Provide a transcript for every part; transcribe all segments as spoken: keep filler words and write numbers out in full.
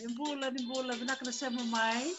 Ni bula, ni bula, vinaka na sema mai.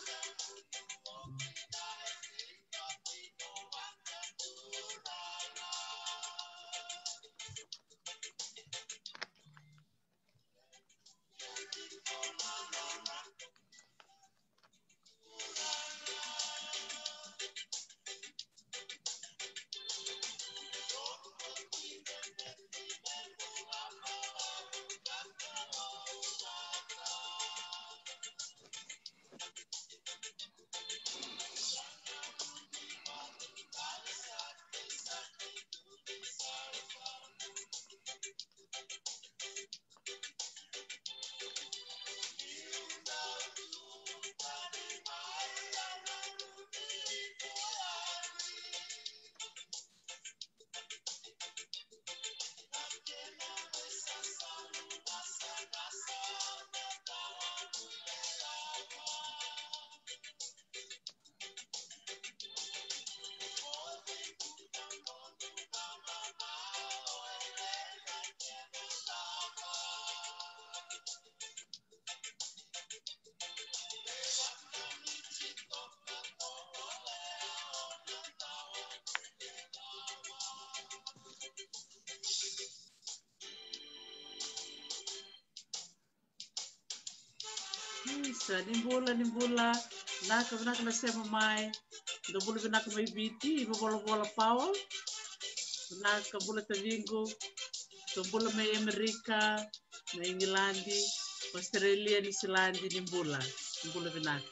Isa, ni bula, ni bula. Vinaka, vinaka na sema mai. Dou bula vinaka mai Viti, i Vavolavola Paul. Vinaka, bula taciqu. Dou bula mai Amerika, mai Igiladi, Australia, Niusiladi, ni bula. Ni bula vinaka.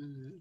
Mm.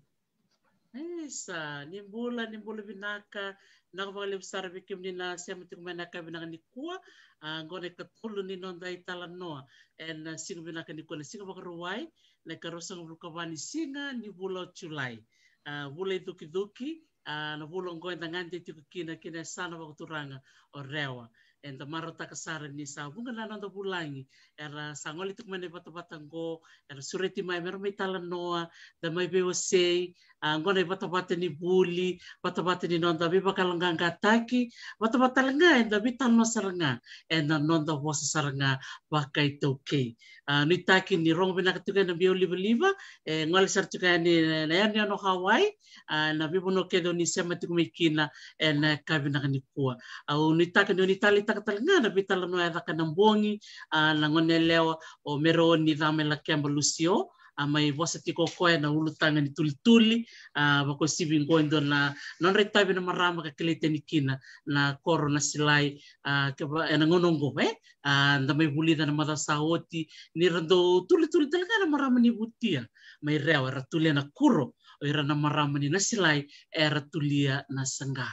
Isa, ni bula, ni bula vinaka. Vinaka vakalevu sara vei kemuni na sema tiko mai na ka vinaka nikua. A, qo na ikatolu ni noda italanoa ena siga vinaka nikua, na siga Vakarauwai, na ikaruasagavulu ka va ni siga ni vula o Julai. A, vula icukicuki, a, na vula oqo eda gade tiko kina ki na yasana vakaturaga o Rewa. Eda marautaka sara ni sa vuqa na noda vulagi era sa gole tiko mai na ivatavata oqo, era sureti mai mera mai talanoa, da mai veiwasei. A, oqo na ivatavata ni vuli, vatavata ni noda veivakayaloqaqataki, vatavata tale ga eda veitalanoa sara ga ena noda vosa sara ga vakaitaukei. A, nuitaki ni rogo vinaka tiko yani na veilivaliva, e gole sara tiko yani na yanuyanu o Hawaii, a, na veivanua kece o ni sema tiko mai kina ena yakavi vinaka nikua. Au nuitaka ni o ni taleitaka tale ga na veitalanoa e caka ena bogi, a, na goneyalewa o Meroni Camailakeba Lucio, a mai vosa tiko o koya na ulutaga ni tulituli, a, vakauasivi qo e dua na nodra itavi na marama ka kilai tani kina na koro Nasilai, a, keva, ena gauna oqo, e? A, da mai vulica na macawa sa oti, ni ra dau tulituli tale ga na marama ni Vutia mai Rewa, era tulia na kuro, o ira na marama ni Nasilai era tulia na saqa.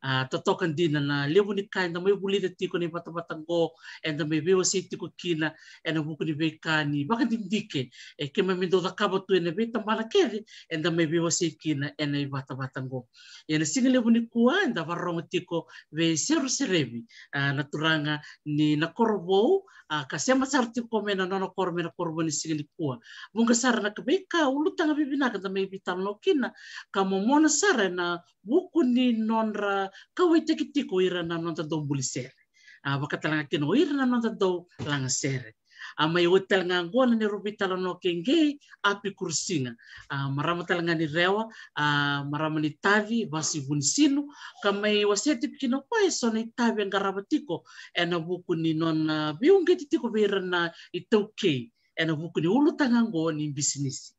A, totoka dina na levu ni ka eda mai vulica tiko na ivatavata qo, eda mai veiwasei tiko kina ena vuku ni veika ni vakadidike e keimami dau cakava tu ena veitabana kece, eda mai veiwasei kina ena ivatavata qo. Ia na siga levu nikua eda vakarorogo tiko vei Seru Serevi, a, na turaga ni Nakorovou, a, ka sema sara tiko mai na nona koro mai Nakorovou ni siga nikua. Vuqa sara na ka veika ulutaga vivinaka da mai veitalanoa kina, ka momona sara ena vuku ni nodra kauwaitaki tiko o ira na noda dau buli sere. A, vaka tale ga kina o ira na noda dau laga sere. A, mai oti tale ga qo na neirau veitalanoa kei Qei Apikurusiga. A, marama tale ga ni Rewa, a, marama ni Taci, Vasi Vunisinu, ka mai wasea tiko kina o koya eso na itavi e qarava tiko ena vuku ni nona veiuqeti tiko vei ira na iTaukei ena vuku ni ulutaga qo ni bisinisi.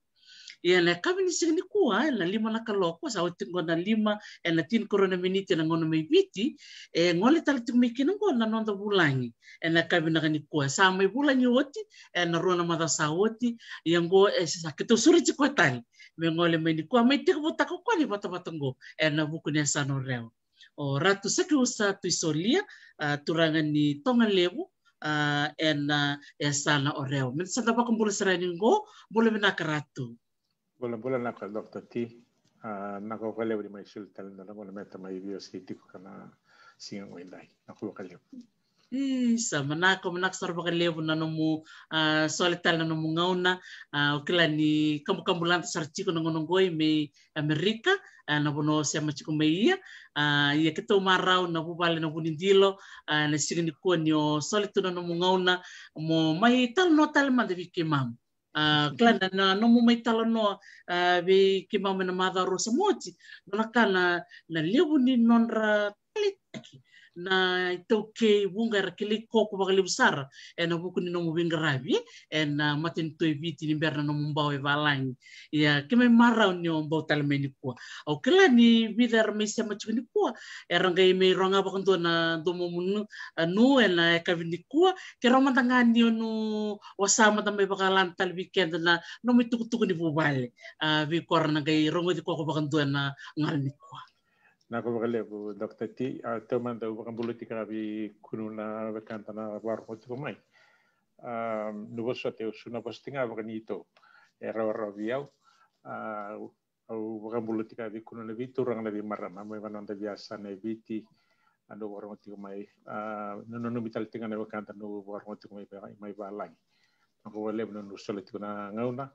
Ia na yakavi ni siga nikua, ena lima na kaloko, sa oti qo na lima ena tinikarua na miniti ena gauna mai Viti, e gole tale tiko mai kina qo na noda vulagi ena yakavi vinaka nikua. Sa mai vulagi oti ena rua na macawa sa oti, ia qo e sa keitou sureti koya tale me gole mai nikua, mai tekivutaka o koya na ivatavata qo ena vuku ni yasana o Rewa. O Ratu Sakiusa Tuisolia, a, turaga ni Togalevu, a, ena, a, yasana o Rewa. Me da sa da vakabula sara yani qo, bula vinaka Ratu. Bula, bula vinaka Doctor T. A, vinaka vakalevu ni mai soli tale na lagona me da mai veiwasei tiko ena siga qo edai. Vinaka vakalevu. Isa, manako, manako sara vakalevu na nomu, a, soli tale na nomu gauna. A, o kila ni kabukabu lada sara tiko na gauna qo i mai Amerika, a, na vanua o sema tiko mai ia. A, ia keitou marau na vuvale na Vunidilo, a, na siga nikua ni o soli tu na nomu gauna mo mai talanoa tale mada vei keimami. A, kila na, na nomu mai talanoa, a, vei keimami ena macawa rua sa oti, nona ka na, na levu ni nodra taleitaki na iTaukei vuqa era kilai koya vakalevu sara ena vuku ni nomu veiqaravi ena matanitu e Viti ni bera na nomu bau e valagi. Ia keimami marau ni o bau tale mai nikua. Au kila ni vica era mai sema tiko nikua era qai mai rogoca vakadua na domomu nu, a, nu ena yakavi nikua. Keirau mada ga ni o nu wasa mada mai vakalana tale vei keda na nomu itukutuku ni vuvale, a, vei koya era na qai rogoci koya vakadua ena gauna nikua. Vinaka vakalevu Doctor T. A, taumada au vakabula tiko ga vei kemuni na wekada na vakarogo tiko mai. A, niu vosota, au sa na vosoti ga vakanitou e rawarawa vei au. A, au vakabula tiko ga vei kemuni na veituraga, na veimarama mai vei noda veiyasana e Viti, a, niu vakarogo tiko mai. A, niu nanumi tale tiko ga na wekada niu vakarogo tiko mai, mai valagi. Vinaka vakalevu na nomu soli tiko na gauna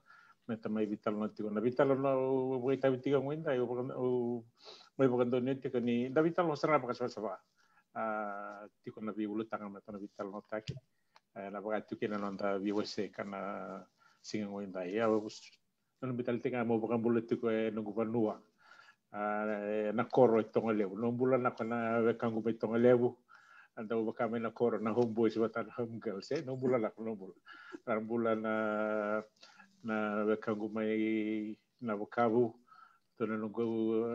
me da mai veitalanoa tiko. Na veitalanoa au vakaitavi tiko qo edai, au vaka, au mai vakadonui tiko ni da veitalanoa sara ga vakasavasava. A, tiko na veiulutaga me da na veitalanoataki. E, na vaka tiko kina na noda veiwasei ena siga qo edai. Ia, au nanumi tale tiko ga meu vakabula tiko e noqu vanua. A, e, na koro e Togalevu. Noqu bula vinaka na wekaqu mai Togalevu. A, dau vaka mai na koro na homeboys vata na homegirls, e. Noqu bula vinaka, noqu bula. Noqu bula na, na wekaqu mai Navakavu. Dua na noqu,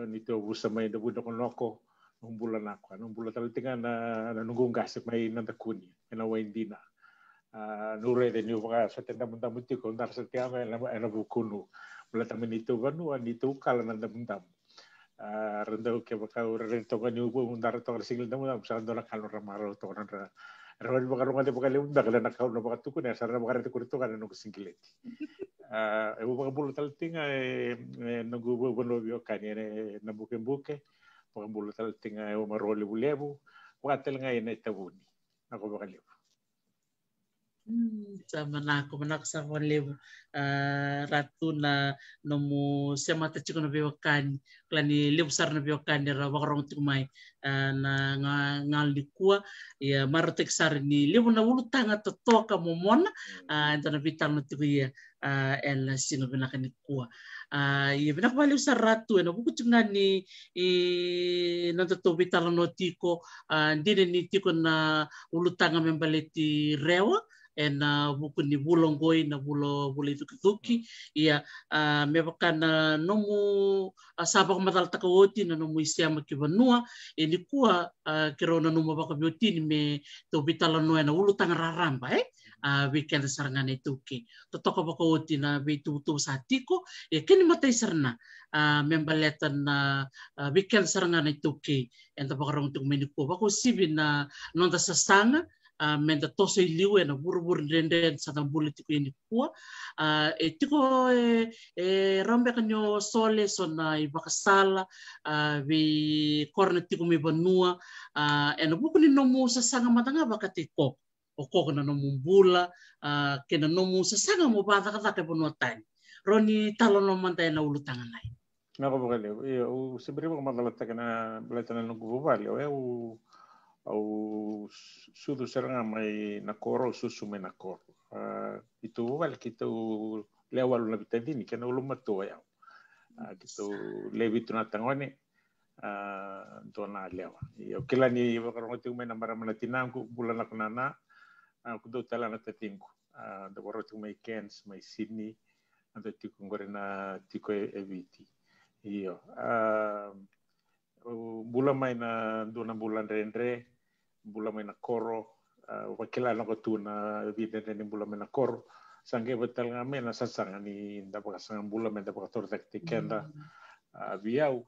neitou yavusa mai Navuninokonoko. Noqu bula vinaka. Noqu bula tale tiko ga na, na noqu qase mai Nadakuni ena Waidina. A, niu raica niu vaka sa te damudamu tiko, au dara sa te yaga ena, ena vukunu. Baleta mai neitou vanua, neitou kala na damudamu. A, ra dau, kevaka au raica toka niu dara toka na sigili damudamu, sa dua na ka nodra marau toka nodra. Ra vakarogoca vakalevu beka na ka au na vakatukuna, sa ra na vakaraica kuri toka na noqu sigileti. A, au vakabula tale tiko ga e, e noqu vanua veiwekani e Nabukebuke. Vakabula tale tiko ga e Marau Levulevu. Vaka tale ga e Naitavuni. Vinaka vakalevu. Mm, sa manako, manako sa vakalevu. A, Ratu, na nomu semata tiko na veiwekani. Kila ni levu sara na veiwekani era vakarogo tiko mai, a, na ga, gauna nikua. Ia, marautaki sara ni levu na ulutaga totoka momona, a, eda na veitalanoa tiko ia, a, ena siga vinaka nikua. A, ia vinaka vakalevu sara Ratu, ena vuku tiko ga ni, i, nodatou veitalanoa tiko, a, dina ni tiko na ulutaga me baleti Rewa ena vuku ni vula oqo, na vula, vula icukicuki. Ia, a, me vaka na nomu, a, sa vakamacalataka oti na nomu isema ki vanua, e nikua, a, keirau nanuma vakaveiwatini me tou veitalanoa ena ulutaga raraba, e? a, vei keda sara ga na iTaukei. Totoka vakaoti na veituvatuva sa tiko, e kena imatai sara na, a, me baleta na, a, vei keda sara ga na iTaukei. Eda vakarorogo tiko mai nikua, vakauasivi na noda sasaga, a, meda toso i liu ena vuravura dredre sa da bula tiko yani nikua. A, e tiko e, e rawa beka ni o sole eso na ivakasala, a, vei ira na tiko mai vanua, a, ena vuku ni nomu sasaga mada ga vakataki koya. O koya na nomu bula, a, kei na nomu sasaga mo vakacakacaka e vanua tani. Rawa ni talanoa mada ena ulutaga na. Vinaka vakalevu. Io, au se bera ni vakamacalataka na baleta na noqu vuvale. O yau, au su-, sucu sara ga mai Nakoro, au susu mai Nakoro. A, keitou vuvale, keitou lewe walu na veitacini, kena ulumatua o yau. A, keitou lewe vitu na tagone, a, dua na yalewa. Io, au kila ni vakarorogo tiko mai na marama na tinaqu, bula na ko nana, a, ko dua tale na taciqu. A, da vakarorogo tiko mai Cairns, mai Sydney, a, da tiko qori na tiko e, e Viti. Io, a, au bula mai na dua na bula dredre, bula mai Nakoro, a, au vakila na ko tu na veidredre ni bula mai Nakoro. Sa qai vata tale ga mai na sasaga ni da vakasaga bula, meda vakatorocaketaki keda. Mm. A, vei au,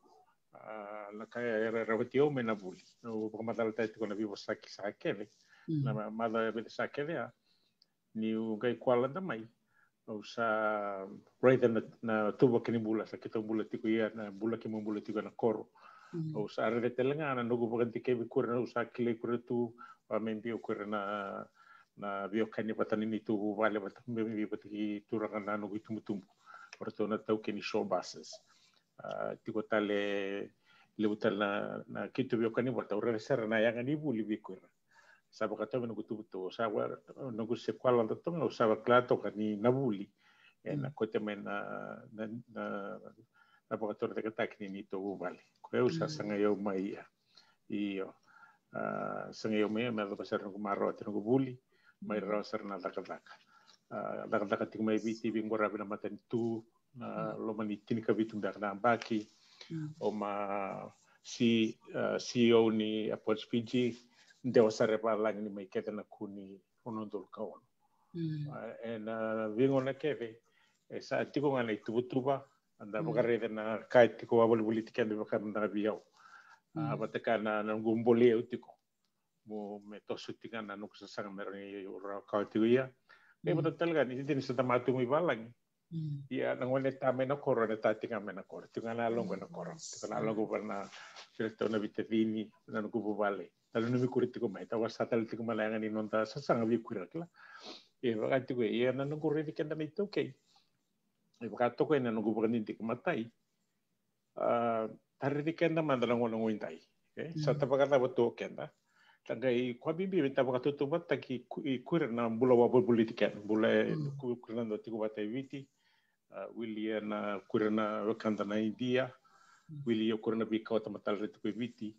a, na ka e ra-, rawati au mai na vuli. Au vakamacalataka tiko na veivosaki sa kece. Mm. Na ma-, macawa e vica sa kece, a, niu qai kwalata mai, au sa raica na, na tuvaki ni bula sa keitou bula tiko ia, na bula keimami bula tiko ena koro. Mm. Au sa raica tale ga na noqu vakadikevi ko ira, au sa kilai ko ira tu, a, me biu ko ira na, na veiwekani vata ni neitou vuvale vata, me biu vata kei turaga na noqu itubutubu. O ratou na taukei ni show buses. A, tiko tale, levu tale na, na keitou veiwekani vata, au raica sara na yaga ni vuli vei ko ira. Sa vakatau me noqu tuvatuva, sa va-, noqu se kwalata toka, au sa vakila toka ni na vuli. E, na, mm, kote mai na, na, na, na vakatorocaketaki ni neitou vuvale. Ko yau sa, mm, sagai au mai ia. Io. A, sagai au mai ia, me yacova sara noqu marau vata noqu vuli, mai, mm, rawa sara na cakacaka. A, cakacaka tiko mai Viti, veiqaravi na matanitu, na, mm, loma ni tinikavitu beka na yabaki. Mm. Au ma C-, a, C E O ni Airports Fiji, dewa sara e valagi ni mai kece na ku ni ono dolu ka ono. Mm. A, ena veigauna kece, e sa tiko ga na ituvatuva, a, da, mm, vakaraica na ka e tiko vavolivoliti keda vaka mada ga vei au. A, mm, vata kaya na, na noqu bolei au tiko. Mo, me toso tiko ga na noqu sasaga me rawa ni rawa ka tiko ia. Kei, mm, vata tale ga ni dina ni sa da matu mai valagi. Mm. Ia na gone ta mai na koro, ena ta tiko ga mai na koro. Tiko ga na yaloqu ena koro. Tiko na yaloqu vata na, kei ratou na veitacini, na noqu vuvale. Tale nanumi ko ira tiko mai, tawasa tale tiko mai na yaga ni noda sasaga vei ko ira, kila. E vaka tiko, ia na noqu raici keda na iTaukei. E vaka toka ena noqu vakadidike matai. A, ta raici keda mada na gauna qo edai. E, sa, mm, ta vakacava tu o keda. Ta qai koya bibi me ta vakatautauvatataki ko-, i ko ira na bula vavolivoliti keda. Bula e, mm, ko-, ko ira na dau tiko vata e Viti. A, wili ena ko ira na wekada na Idia. Mm. Wili o ko ira na veikauwai matailalai tiko e Viti.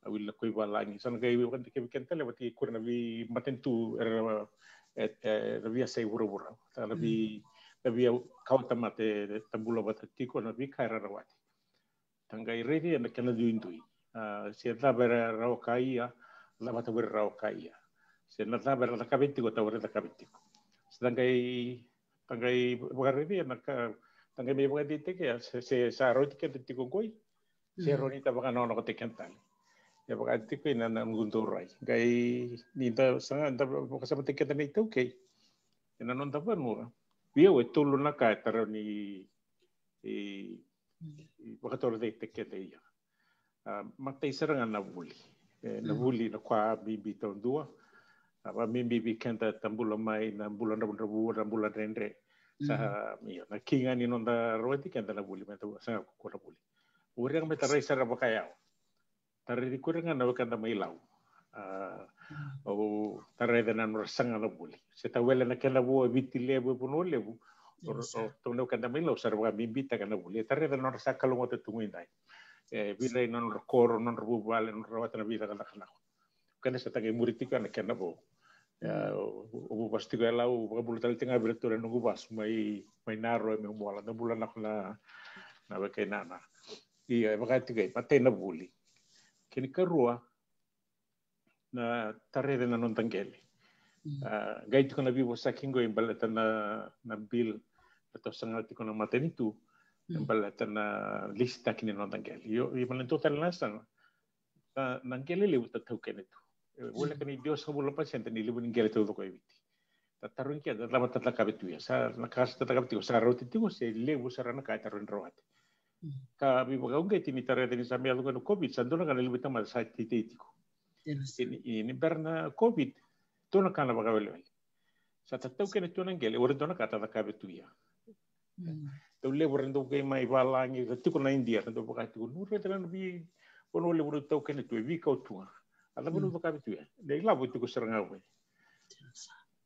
A, wili na ko i valagi. Sa na qai vakadikevi keda tale vata kei ko ira na veimatanitu era, e, e, na veiyasai vuravura. Ta na vei, mm, na veikauwai mata e ta bula vata tiko, na veika era rawati. Ta qai raici ena kena duidui. A, se cava era rawa ka ia, cava taura rawa ka ia. Se na cava era cakava tiko, taura cakava tiko. Se ta qai, ta qai vakaraici ena ka, ta qai mai vakadeitaki, se, se sa rauti keda tiko qoi. Se, mm, rawa ni ta vakanakonakotaki keda tale. E vaka tiko ina na noqu dau rai. Qai ni da saga, da vakasamataki keda na iTaukei. Ena noda vanua. Vei au e tolu na ka e tarau ni, e, mm, e vakatorocaketaki keda ia. A, matai sara ga na vuli. E, na, mm, vuli na ka bibi taudua. A, vakabibi vei keda ta bula mai na bula dravudravua, na bula dredre. Sa, mm, io, na key ga ni noda rawati keda na vuli, me ta saga ko na vuli. Au raica me ta rai sara vakayawa. Ta raici ko ira ga na wekada mai Lau. A, mm, au ta raica na nodra saga na vuli. Se ta wele na kena vo e Viti Levu, e Vanua Levu. O, o ratou na wekada mai Lau sa ra vakabibitaka na vuli. E ta raica na nodra sa kalougata tu qo edai. E virai na nodra koro, nodra vuvale, nodra rawata na veicakacaka nako. Keda sa ta qai muri tiko na kena vo. Ia, mm, au, au vasu tiko e Lau, au vakabula tale tiko ga vei iratou na noqu vasu mai, mai Naro, e mai Moala, da bula nako na, na weka i nana. Ia, e vaka tiko e, matai na vuli. Kena ikarua, na ta raica na noda qele. A, qai tiko na veivosaki qo e baleta na, na bill, na toso ga tiko na matanitu, e baleta na lisitaki ni noda qele. Io, io, na dua tale na yasana, na, na qele levu ta taukena tu. E voleka ni ciwasagavulu na pasede ni levu ni qele taucoko e Viti. Ta tarogi keda, cava ta cakava tu ya? Sa na ka sa ta cakava tiko, sa rauti tiko, se levu sara na ka e tarogi rawati. Ka veivakauqeti ni ta raica ni sa mai yaco qo na COVID, sa dua na ka na levu tamata sa teitei tiko. Ni, ni bera na COVID, dua na ka na vakawelewele. Sa ta taukena tu na qele, o ira dua na ka ta cakava tu ya. Dau levu era dau qai mai valagi, era tiko na Idia, era dau vaka tiko, nu raica na veivanua levu na taukena tu, e veikau tu ga. A cava nu cakava tu ya? Na ilavo tiko sara ga vei.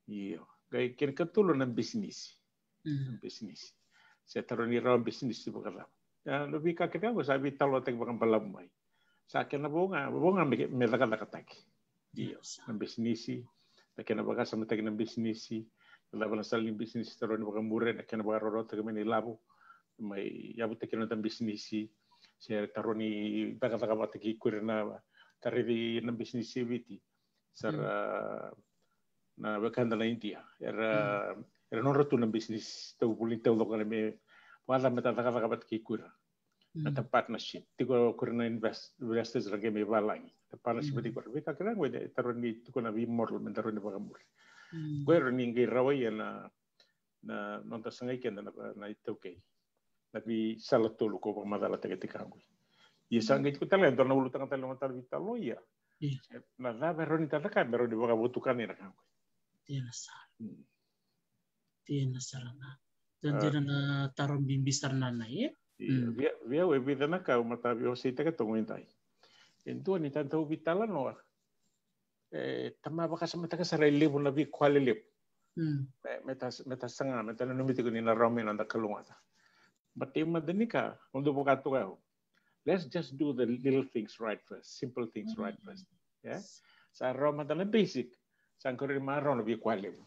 Io. Qai kena katolu na bisinisi. Na bisinisi. Se taro ni rawa bisinisi vakacava. Ia, na veika kece ga sa veitalanoataki vakabalavu mai. Sa kena vo ga, vo ga me, me cakacakataki. Io, na bisinisi, na kena vakasamataki na bisinisi, na cava na sala ni bisinisi, taro ni vakamuri, na kena vakarautaki mai na ilavo, mai yavutaki na noda bisinisi, se taro ni cakacaka vata kei kuri na, taro ni na bisinisi e Viti. Sara na wekada na Idia. Era, era nodra tu na bisinisi, tau vuli tau coko na me, vata me ta cakacaka vata kei kura. Na ta partnership. Tiko kura na invest-, investors ra qai me valagi. Ta partnership vata kei kura. Veika kece ga e taro ni tiko na veimodel, me taro ni vakamuri. Ko era ni qai rawa ia na, na noda sagai keda na, na iTaukei. Na veisala tolu ko vakamacalataki tiko qo. Ia sa qai tiko tale, dua na ulutaga tale, dua na tale veitalo ia. Na cava e rawa ni ta cakava, me rawa ni vakavotukana na ka qo. Dina sara. Dina sara na. Dua na taro bibi sara na, e? Ia, vei au e vica na ka au mata veiwaseitaka toka e dai. E dua ni ta dau veitalanoa. E, ta ma vakasamataka sara e levu na veika lelevu. Me, me ta, me ta saga, me ta nanumi tiko ni na rawa mai na noda kalougata. But e mada ni ka, au dau vaka toka au. Let's just do the little things right first, simple things right first. Yeah? Sa rawa mada na basic, sa qori ma rawa na veika levu.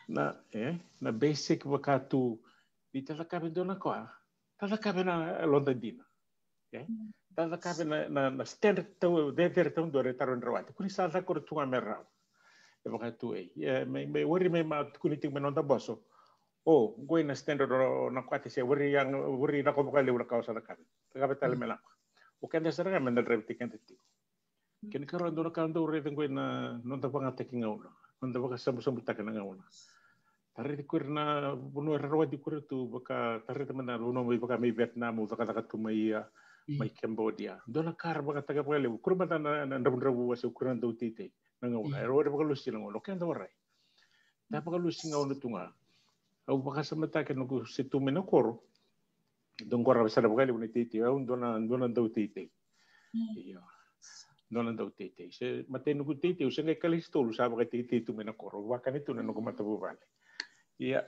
Na, e, na basic vaka tu, ni ta cakava e dua na ka, ta cakava na loda dina. E? Ta cakava na, na, na standard tau, cecere tau dua e taro ni rawati. Kua ni sa cakava tu ga me rawa. E vaka tu e. E, me, me wari me ma tukuni tiko me noda boso. O, qo na standard o na kwati se wari yang, wari na ko vaka levu na ka o sa cakava. Cakava tale me lako. O keda sara ga me da drive tiko keda tiko. Kena karua dua na ka dau raica qo na noda vagataki gauna, noda vakasabusabutaka na gauna. Ta raici kura na vanua era rawati kura tu, vaka ta raica mada na vanua mai vaka mai Vietnam, au cakacaka tu mai ia, mai Cambodia. Dua na ka ra vagataka vakalevu, kura mada na, na dravudravua se kura na dau teitei na gauna. Era wari vakalusi na gauna, o keda warai. Ta vakalusi gauna tu ga. Au vakasamataka noqu se tu mai na koro. Dau qora sara vakalevu na teitei, au dua na, dua na dau teitei. Io. Dua na dau teitei. Se matai noqu teitei, au se qai kalasi tolu sa vakateitei tu mai na koro. Vakani tu na noqu matavuvale. Ia,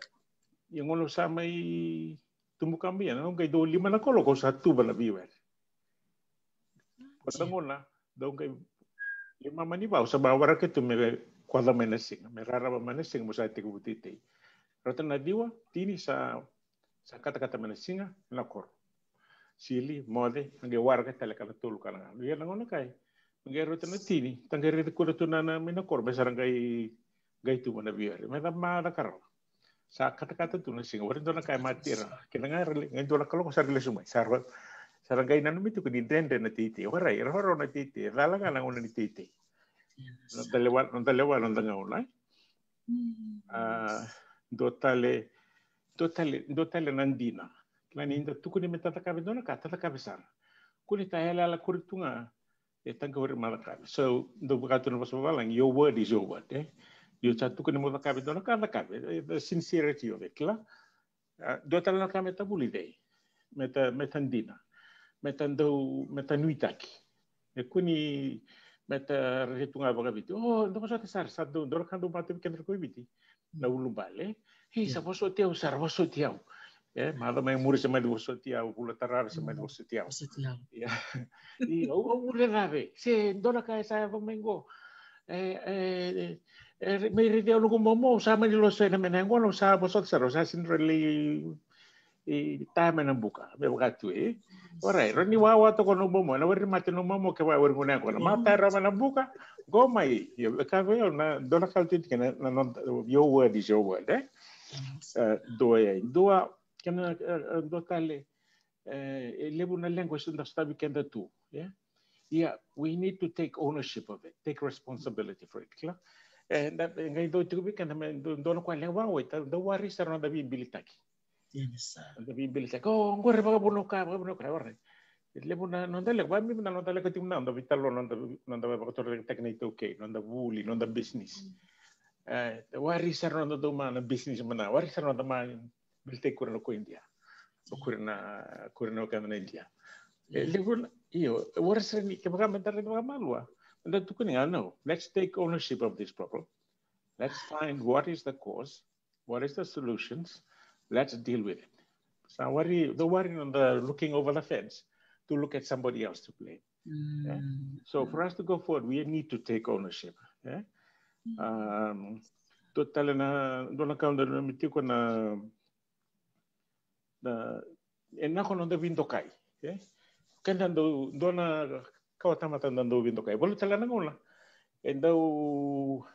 ia gauna au sa mai tubu ka mai ia, na noqu qai dau lima na kaloko au sa tuva na veiwere. Ko na gauna, dau qai lima mani va, au sa mai waraka tu me koca mai na siga, me rarava mai na siga, mo sa tekivu teitei. Rauta na ciwa, tini sa, sa katakata mai na siga, na koro. Sili, moce, a qai waraka tale ka na tolu ka na galu. Ia na gauna kai, me qai rauta na tini, ta qai raici kura tu na, na, mai na koro, me sa ra qai, qai tuva na veiwere. Me da ma da karava. Sa katakata tu na siga, wari dua na ka e matira. Kena ga era le, qai dua na kaloko sa ra lesu mai. Sa ra, sa ra qai nanumi tiko ni dredre na teitei. Warai, era warai na teitei. Cala ga na gauna ni teitei. Noda lewa, noda lewa, noda gauna. A, dua tale, dua tale, dua tale na dina. Kila ni da tukuni me ta cakava e dua na ka, ta cakava sara. Kua ni ta yalayala kuri tu ga, e taqori ma cakava. So, dau vaka tu na vosa vavalagi, your word is your word, e? Ni o sa tukuni mo cakava e dua na ka, cakava, e, the sincerity of it, kila? A, dua tale na ka me ta vulica, me ta, me ta dina, me ta dau, me ta nuitaki. E kua ni me ta raica tu ga vakaviti. O, dau vosota sara, sa dau, dau na ka dau mata vei keda na ko i Viti. Na ulubale. E, sa vosoti au, sa ra vosoti au. E, macawa mai muri se mani vosoti au, vula tarava se mani vosoti au. Ia. Ia, au, au vure cave. Se dua na ka e sa yaco mai qo. E, e, e, me raici au noqu momo, sa mani loso ena mena qo, sa vosota sara, sa sini rau lai i taya mai na buka me vaka tu e. Orait, rawa ni wawa toka na momo, na wari mate na momo ke vaka wari gone yaqona. Ma taya rawa mai na buka, qo mai. Io, e ka vei au na dua na ka tu tiko na, na noda, your word is your word, e? E, dua e, dua, kena, e, e, dua tale, e, e levu na language da sotavi keda tu, e? Ia, we need to take ownership of it, take responsibility for it, kila? E, da, e, qai dau tiko vei keda me dua, dua na ka levu vaqo, e, da, da worry sara na noda veibilitaki. Io, sa. Noda veibilitaki. O, qori vakavuna ka, vakavuna ka, orait. Levu na noda leqa, vaka me na noda leqa tiko na noda veitalanoa, noda, noda vakatorocaketaki na iTaukei, noda vuli, noda business. E, worry sara noda dau ma na business mana, worry sara noda ma bilitaki kura na ko India. O kura na, kura na wekada na India. E, levu na, io, e worry sara ni, kevaka me da raica vakamalua. Me da tukuni ga, no, let's take ownership of this problem. Let's find what is the cause, what is the solutions, let's deal with it. Sa worry, the worry on the looking over the fence to look at somebody else to blame. Yeah? So for us to go forward, we need to take ownership. Yeah? Um, dua tale na, dua na ka au nanuma tiko na, na, e na ko noda veidokai. Yeah? Keda dau, dua na ka o tamata da dau veidokai. Valu tale na gauna. E dau,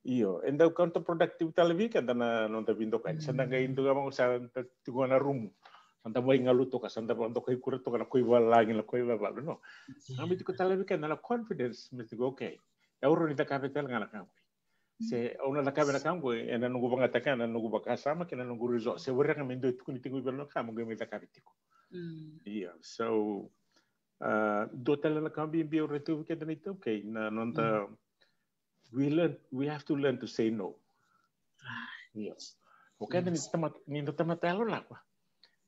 io, e dau counterproductive tale vei keda na noda veidokai. Sa da qai dua vaqo sa da tiko na rumu. Sa da vaigalu toka, sa da vakadokai kura toka na koi valagi, na koi vavalu, no. Sa mai tiko tale vei keda na confidence, me tiko, okay. E au rawa ni cakava tale ga na ka qo. Se au na cakava na ka qo, ena noqu vakayagataki, ena noqu vakasama, kei na noqu resource. Se waraka me dua e tukuni tiko vei au na ka, mo qai mai cakava tiko. Io, so, a, dua tale na ka bibi au raica vei keda na iTaukei, na noda, we learn, we have to learn to say no. Io. O keda ni tamata, ni da tamata yalolakwa.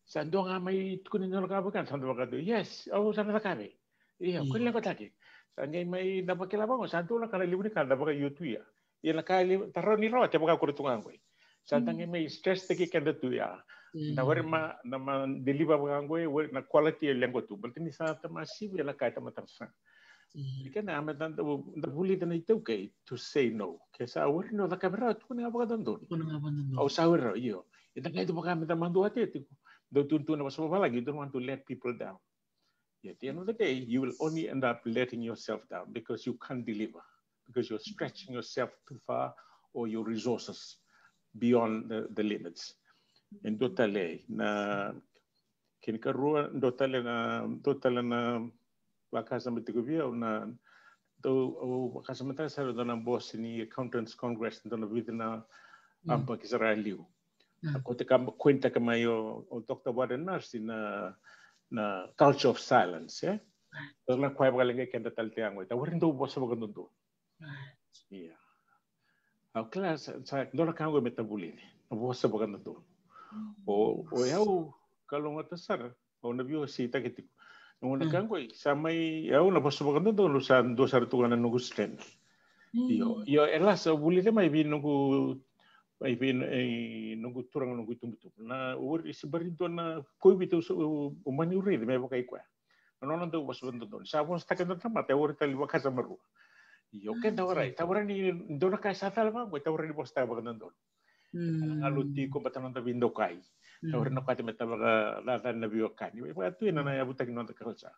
Sa dua ga mai tukuni dua na ka vaka, sa dua vaka tu, yes, au sa na cakava. Io, ko ni leqataki. Sa qai mai da vakila vaqo, sa dua na ka na levu ni ka da vakaiutuya. Ia na ka e levu, da rawa ni rawata vaka kura tu ga qo. Sa da qai mai stress taki keda tu ya. Da wari ma, na ma deliver vaka qo, wari na quality e leqa tu. Baleta ni sa da ma sivi na ka e tamata sa. Ni kena me da, da vulica na iTaukei to say no. Ke sa wari ni o cakava rawa, tukuna ga vakadodonu. Au sa wari rawa, io. E da qai tu vaka me da madua te tiko. Dau tuntuna vakasavalagi, you don't want to let people down. At the end of the day, you will only end up letting yourself down because you can't deliver, because you're stretching yourself too far or your resources beyond the, the limits. E dua tale na, kena ikarua, dua tale na, dua tale na vakasama tiko vei au na, dau, au vakasamataka sara dua na boss ni Accountants Congress, dua na vica na yabaki sara a liu. Na kote ka koinitaka mai o, o Doctor Warren Murphy na, na culture of silence, e? Dua na ka e vakaleqai keda tale tiko qo, da wari dau vosa vakadodonu. Ia. Au kila sa, sa dua na ka qo me da vulica, na vosa vakadodonu. O, o yau, kalougata sara, au na veiwaseitaki tiko. Na gauna ka qo, sa mai, au na vosa vakadodonu, sa dua sara tu ga na noqu strength. Io, io, e lasa, au vulica mai vei noqu, mai vei, e, noqu turaga, noqu itubutubu. Na, au wari, se bera ni dua na kovi tu, au, au mani raica me vaka i koya. Na nona dau vosa vakadodonu. Sa vosataka e dua na tamata, e wari tale vakasama rua. Io, keda warai, sa warai ni dua na ka sa tale vaqo, sa warai ni vosataka vakadodonu. Na galu tiko, baleta na noda veidokai. Sa warai na ka me da vakacacani na veiwekani. Vakatu ena na yavutaki na noda culture.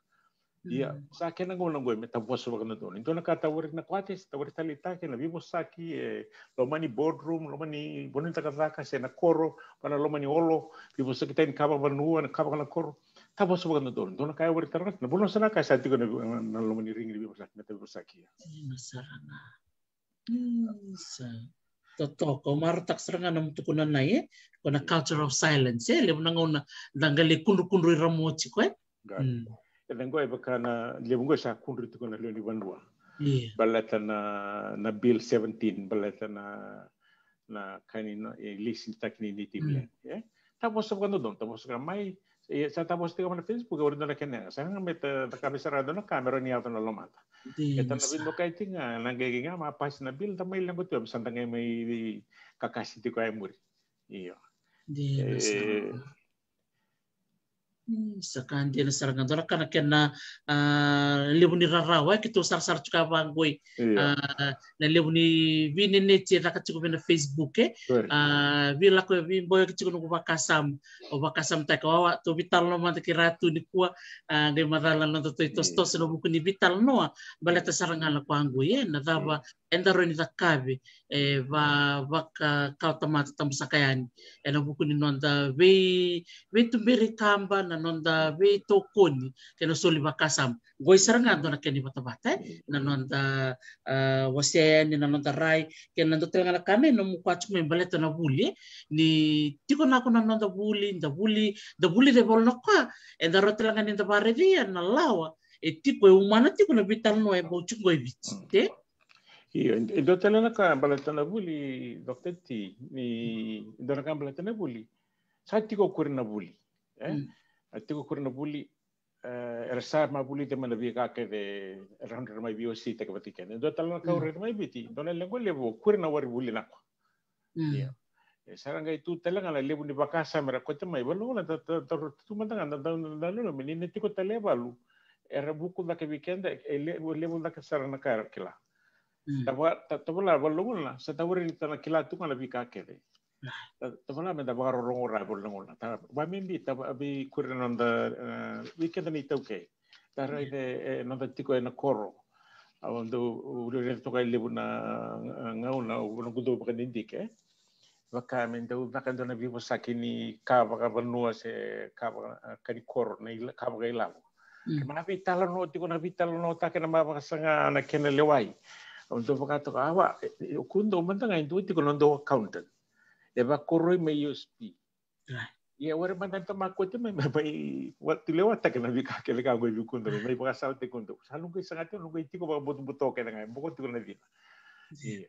Ia, sa kena gauna qo me da vosa vakadodonu. Dua na ka sa warai na kwati, sa warai taleitaka na veivosaki, e loma ni boardroom, loma ni vanua ni cakacaka, se na koro, va na loma ni olo, veivosakitaki ni ka vakavanua, na ka vaka na koro. Sa vosa vakadodonu. Dua na ka e warai tale ga, na vanua sara ga sa tiko na, na loma ni rigi ni veivosaki, me da veivosaki. Io, sara ga. Isa. Totoka, au marautaka sara ga na nomu tukuna na, e? Ko na culture of silence, e? Levu na gauna da qai lai kudrukudru i ramo tiko, e? Eda qo e vaka na, levu qo sa kudru tiko na lewe ni vanua. Baleta na, na Bill seventeen, baleta na, na ka ni na, e, lesinitaki ni native land, e? Sa vosa vakadodonu, sa vosa ka mai, e, sa sa vosa tiko mai na Facebook, e warai dua na kena, sa ga me da, da cakava sara dua na ka me rawa ni yaco na lomada. Eda na veidokai tiko ga, na qai ga ma pasi na Bill, da mai leqa tu, sa da qai mai kakasi tiko e muri. Io. E, Sa ka dina sara ga, dua na ka na kena, ah, levu ni rarawa, eh, keitou sarasara tiko vaqo, eh. Io. Ah, na levu ni veinanati e caka tiko vei na Facebook, eh. Sure. Ah, veilako, veiboyaki tiko noqu vakasama. O vakasamataki, wawa, tou veitalanoa mada kei Ratu nikua, ah, qai macala na noda tou itosotoso ena vuku ni veitalanoa, baleta sara ga na ka oqo, eh, na cava eda rawa ni cakava, eh, va, vakakawatamata tabusaka yani ena vuku ni noda vei, veituberi kaba, na noda veitokoni kei na soli vakasama. Qoi sara ga dua na kena ivatavata, eh, na noda, ah, wasea yani na noda rai, kei na dua tale ga na ka me nomu kua tiko mai baleta na vuli, eh, ni tiko na ko na noda vuli, da vuli, da vuli cevolo na ka, eda rawa tale ga ni da vakaraica na lawa e tiko, e umana tiko na veitalanoa e bau tiko qo e Viti, eh? Io, e dua tale na ka baleta na vuli, Doctor T, ni dua na ka baleta na vuli. Sa tiko o ira na vuli, eh? Sa tiko o ira na vuli, eh, era sa mai vulica mai na veika kece era rawa ni ra mai veiwaseitaki vata kei keda. E dua tale na ka au raica mai Viti, dua na leqa levu o ira na wari vuli na ko. Io. E sa ra qai tu tale ga na levu ni vakasama era kauta mai, vakalogona da, da, da, tu mada ga da, da, da, da, ni na tiko tale e valu, era vuku cake vei keda, e levu, levu cake sara na ka era kila. Da va, da, da vala, vakalogona, sa da wari ni da na kila tu ga na veika kece. Da, da vala me da vakarorogo ra vakalogona. Da va me bi, da va, vei ira na noda, eh, vei keda na iTaukei. Da raica, eh, noda tiko ena koro. Au dau, au raica toka e levu na, eh, gauna, au na qai dau vakadidike, eh. Vaka me dau caka dua na veivosaki ni ka vakavanua se ka vaka, eh, ka ni koro, na ila-, ka vakailavo. Mm. Ke ma veitalanoa tiko na veitalanoataka na ma vakasaga na kena lewai. Au dau vakatoka, awa, e, e, o kudou mada ga e dua tiko na dau accountant. E vakoroi mai U S P. Ia, were mada da ma kauta mai, mai, mai, wa, tulewataka na veika kece ka qo e vei kudou, mai, mai vakasalataki kudou. Sa noqu saga tiko, noqu tiko vakabutobuto kece ga, boko tiko na cina. Ia.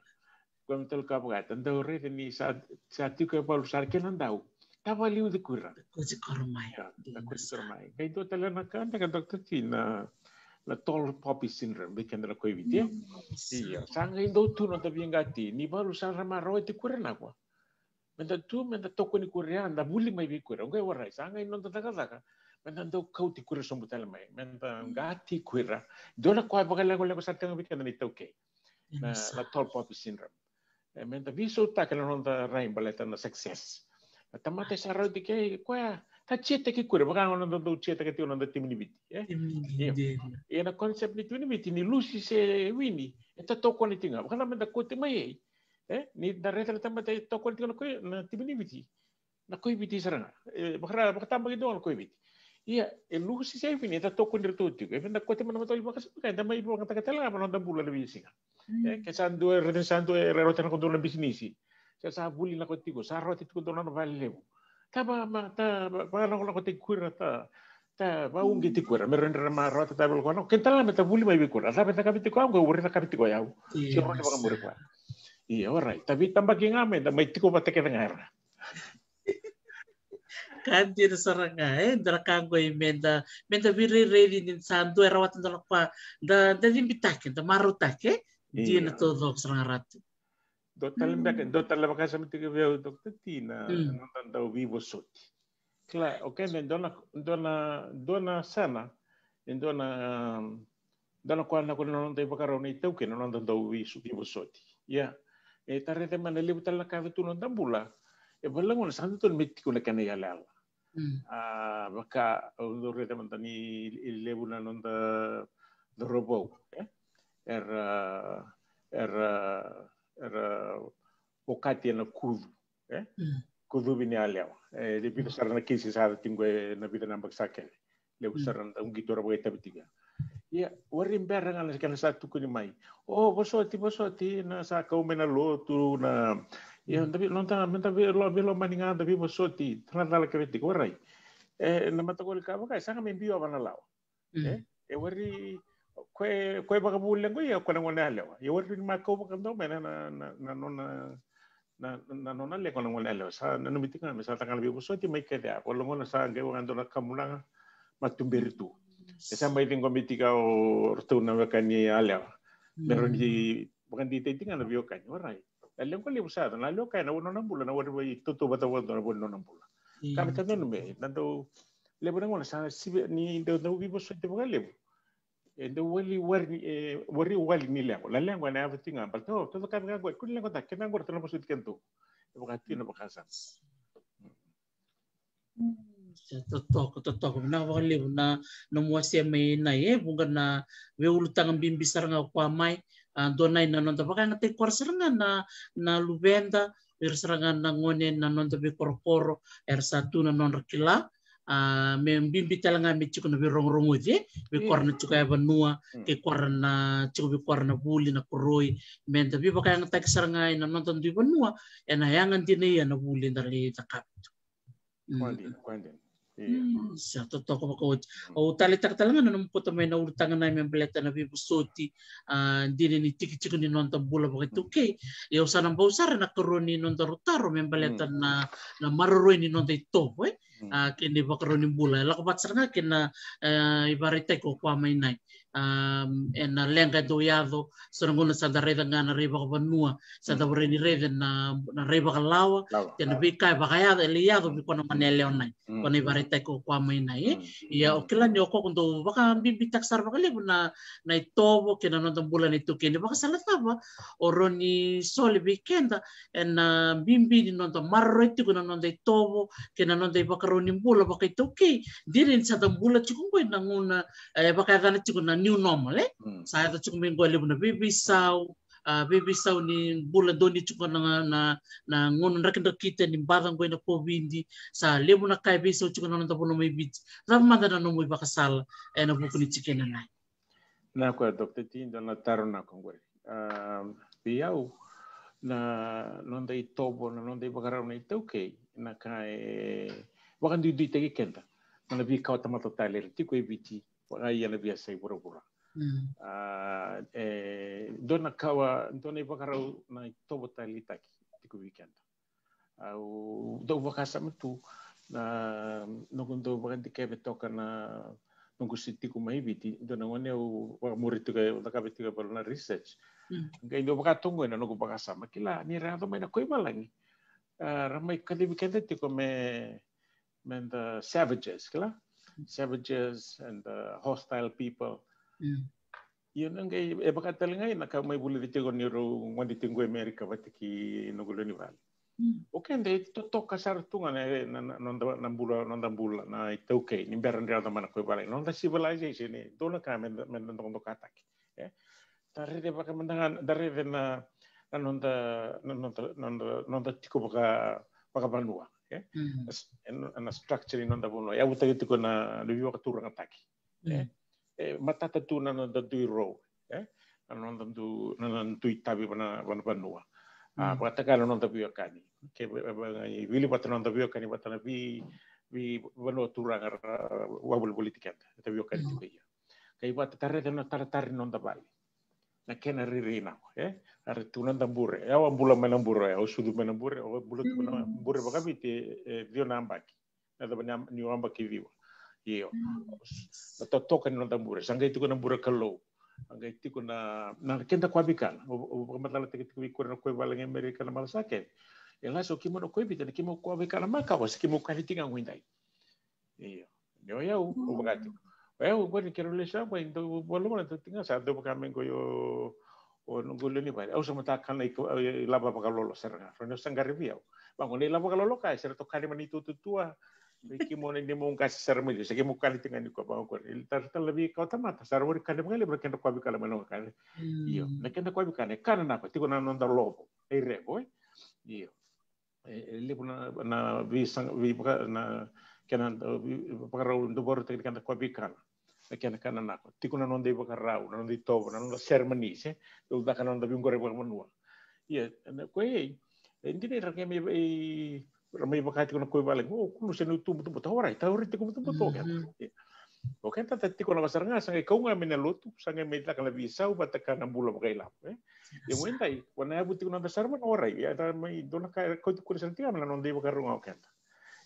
Koya me tale ka vaka, da dau raica ni sa, sa tiko e valu sara kei na dau. Da vakaliuci ira. Kauti ira mai. Ia, da kauti ira mai. Qai dua tale na ka, da ka Doctor T na, na tall poppy syndrome, vei keda na koiviti, eh? Mm, sa. Ia, sa qai dau tu noda veiqati, ni valu sara ma rawati ira na ko. Me da tu, me da tokoni ira, da vuli mai vei ira. Qai warai, sa qai noda cakacaka, me da dau kauti ira sobu tale mai, me da qati ira. Dua na ka e vakaleqoleqo sara tiko ga vei keda na iTaukei. Na, na tall poppy syndrome. E, me da veisautaka na noda rai baleta na success. Na tamata e sa rawati ira, koya, da cheer-taka ira, vaka ga noda dau cheer-taka tiko na noda timi ni Viti, eh? Timi ni Viti. Ia na concept ni timi ni Viti, ni lusi se wini, e da tokoni tiko ga. Vaka na me da kauti mai, eh? Ni da raica na tamata e tokoni tiko na koi, na timi ni Viti. Na koiviti sara ga. E, vaka, vakatabakidua na koiviti. Ia, e lusi se wini, e da tokoni iratou tiko. E vei da kauta mai na mataqali vakasama, e da mai vakayagataka tale ga na noda bula na veisiga. Mm. E, ke sa dua, e raica ni sa dua, e rawata na kodou na bisinisi. Se sa vuli na ko tiko, sa rawata tiko dua na vale levu. Da va, ma, da va, vakalagolagotaki ira, da, da vauqeti ira. Me rawa ni ra ma rawata tale ga na ko. Ke da lako me da vuli mai vei ira. Da vei da ka vei tiko au, qai ira da ka vei tiko au. Ia, se rawa ni vakamuri koya. Ia, alright. Da veitabaki ga me da mai tiko vata kece ga era. Ka dina sara ga, e, dua na ka qo e me da, me da veirairaici ni sa dua e rawata dua na ka, da, da cibitaki, da marautaki, e? Dina taucoko sara ga Ratu. Dua tale beka, dua tale vakasama tiko vei au Doctor T na, na noda dau veivosoti. Kila, okay, e dua na, dua na, dua na sana, e dua na, dua na koya na ko na noda ivakarau na iTaukei na noda dau veisu-, veivosoti. Ia, e da raica mai na levu tale na ka e tu na noda bula. E vakalagona sa dodonu me tiko na kena iyalayala. Mm. A, vaka, au dau raica mada ni levu na noda cauravou, e? Era, era, era okati ena kucu. E? Mm. Kucuvi ni yalewa. E, e vica sara na kisi sa tiko ena vica na yabaki sa kece. Levu sara na uqeti era vakaitavi tiko ya. Ia, warai bera ga na kena sa tukuni mai. O, vosoti, vosoti, na sa kau mai na lotu, na, ia, da vei, noda, me da vei, lo, veilomani ga, da veivosoti, da na cala kece tiko, warai. E, na mataqali ka vaka, e sega me biu ova na lawa. Mm. E, e warai, ko e, ko e vakavu lequ ia, ko na gone yalewa. Ia warai ni ma kau vakadua mai na, na, na, na nona, na, na nona lequ na gone yalewa. Sa nanumi tiko ga me sa tagane veivosoti mai kece ya. Vakalogona sa qai vakadua na kamunaga ma tuberi tu. E sa mai ciqomi tiko o ratou na weka ni yalewa. Me rawa ni vakadeitaki tiko ga na veiwekani. Warai. Na lequ levu sa yaco, na lewe kaya na nona bula, na warai vei tautauvata vakadua na nona bula. Ka me ta nanumi, na dau Levu na gauna sa sivi ni dau dau veivosoti vakalevu. E dau wali wari ni e wari wali ni leqo. Na leqo ena yaco tiko ga baleta o tou cakava ga qo e kua ni leqo ta kena qo ratou na vosoti kena tou. E vaka tiko na vakasama. Sa totoka, totoka vinaka vakalevu na nomu wasea mai Nai e vuqa na veiulutaga bibi sara ga o koya mai. A dua Nai na noda vakayagataki koya sara ga na na luveda, o ira sara ga na gone na noda veikoroporo era sa tu na nodra kila. A me bibi tale ga me tiko na veirogorogoci e vei koya na tiko e vanua, kei koya na tiko vei koya na vuli na koroi, me da veivakayagataki sara ga ena noda dui vanua ena yaga dina ia na vuli da lai cakava tu. Koya dina, koya dina. Sa totoka vakaoti. Au taleitaka tale ga na nomu kauta mai na ulutaga Nai me baleta na veivosoti, a dina ni tikitiki ni noda bula vakaiTaukei. Ia au sa na bau sara na karua ni nodaru taro me baleta na na maroroi ni noda itovo e a kei na ivakarau ni bula e lako vata sara ga kei na e ivakaraitaki o koya mai Nai. A ena leqa e dau yaco, so na gauna sa da raica ga na rai vakavanua, sa da vakarau ni raica na na rai vakalawa, kei na veika e vakayaco e lai yaco vei koya na gone yalewa Nai. Koya na ivakaraitaki o koya mai Nai e. Ia o kila ni o koya ko dau vakabibitaka sara vakalevu na na itovo kei na noda bula na iTaukei, ni vakasala cava o rau ni soli vei keda ena bibi ni noda maroroi tiko na noda itovo kei na noda ivakarau ni bula vakaiTaukei. Dina ni sa da bula tiko qo ena gauna e vakayacana tiko na new normal e. Sa yaco tiko mai qo e levu na veiveisau, a veiveisau ni bula dau ni tiko na na na gauna drakidrakita ni baca qo ena COVID. Sa levu na ka e veisau tiko na noda vanua mai Viti. Cava mada na nomu ivakasala ena vuku ni tikina Nai? Na koya Doctor T, dua na taro na ko qori. A vei au na noda itovo, na noda ivakarau na iTaukei na ka e vakaduiduitaki keda na veikawa tamata tale era tiko e Viti vaka ia na veiyasai vuravura. A e dua na kawa, dua na ivakarau na itovo taleitaki tiko vei keda. Au dau vakasama tu na noqu dau vakadikeve toka na noqu se tiko mai Viti, dua na gone au vakamuri tiko, au cakava tiko e vale na research. Qai dau vakatoqoi na noqu vakasama, kila ni ra yaco mai na koivalagi, a ra mai kacivi keda tiko me me da savages, kila? Savages and the hostile people. Io na qai e vaka tale ga na ka mai vulici tiko ni rau gone tiko e Amerika vata kei noqu lewe ni vale. O keda e totoka sara tu ga na na na noda na bula, noda bula na iTaukei ni bera ni ra yaco mai na koivalagi, noda civilization e dua na ka me da me da dokadokataki. E da raica vaka mada ga da raica na na noda na noda noda noda tiko vaka vakavanua e na structure ni noda vanua e yavutaki tiko na na veivakaturagataki. E e matata tu na noda dui rou e na noda du na noda dui tavi vana vana vanua. A vakataka na noda veiwekani ke vili vata na noda veiwekani vata na vei vei vanua turaga ra wavolivoliti keda e ta veiwekani tiko ia. Kai vata ta raica na taratara ni noda vale na kena rairai nako e. A ra tu na da bure e au a bula mai na bure e au sucu mai na bure au bula tu mai na bure vakaviti e ciwa na abaki. Na cava ni abaki ciwa. Io na totoka ni noda bure sa qai tiko na bure kalou. A qai tiko na na keda koya veikana au vakamacalataki tiko vei kore na koya vale ga Amerika na maca sa kece. E lasi o keimau na koya vita na keimau koya veikana makawa se keimau kani tiko ga goi dai. Io ni o yau au vaka tiko o yau qori ni keirau lesu yau mai dau valu gona dau tiko ga sa dau vaka mai qoi o o noqu lewe ni vale au sa mata kana i lava vakalolo sara ga rau ni au sa qaravi au. Vaqo na i lava vakalolo ka e sera tokani ma ni tututua. Vei keimau na i neimau qase sara mai liu sa keimau kani tiko ga ni koya vaqo qori i tara tala vei kawa tamata sa ra wari kani vakalevu na kedra koya veikana mai noga kani. Io na kedra koya veikana e kana nako tiko na noda lovo na i revo e. Io e levu na na veisaga veivaka na kena vakarau dau vakarautaki na keda koya veikana. Na kena kana nako tiko na noda ivakarau na noda itovo na noda ceremonies e dau caka na noda veiqore vakavanua. Ia na koya ei e dina era qai mai ra mai vaka tiko na koya vale o kulu se niu tu butobuto orai tauri tiko butobuto keda. O keda ta tiko na vasara ga sa qai kau ga mai na lotu sa qai mai caka na veisau vata ka na bula vakailavo e. Ia mo edai ko na yavu tiko na noda sara mana orai ia da mai dua na ka e kauti kuri sara tiko ga mai na noda ivakarau ga o keda.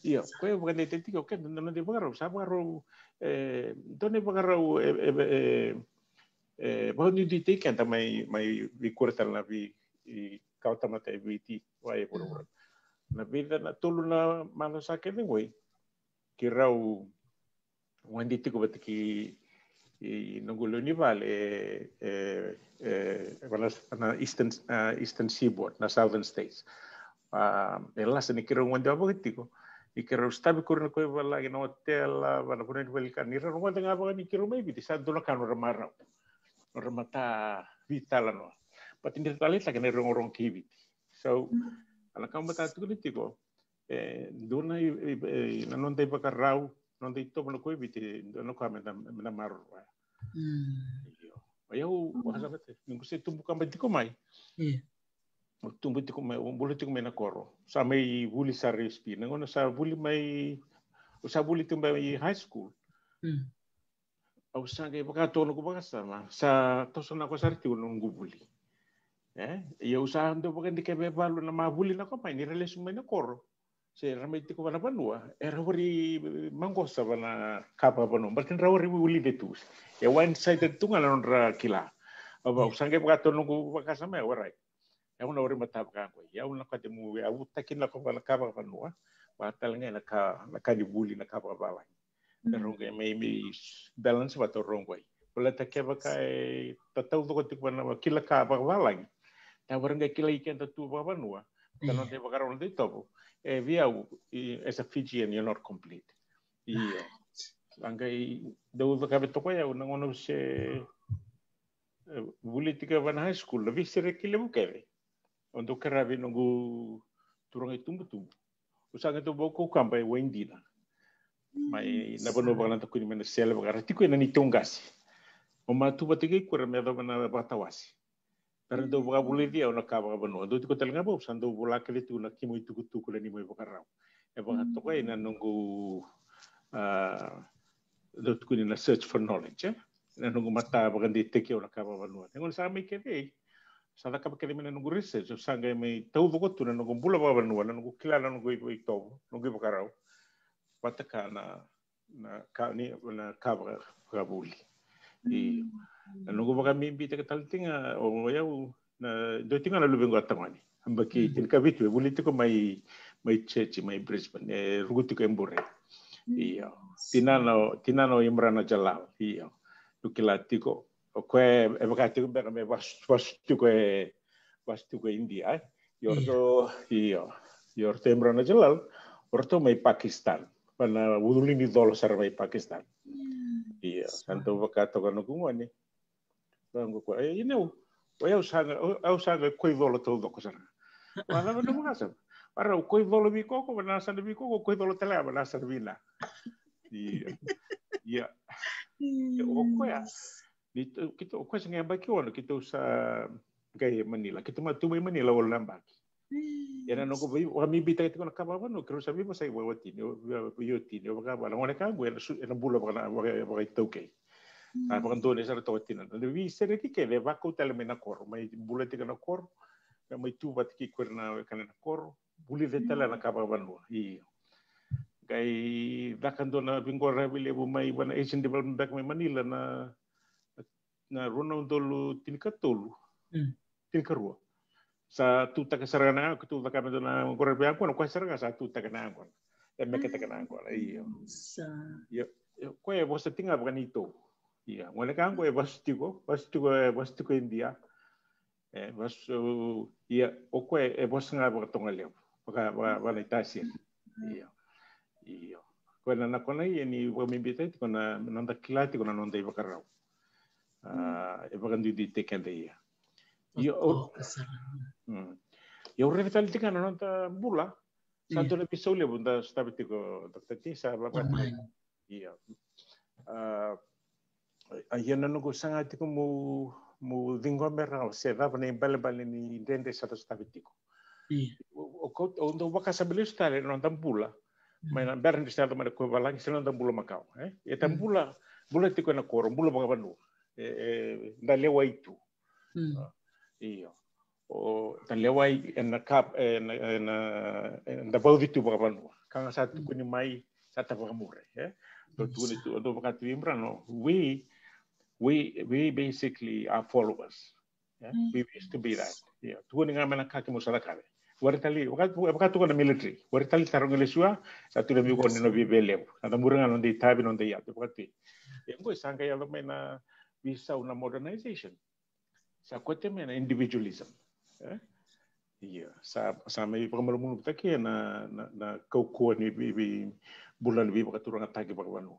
Ia ko e vakadeitaki tiko o keda na noda ivakarau sa vakarau e dua na ivakarau e e e vakaduiduitaki keda mai mai veikura tale na vei kawa tamata e Viti vaka e vuravura. Na vica na tolu na macawa sa kece goi keirau Madi tiko vata ki i noqu lewe ni vale e, e, e, vana, vana Eastern, uh, Eastern Seaboard, na Southern States. Uh, e lasa ni keirau gode vaka tiko, ni keirau stavi kuri na koi valagi na otela, vana vanua ni vale ni ka, ni rau gode ga vaka ni keirau mai Viti, sa dua na ka nodra marau. Nodra mata vitalanoa. But ni taleitaka na irogorogo kei Viti. So, ana ka mata tukuni tiko, e dua na i, i, i, na noda ivakarau, noda itovo na koi Viti, dua na ka me na, me na maroroya. Io. O yau, vakasama te, ni ko se tubu kaba tiko mai. Io. O tubu tiko mai, o bula tiko mai na koro. Sa mai vuli sara i S P. Na gauna sa vuli mai, o sa vuli tiko mai high school. Au sa qai vakatoka noqu vakasama, sa toso na ko sara tiko noqu vuli. E, ia au sa dau vakadikeva e valu na ma vuli na ko mai, ni ra lesu mai na koro. Se ra mai tiko vana vanua, era wari maqosa vana ka vakavanua. But ra wari vulica tu. E one-sided tu ga na nodra kila. Au sa qai vakatoka noqu vakasama, e warai. Au na wari mata vaka qo. Au na kate mu, au taki na ko vana ka vakavanua. Vakatale ga na ka, na ka ni vuli na ka vakavalagi. E rogo e mai, mai balance vata o rogo ai. Baleta kevaka e tatau coko tiko vana kila ka vakavalagi. Ta wara qai kilai keda tu vakavanua. Ta noda ivakarau, noda itovo. E vei au, as a Fijian, you're not complete. Io. Sa qai dau cakava toka yau na gauna se, e, vuli tiko vana high school, na veisereki levu kece. O dau karavi noqu turaga itubutubu. O sa qai dau vakau kaba e waidina. Mai na vanua vakanadakuni mai na sele vakara tiko ena ni tau qasi. O ma tu vata kei kura me yacova na vakatawasi. Era dau vakavulici au na ka vakavanua. Dau tiko tale ga vau, sa dau vola kece tu na kemu itukutuku na ni mai vakarau. E vakatoka ina noqu, a, dau tukuni na search for knowledge, e? Na noqu mata vakadeitaki au na ka vakavanua. E gona sa mai kece, sa cakava kece mai na noqu research, sa qai mai taucoko tu na noqu bula vakavanua, na noqu kila na noqu i, itovo, noqu ivakarau. Vata ka na, na ka ni, na ka vaka, vakavuli. I, na noqu vakabibitaka tale tiko ga, o yau, na, dua tiko ga na luvequ a tagone. Yabaki tinikavitu, e vuli tiko mai, mai church, mai Brisbane, e ruku tiko e bure. Io. Tinana o, tinana o Imran Jalal, io. Dou kila tiko. O koya e, e vaka tiko beka me vasu, vasu tiko e, vasu tiko e India, e. Io, ratou, io. Io, ratou Imran Jalal, o ratou mai Pakistan. Vana udolu ni colo sara mai Pakistan. Io, sa dau vaka toka noqu gone. Vaqo koya, e, inau, o yau sa qai, o, au sa qai koi colo taucoko sara. Vacava na vakasama? Varau koi colo vei koko, vana sa na vei koko, koi colo tale, vana sa na vei na. Io. Io. O koya. Ni, keitou, o koya sa qai yabaki ono, keitou sa qai Manila. Keitou ma tu mai Manila walu na yabaki. Ia na noqu vakabibitaka tiko na ka vakavanua, keirau sa veivosaki vakawatini, vakavatini, vakavala. Gone ka qo, ena bula vaka, vaka, vakaitaukei. A vakadonui sara toka tina. Na veisereki kece, e vakau tale mai na koro, mai bula tiko na koro, mai tu vata kei koya na wekana na koro, vulica tale na ka vakavanua. Io. Qai caka dua na veiqaravi levu mai vana Asian Development Bank mai Manila na, na rua na udolu tinikatolu. Tinikarua. Sa tutaka sara ga na, keitou cakava dua na qaravi yaqona, koya sara ga sa tutaka na yaqona. E meketaka na yaqona, io. Io, io, koya e vosa tiko ga vaka neitou. Io, gone ka qo e vasu tiko, vasu tiko, e vasu tiko India. E vasu, io, o koya e vosa ga vakatogalevu. Vaka, vaka, vaka na itasiri. Io. Io. Koya na, na kona ia ni vakabibitaka tiko na, na noda kila tiko na noda ivakarau. A, e vakaduiduitaki keda ia. Io, au raica tale tiko ga na noda bula. Sa dua na veisau levu da sotava tiko, Doctor T, sa vaka tiko. Io. A, ia na noqu saga tiko meu, meu ciqoma rawa se cava na ibalebale ni dredre sa da sotava tiko. Io. O, o, o dau vakasama lesu tale na noda bula. Mai na bera ni sa yaco mai na koro valagi se na noda bula makawa, e? Ia da bula, bula tiko ena koro, bula vakavanua. E, e, da lewai tu. Io. O da lewai ena ka, ena, ena, ena da vauci tu vakavanua. Ka ga sa tukuni mai, sa da vakamuri, e? Dau tukuni tu, dau vaka tu Imran, we, we, we basically are followers. Yeah? We used to be that. Io, tukuni ga mai na ka keimami sa cakava. Warai tale, vaka, vaka tu ga na military. Warai tale tarogi lesu ya, sa tu na vei koya ni na via vei levu. Na da muri ga na noda itavi, na noda iyatu, vaka tu. E qo sa qai yaco mai na veisau na modernization. Sa kote mai na individualism. E? Ia, sa, sa mai vakamalumalumutaki na, na, na kaukauwa ni vei, vei bula ni veivakaturagataki vakavanua.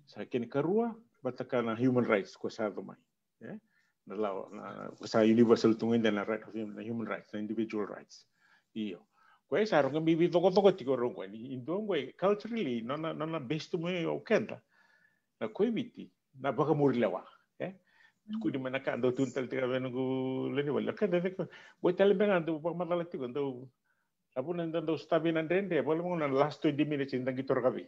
Sa kena ikarua, vata kei na human rights ko sa yaco mai. E? Na lawa, na, na, sa universal tu ga eda na right of human, na human rights, na individual rights. Io. Koya sa rau qai mai veicokocoko tiko rau qo, ni, e dua qo, culturally, nona, nona base tu mai o keda. Na koi Viti, na vakamuri lewa. E? Tukuni mai na ka, dau tukuni tale tiko vei noqu lewe ni vale. O keda tiko, qo tale beka dau vakamacala tiko, dau, a vuna da dau sotavi na dredre, vale mo na last twenty minutes, da qai toraka vei.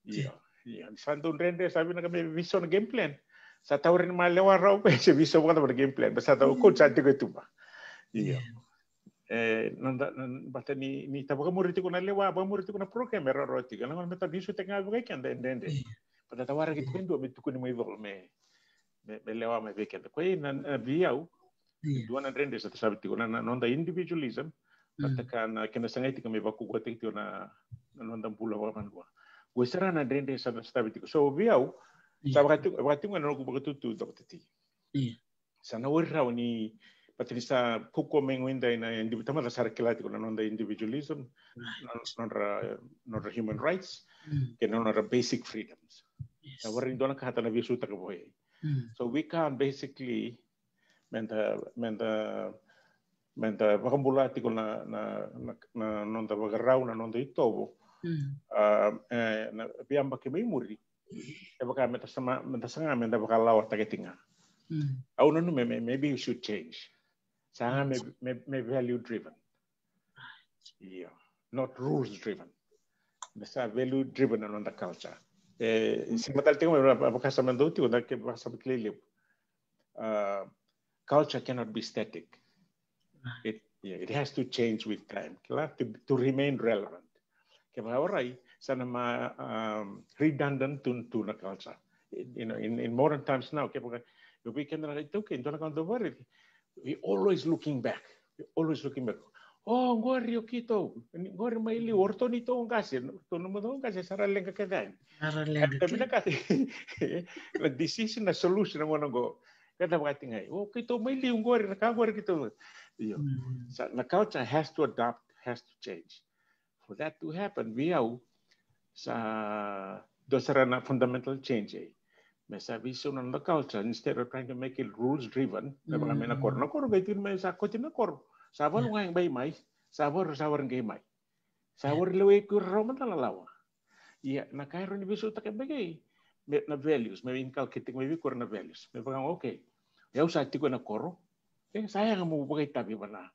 Io, io. Sa dau dredre, sa vinaka me veisau na game plan. Sa taura ni ma lewa rawa, se veisau vakacava na game plan. Sa tau coach sa tiko e tuba. Io. E, na, na, na, bata ni, ni ta vakamuri tiko na lewa, vakamuri tiko na program, e rawarawa tiko. Na gauna me ta veisau tiko ga vei keda, e dredre. Bata ta waraki tiko e dua, me tukuni mai colo, me, me, me lewa mai vei keda. Koya na, na vei au, dua na dredre sa ta savi tiko, na, na noda individualism, vata kei na kena sagai tiko me vakaukauwataki tiko na, na noda bula vakavanua. Qo sara na dredre sa ta savi tiko. So, vei au, sa vaka tiko, vaka tiko ga na noqu vakatutu, Doctor T. Sa na wari rawa ni, bata ni sa kaukaua mai qo eda na, eda tamata sa ra kila tiko na noda individualism, na nodra, nodra human rights, kei na nodra basic freedoms. Sa wari ni dua na ka ta na veisautaka vei au. So we can't basically, meda, meda, meda vakabula tiko na, na, na, na noda vakarau, na noda itovo. A, e, na veiyabaki mai muri. E vaka meda sama, meda saga meda vakalawataki tiko ga. Au nanuma me, me, maybe you should change. Saga me, me, me value driven. Io. Not rules driven. Me sa value driven na noda culture. E, se matata tiko mai, vakasama dau tiko, da ke vakasama kilai levu. Uh, culture cannot be static. It, yeah, it has to change with time. Kila, to, to remain relevant. Ke vakaorai, sa na ma, um, redundant tu, tu na culture. You know, in, in modern times now, ke vaka, e vei keda na iTaukei, dua na ka dau vakaraici, we always looking back. We always looking back. O, qori o keitou, qori mai liu, o ratou neitou qase, o ratou nomudou qase, sa ra leqa kece yani. Sa ra leqa kece. Na decision, na solution, na gauna qo. Keda vakatigai. O, keitou mai liu qori, na ka qori keitou. Io. Sa, na culture has to adapt, has to change. For that to happen, vei au, sa dua sara na fundamental change, e. Me sa veisau na noda culture, instead of trying to make it rules driven, me vaka mai na koro. Na koro qai tiko mai sa koti na koro. Sa valu ga e qai mai, sa valu sa wari qai mai. Sa wari lewe i kura rau mada na lawa. Ia, na ka e rawa ni veisautaka beka i, me, na values, me inculcate tiko mai vei kura na values. Me vaka, okay. E au sa tiko ena koro. E, sa yaga mo vakaitavi vana.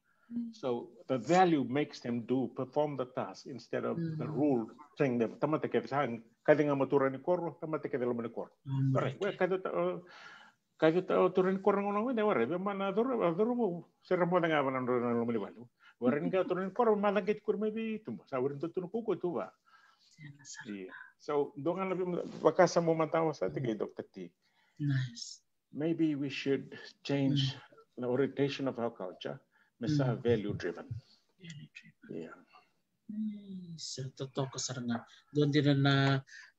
So the value makes them do, perform the task instead of the rule saying them. Tamata kece sa kaci ga mo turaga ni koro, tamata kece loma ni koro. Alright, we kaci ta, kaci ta turaga ni koro na gauna qo, warai, vei mana coro, coro mo, se ra moce ga vana na loma ni vale. Warai ni qai turaga ni koro, maca qai tukuri mai vei tuba. Sa warai ni dua tu na kaukaua tu va. Ia. So, dua ga na vakasama matawa sa tiko i Doctor T. Nice. Maybe we should change the orientation of our culture. Me sa value driven. Value driven. Yeah. Mm, sa totoka sara ga. Dua dina na,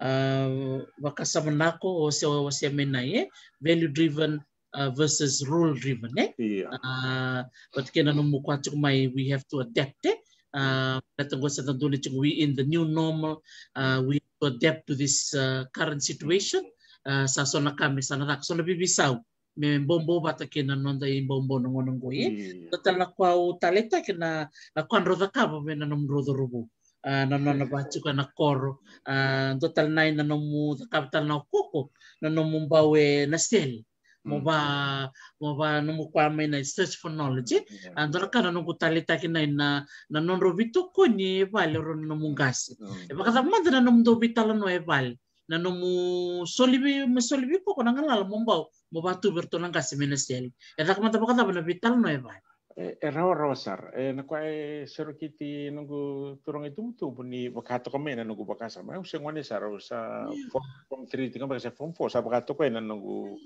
ah, vakasama nako o se, o se me na, e? Value driven, ah, versus rule driven, e? Yeah. Ah, but kena nomu kua tiko mai, we have to adapt, e? Ah, baleta qo sa da dua na tiko, we in the new normal, ah, we have to adapt to this, ah, current situation. Ah, sa so na ka me sa na caka, so na veiveisau me bobo vata kei na noda ibobo na gauna qo, e? Ia. Dua tale na kua au taleitaka na, na kua drau cakava vei na nomudrau cauravou. Ah, na nona va tiko ena koro. Ah, dua tale na i na nomu cakava tale na okoko, na nomu bau ena sele. Mo va, mo va nomu kua mai na search for knowledge. Ah, dua na ka na noqu taleitaka na i na, na nodrau veitokoni e vale o rau na nomu qase. E vakacava mada na nomudou veitalanoa e vale. Na nomu soli vei, me soli vei koko na galala mo bau, mo vatuvi ratou na qase mai na sele. E caka mada vakacava na veitalanoa e vale. E, e rawarawa sara. E, na kua e serokiti noqu turaga itubutubu ni vaka toka mai na noqu vakasama. Au se gone sara, au sa form, form three, tiko beka se form four, sa vaka toka na noqu,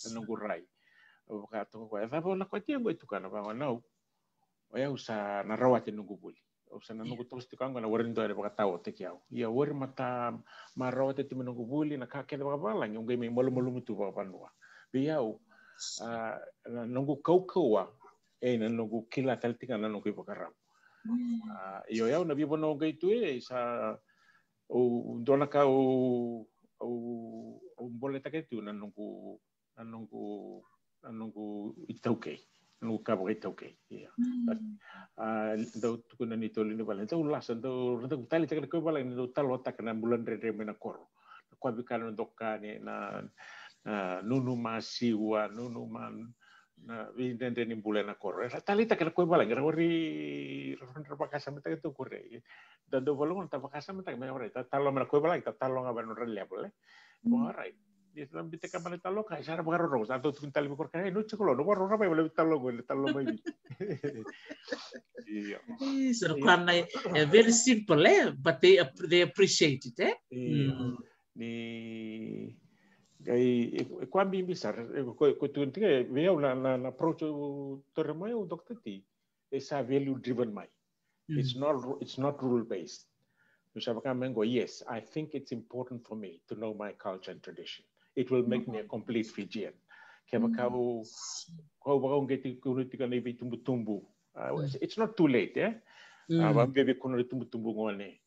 na noqu rai. Au vaka toka, e cava na kua tiko e tukana vaka nau. O yau sa na rawati noqu vuli. Au sa na noqu toso tiko qo na warai dua e vakataotaki au. Ia warai mata ma rawati tu me noqu vuli na ka kece vakavalagi, au qai mai malumalumu tu vakavanua. Vei au, a, na noqu kaukauwa, e na noqu kila tale tiko na noqu ivakarau. A, io yau na veivanua au qai tu e, sa, au, dua na ka au, au, au boletaka tu na noqu na noqu, na noqu itaukei, na noqu ka vakaitaukei. Ia. A, dau tukuna ni tolu ni vale, dau lasa, dau, dau taleitaka na koya vale, dau talotaka na bula dredre mai na koro. Na koya vika na doka ni na, na nunu masiwa, nunu ma, na veidredre ni bula na koro. Era taleitaka na koya vale, era wari, ra vakasamataka tu kore. Da dau valoga na ta vakasamataka, me ora, ta talo mai na koya vale, ta talo ga vale nodra level, e. Ora. Ia sa na bita ka mana talo ka, sa na vakarorogo, sa dau tukuni tale vei koya, e, no tiko lo, no vakarorogo mai, vale talo ko, talo mai vi. Io. Ih, sa na koya na, e, very simple, e, but they, app- they appreciate it, e? Io. Ni, qai, e, e koya bibi sara, e, ko, ko tukuni tiko, e, vei au na, na, na approach o Tore mai, o Doctor T, e sa value driven mai. It's not, it's not rule based. Ni sa vaka me qo, yes, I think it's important for me to know my culture and tradition. It will make me a complete Fijian. Kevaka au, kau vakauqeti kunu tiko na veitubutubu. Uh, it's, it's not too late, e? A, vakabibi kunu na tubutubu gone.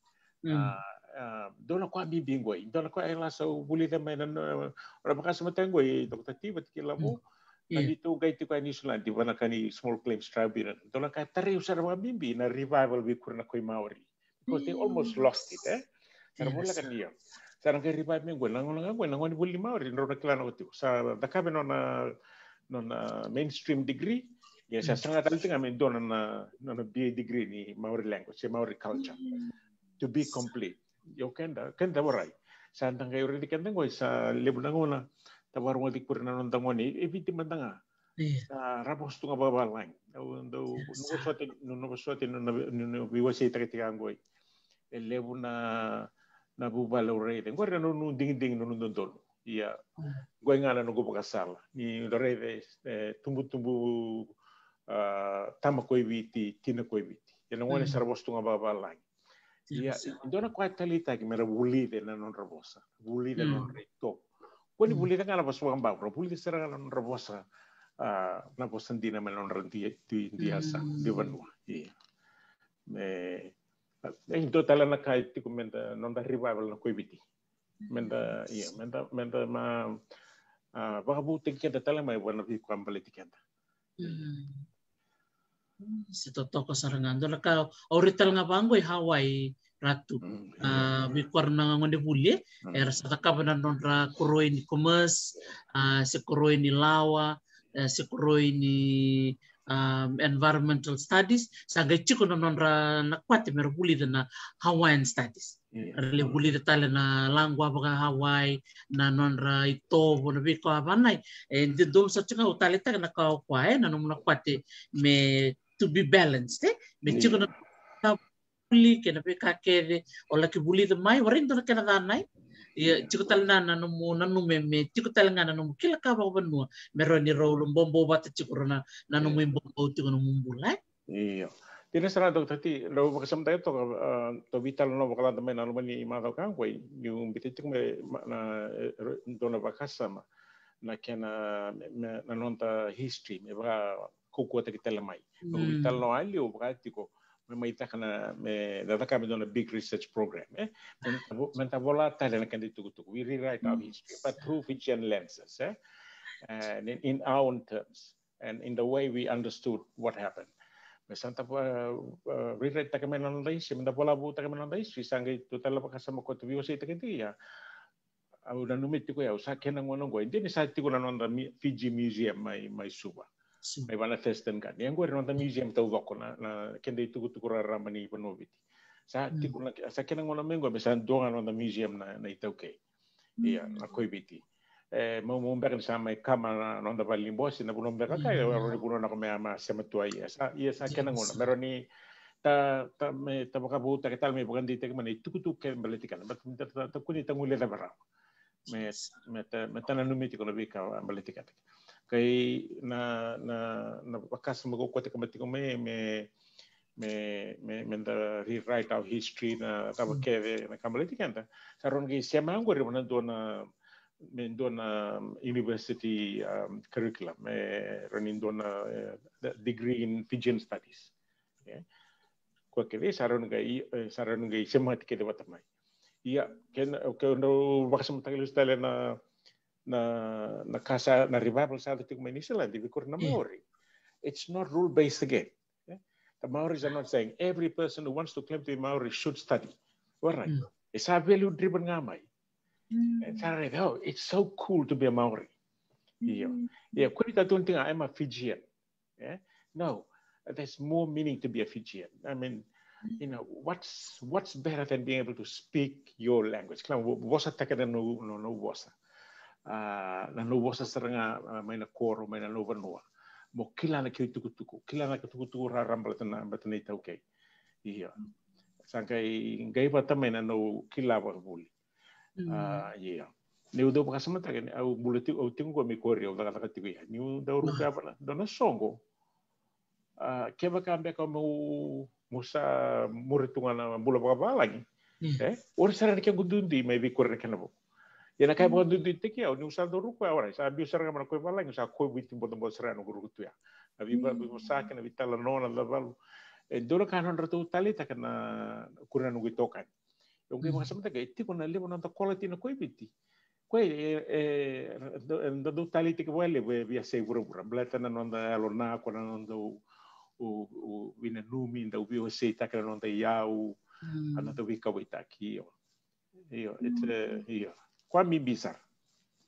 A, a, dua na koya bibi qoi, dua na koya e lasa au vulica mai na, na, na vakasama tale qoi, Doctor T vata kei Lavo. Na neitou qai tiko e Niusiladi, vaka na ka ni Small Claims Tribunal. Dua na ka e tarai au sara vakabibi na revival vei kura na koi Maori. Because they almost lost it, e? Sa ra voleka ni ia. Sa ra qai revive mai qo, na gauna ga qo, na gauna ni vuli ni Maori, drau na kila na oti. Sa cakava nona, nona mainstream degree, ia sa saga tale tiko ga me dua na, na, nona B A degree ni Maori language, se Maori culture. To be complete. Io keda, keda warai. Sa da qai raici keda qo, sa levu na gauna, ta vakarogoci kura na noda gone, e Viti mada ga. Sa ra vosa tu ga vakavalagi. Au dau, nona vosoti, nona vosoti, nona veiwaseitaka tiko qoi. E levu na, na vuvale au raica. Qori na nunu digidigi, nunu dodonu. Ia, qoi ga na noqu vakasala. Ni da raica, e, tubutubu, a, tama koi Viti, tina koi Viti. Ia na gone sa ra vosa tu ga vakavalagi. Ia, e dua na koya e taleitaki me ra vulica na nodra vosa. Vulica na nodra itovo. Kua ni vulica ga na vosa vakabau, ra vulica sara ga na nodra vosa, a, na vosa dina mai na nodra dia, dia, dia sa, dia vanua. Ia. Me, e dua tale na ka e tiko me da, noda revival na koi Viti. Me da, ia, me da, me da ma, a, vakavoutaki keda tale mai vua na veika baleti keda. Se totoka sara ga. Dua na ka, au raica tale ga vaqo i Hawaii, Ratu. A, vei koya na gone vuli, e, era sa cakava na nodra koroi ni commerce, a, se koroi ni lawa, e, se koroi ni, a, environmental studies, sa qai tiko na nodra na kwate me ra vulica na Hawaiian studies. Ra lai vulica tale na laqua vaka Hawaii, na nodra itovo, na veika vanai. E dodonu sa tiko ga au taleitaka na ka o koya, e, na nomu na kwate me to be balanced, e? Me tiko na ka vuli kei na veika kece o laki vulica mai, warai dua na kena ca nai. Ia, tiko tale na, na nomu, na nomu me, me tiko tale ga na nomu kila ka vakavanua. Me rawa ni rau bobo vata tiko rau na, na nomu ibobo tiko nomu bula, e? Io. Dina sara, Doctor T, rau vakasamataka toka, a, tou veitalanoa vakalada mai na loma ni macawa ka qoi, niu biuta tiko mai na, e, dua na vakasama na kena, me, me, na noda history, me vakaukauataki tale mai. Noqu veitalanoa a liu vaka tiko, me mai caka na, me, na caka me dua na big research program, e? Me, me da vola tale na keda itukutuku. We rewrite our history, but through Fijian lenses, e? And in, in our own terms. And in the way we understood what happened. Me sa da, uh, uh, rewrite taka mai na noda history, me da vola vou taka mai na noda history, sa qai tu tale vakasama ko tu veiwaseitaka tiko ia. Au nanumi tiko ia, au sa kena gauna qo, e dina ni sa tiko na noda Fiji Museum mai, mai Suva. Mai vana Thurston Garden. Ia qori noda museum taucoko na, na keda itukutuku rarama ni vanua Viti. Sa tiko na, sa kena gauna mai qo, me sa dua ga noda museum na, na iTaukei. Ia, na koi Viti. E, maumau beka ni sa mai kama na noda vale ni bose, na vanua beka ka, e, rau ni vanua na ko me a ma sema tu ai. Ia sa, ia sa kena gauna. Me rau ni ta, ta, me ta vakavoutaka tale me vakadeitaka mai na itukutuku kece baleti keda. But ta, ta, ta kua ni ta guileca varau. Me, me ta, me ta nanumi tiko na veika baleti keda. Kai na, na, na vakasama ko kote kama tiko mai me, me, me, me da rewrite our history na cava kece na ka baleti keda. Sa rawa ni qai sema qori vana dua na, me dua na university, um, curriculum, me rawa ni dua na, eh, degree in Fijian studies. Koya kece sa rawa ni qai, eh, sa rawa ni qai semati kece vata mai. Ia, ke na, ke na vakasamataka lesu tale na, na, na ka sa, na revival sa yaco tiko mai New Zealand, vei kora na Maori. It's not rule based again. The Maoris are not saying every person who wants to claim to be Maori should study. All right. E sa value driven ga mai. E sa raica, oh, it's so cool to be a Maori. Io. Ia, kua ni tatou tiko ga, I'm a Fijian. No, there's more meaning to be a Fijian. I mean, you know, what's, what's better than being able to speak your language? Kila, vosataka na nomu, nomu vosa. Ah, na nomu vosa sara ga, ah, mai na koro, mai na nomu vanua. Mo kila na kena itukutuku, kila na itukutuku raraba baleta na, baleta na iTaukei. Io. Sa qai, qai vata mai na nomu kila vakavuli. Ah, io. Niu dau vakasamataka ni au bula tiko, au tiko qo mai Korea, au cakacaka tiko ia. Niu dau ruka vana, dau na soqo. Ah, kevaka beka meu, meu sa muri tu ga na bula vakavalagi. Eh, ori sara na kequ duidui mai vei Korea na kena vuku. Ia na ka e vakaduiduitaki au, niu sa dau ruka, ora, sa biu sara ga mai na koi valagi, sa koi Viti botabota sara ga na ruku tu ya. Na veiva, veivosa kei na veitalanoa na cavalu. E dua na ka nodratou taleitaka na kura na noqu itokani. Au qai vakasamataka, e tiko na levu na noda quality na koi Viti. Koya e, e, e, da dau taleitaki vakalevu e veiyasai vuravura. Baleta na noda yalona, ko na noda u, u, u, veinanumi, dau veiwaseitaka na noda iyau, a noda veikauwaitaki, io. Io, it's, eh, io. Koya bibi sara.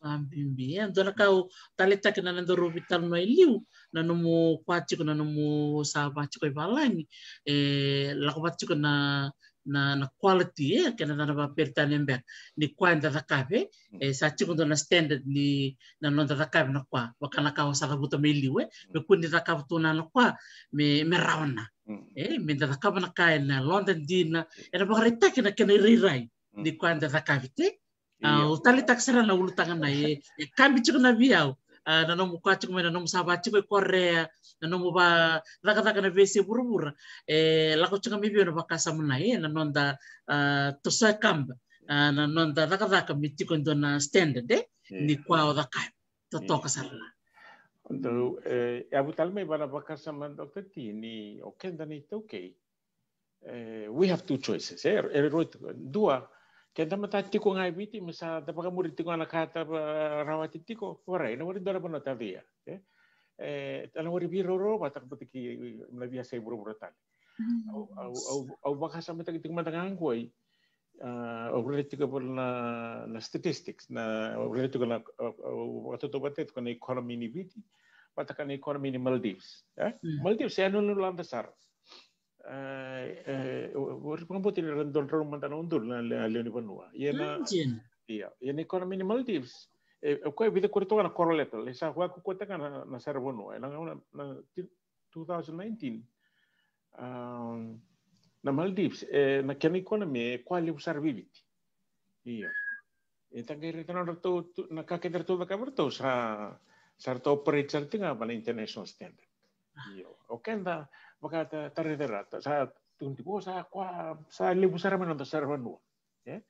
Koya bibi. E dua na ka au taleitaka na nodaru veitalanoa e liu, na nomu koya tiko, na nomu sa vaka tiko i valagi, e lako vata tiko na, na, na quality, e, kena yacana vakaperitania beka. Ni koya eda cakava, e, sa tiko dua na standard ni na noda cakava na koya, vaka na ka au sa cavuta mai liu, e, me kua ni cakava tu na, na koya me, me rawa na. E, me da cakava na ka ena yaloda dina, ena vakaraitaki na kena irairai ni koya eda cakava, e. Ah, au taleitaka sara na ulutaga na e, e kabi tiko na vei au. Ah, na nomu koya tiko mai, na nomu sa vaka tiko i Korea, na nomu vaka, cakacaka na veiyasai vuravura. E lako tiko mai vei au na vakasama na e, na noda, ah, toso e kaba. Ah, na noda cakacaka me tiko e dua na standard, e, ni koya o cakava. Totoka sara la. Dau, e, yavu tale mai vana vakasama, Doctor T, ni o keda na iTaukei. Eh, we have two choices, eh, e rua tiko. Dua, ke da mata tiko ga e Viti, me sa da vakamuri tiko ga na ka da rawati tiko, warai, na wari dua na vanua tale ya, eh? Eh, da na wari veiraurawataka vata kei na veiyasai vuravura tale. Au, au, au, au vakasamataka tiko mada ga qoi, ah, au raica tiko na, na statistics, na, au raica tiko na, au, au vakatautauvata tiko na economy ni Viti vata kei na economy ni Maldives, eh? Maldives e yanuyanu lada sara. Eh, eh, o, o, ori vakabauta ni ra dua na drau mada na udolu na le-, lewe ni vanua. Ia na, ia, ia na economy ni Maldives, e, e koya e vica kori toka na coral atoll, e sa vakakukutaka na, na saravanua. E na gauna na, na ti-, two thousand nineteen, um, na Maldives, e, na kena economy e koya levu sara vei Viti. Io. E ta qai raica na nodratou, tu, na ka kece ratou cakava ratou sa, sa ratou operate sara tiko ga vaka na international standard. Io. O keda, vaka ta, ta raica rata, sa tukuni tiko, o sa koya, sa levu sara mai na noda saravanua. E?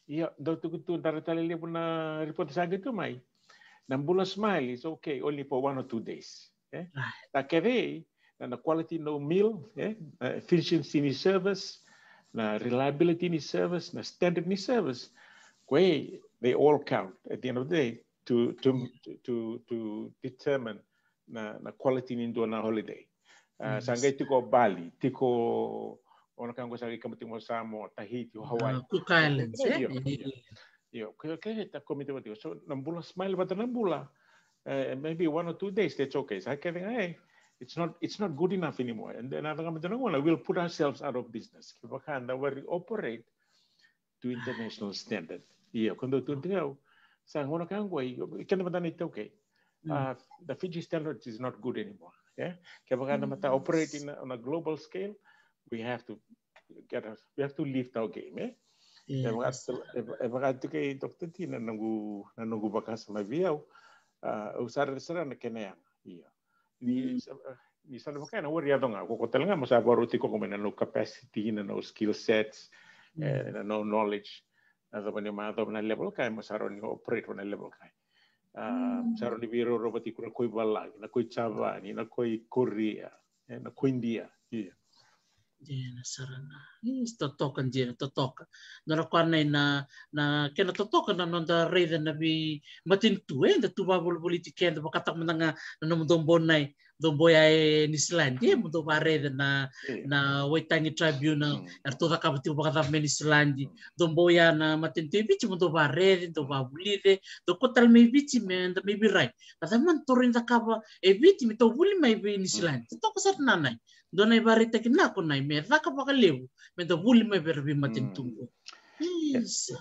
Io, dau tukutuku, dara tale levu na report sa qai tu mai. Na bula smile is okay only for one or two days. E? Right. Na kece, na, na quality no meal, e? Na efficiency ni service, na reliability ni service, na standard ni service. Koya, they all count at the end of the day to, to, to, to determine na, na quality ni dua na holiday. Ah, sa qai tiko Bali, tiko, o na ka qo sa qai kama tiko Samoa, Tahiti, o Hawaii. Ah, Cook Islands, e? Io, io. Io, ke, ke ta komiti vata tiko. So, na bula smile vata na bula. Eh, maybe one or two days, that's okay. Sa kece ga, e, it's not, it's not good enough anymore. And then, na ka mada na gauna, we'll put ourselves out of business. Kevaka da wari operate to international standard. Io, ko dau tukuna tiko au, sa gauna ka qo, i keda mada na iTaukei. Ah, the Fiji standard is not good anymore. Yeah? Kevaka da mata operate in a, on a global scale, we have to get us, we have to lift our game, eh? E vaka, e vaka tiko, Doctor T, na noqu, na noqu vakasama vei au. A, au sa raica sara na kena yaga. Ia. Ni sa, ni sa na vaka na wari yaco ga, ko ko tale ga mo sa vakaroti ko ko mai na no capacity, na no skill sets, e, na no knowledge. Na cava ni ma cava na level kai, mo sa rawa ni operate na level kai. A, sa rawa ni veiroro vati ko na koi Valagi, na koi Javani, na koi Korea, e, na koi India. Ia. Dina sara na. Is totoka, dina totoka. Dua na koya na, na kena totoka na noda raica na veimatanitu, e, da tu vavolivoliti keda, vakataka mada ga na nomudou bau nai, dou bau ya e Niusiladi, e, mo dou varaica na, na Waitangi Tribunal, eratou cakava tiko vakacava mai Niusiladi. Dou bau ya na matanitu e Viti, mo dou varaica, dou vavulica, dou ko tale mai Viti, me da mai virai. A cava mada tou rawa ni cakava e Viti, me tou vuli mai vei Niusiladi. Totoka sara na nai. Dua na ivakaraitaki na ko nai me caka vakalevu me da vuli mai vei ira veimatanitu qo. Isa.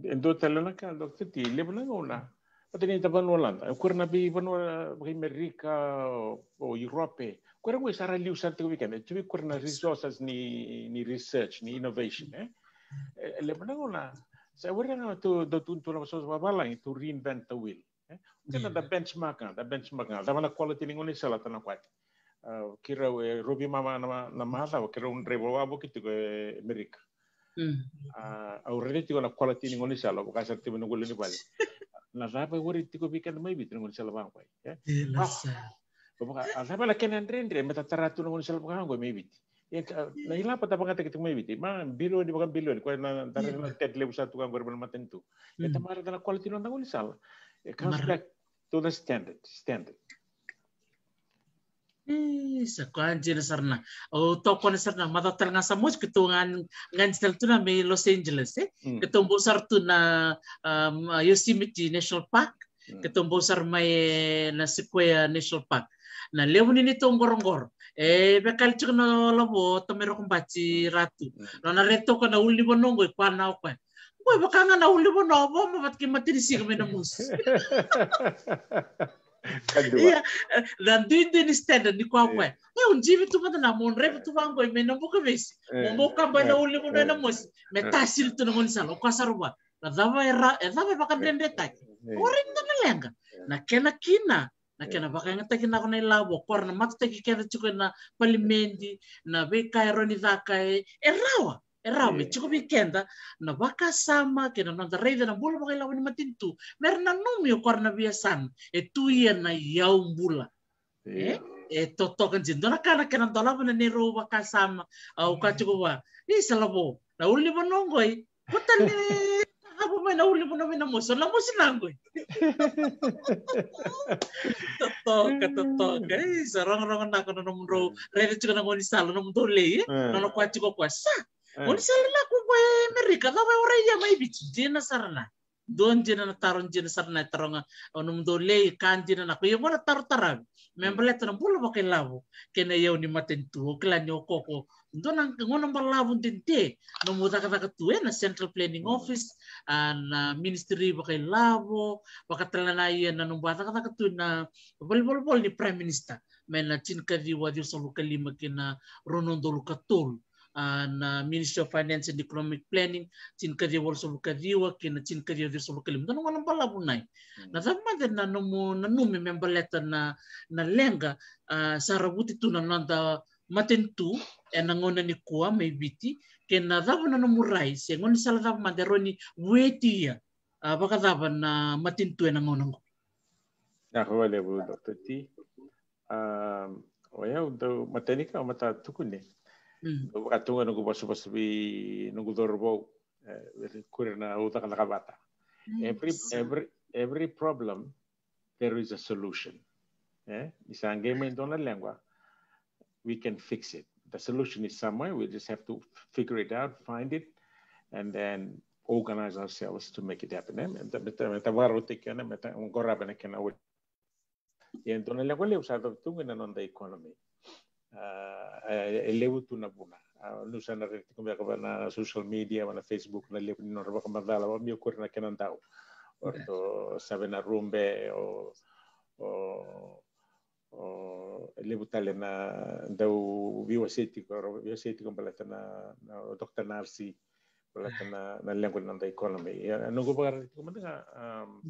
E dua tale na ka, Doctor T, levu na gauna, vata ni da vanua lada, e kura na veivanua vaka Amerika, o, o Europe, kura qo e sa ra liu sara tiko vei keda, tu vei kura na resources ni, ni research, ni innovation, e? E, levu na gauna, sa wari na gauna tu, da tu, tu na vasoso vavalagi, to reinvent the wheel. E? Keda da benchmark ga, da benchmark ga. Cava na quality ni gaunisala ta na kwati. A, keirau, e, rau veimama na, na macawa, keirau draiva wavoki tiko e Amerika. A, au raica tiko na quality ni gaunisala, vaka sara tiko na gole ni vale. Na cava e wari tiko vei keda mai Viti na gaunisala vaqo, e? Vaka, a cava na kena dredre, me ta tara tu na gaunisala vaqo mai Viti. Ia ka, na ilavo ta vagataki tiko mai Viti, ma bilioni, vaka bilioni, koya na, da raica na debt levu sa tu ka qori mai na matanitu. E tamara na quality ni noda gaunisala. It comes back to the standard, standard. Isa, koya dina sara na. O tokona sara na, macawa tale ga sa mosi, keitou ga, ga ni tale tu na mai Los Angeles, e? Keitou bau sara tu na, um, Yosemite National Park. Keitou bau sara mai e na Sequoia National Park. Na levu ni neitou qoroqoro. E vekali tiko na lavo, tamai Rokobati Ratu. Nona raica toka na ulunivanua qo, i koya na o koya. Qo e vaka ga na ulunivanua o Voma vata kei Matanisiga mai na mosi. Ia, e, na duidui ni standard ni koya o koya. E, o jivi tu mada na mo draiva tu vaqo mai na Bukavesi. Mo bau kaba na ulunivanua na mosi. Me tasili tu na gaunisala, o koya sara vua. Na cava e ra, e cava e vakadredretaki. Ori na leqa. Na kena kina, na kena vakayagataki na ko na ilavo, o koya na matataki keda tiko ena palimedi, na veika e rawa ni caka e, e rawa, e rawa me tiko vei keda na vakasama kei na noda raica na bula vakailavo ni matanitu. Me ra nanumi o koya na veiyasana e tu ia na iyau bula. E, e totoka dina. Dua na ka na kena dolava na neirau vakasama, au ka tiko vua. Isa lavo, na ulunivanua qoi, ko tale cava mai na ulunivanua mai na mosi, na mosi na qoi. Totoka, totoka. Isa, rogorogo na ko na nomudrau raica tiko na gaunisala, nomudrau lei, e? Nona koya tiko koya sa. Gaunisala na ko qoi Amerika, cava e warai ia mai Viti, dina sara na. Dua dina na taro dina sara na e taroga o nomudou lei, ka dina na ko ia gona taro taravi me baleta na bula vakailavo kei na iyau ni matanitu. O kila ni o koko dua na gauna balavu dede nomu cakacaka tu ena Central Planning Office, a, na Ministry vakailavo, vakatale na ia na nomu a cakacaka tu na valenivolavola ni Prime Minister mai na tinikaciwa ciwasagavulu ka lima kei na rua na udolu ka tolu. A, na Ministry of Finance and Economic Planning, tinikaciwa walusagavulu ka ciwa kei na tinikaciwa ciwasagavulu ka lima. Dua na gauna balavu nai. Na cava mada na nomu nanumi me baleta na, na leqa, a, sa ravuti tu na noda matanitu ena gauna nikua mai Viti, kei na cava na nomu rai se gaunisala cava mada e rawa ni vueti ia, a, vakacava na matanitu ena gauna qo. Vinaka vakalevu, Doctor T. A, o yau dau matanika, au mata tukuni. Dau vakatuga noqu vosavosa vei noqu cauravou, e, vei kuri na au cakacaka vata. Every, every, every problem, there is a solution. E? Ni sa qai mai dua na leqa, we can fix it. The solution is somewhere. We just have to figure it out, find it, and then organize ourselves to make it happen. E? Me ta, me ta, me ta vakarautaki kena, me ta qarava na kena Ia e dua na leqa levu sa cavuta tu qo na noda economy. A, e, e levu tu na vuna. A, niu sa na raica tiko beka va na social media, va na Facebook, na levu ni nodra vakamacala, va mai o kuri na kena dau. O ratou save na rube, o, o, o, e levu tale na dau veiwasei tiko, veiwasei tiko baleta na, na o Doctor Narsi, baleta na, na leqa ni noda economy. Ia, noqu vakaraica tiko mada ga, um,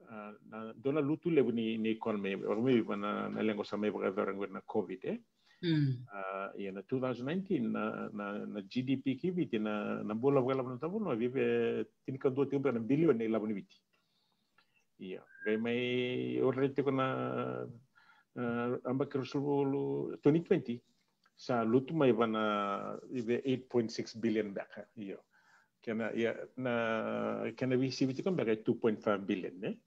a, na dua na lutu levu ni, ni economy, vaka mai vei na, na leqa sa mai vakayacora qo na COVID, e? Mm. A, ia na two thousand nineteen, na, na, na G D P ki Viti, na, na bula vakailavo na tabu, na vive tinikadua tiko beka na bilioni na ilavo ni Viti. Ia, qai mai ore tiko na, a, abaki ruasagavulu, twenty twenty, sa lutu mai va na, ive eight point six billion beka. Io. Kena, ia, na, kena veisivi tiko beka e two point five billion, ne?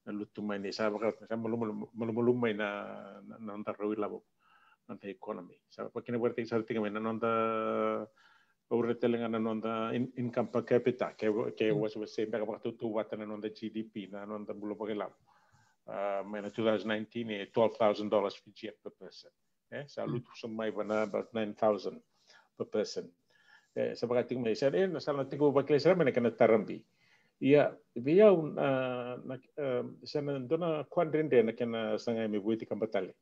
Na lutu mai ni sa vaka, sa malumalumu, malumalumu mai na, na, na noda rau ilavo, noda economy. Sa vakina vakataki sara tiko mai na noda, ure tale ga na noda in-, income per capita, ke, ke wasewase beka vakatautauvata na noda G D P, na noda bula vakailavo. A, mai na two thousand nineteen, e twelve thousand dollars Fijian per person. E, sa lutu sa mai va na about nine thousand per person. E, sa vaka tiko mai, sa, e, na sa na tiko vakila sara mai na kena tarabi. Ia, vei au, na, na, e, sa na dua na kua dredre na kena sagai me vueti kaba tale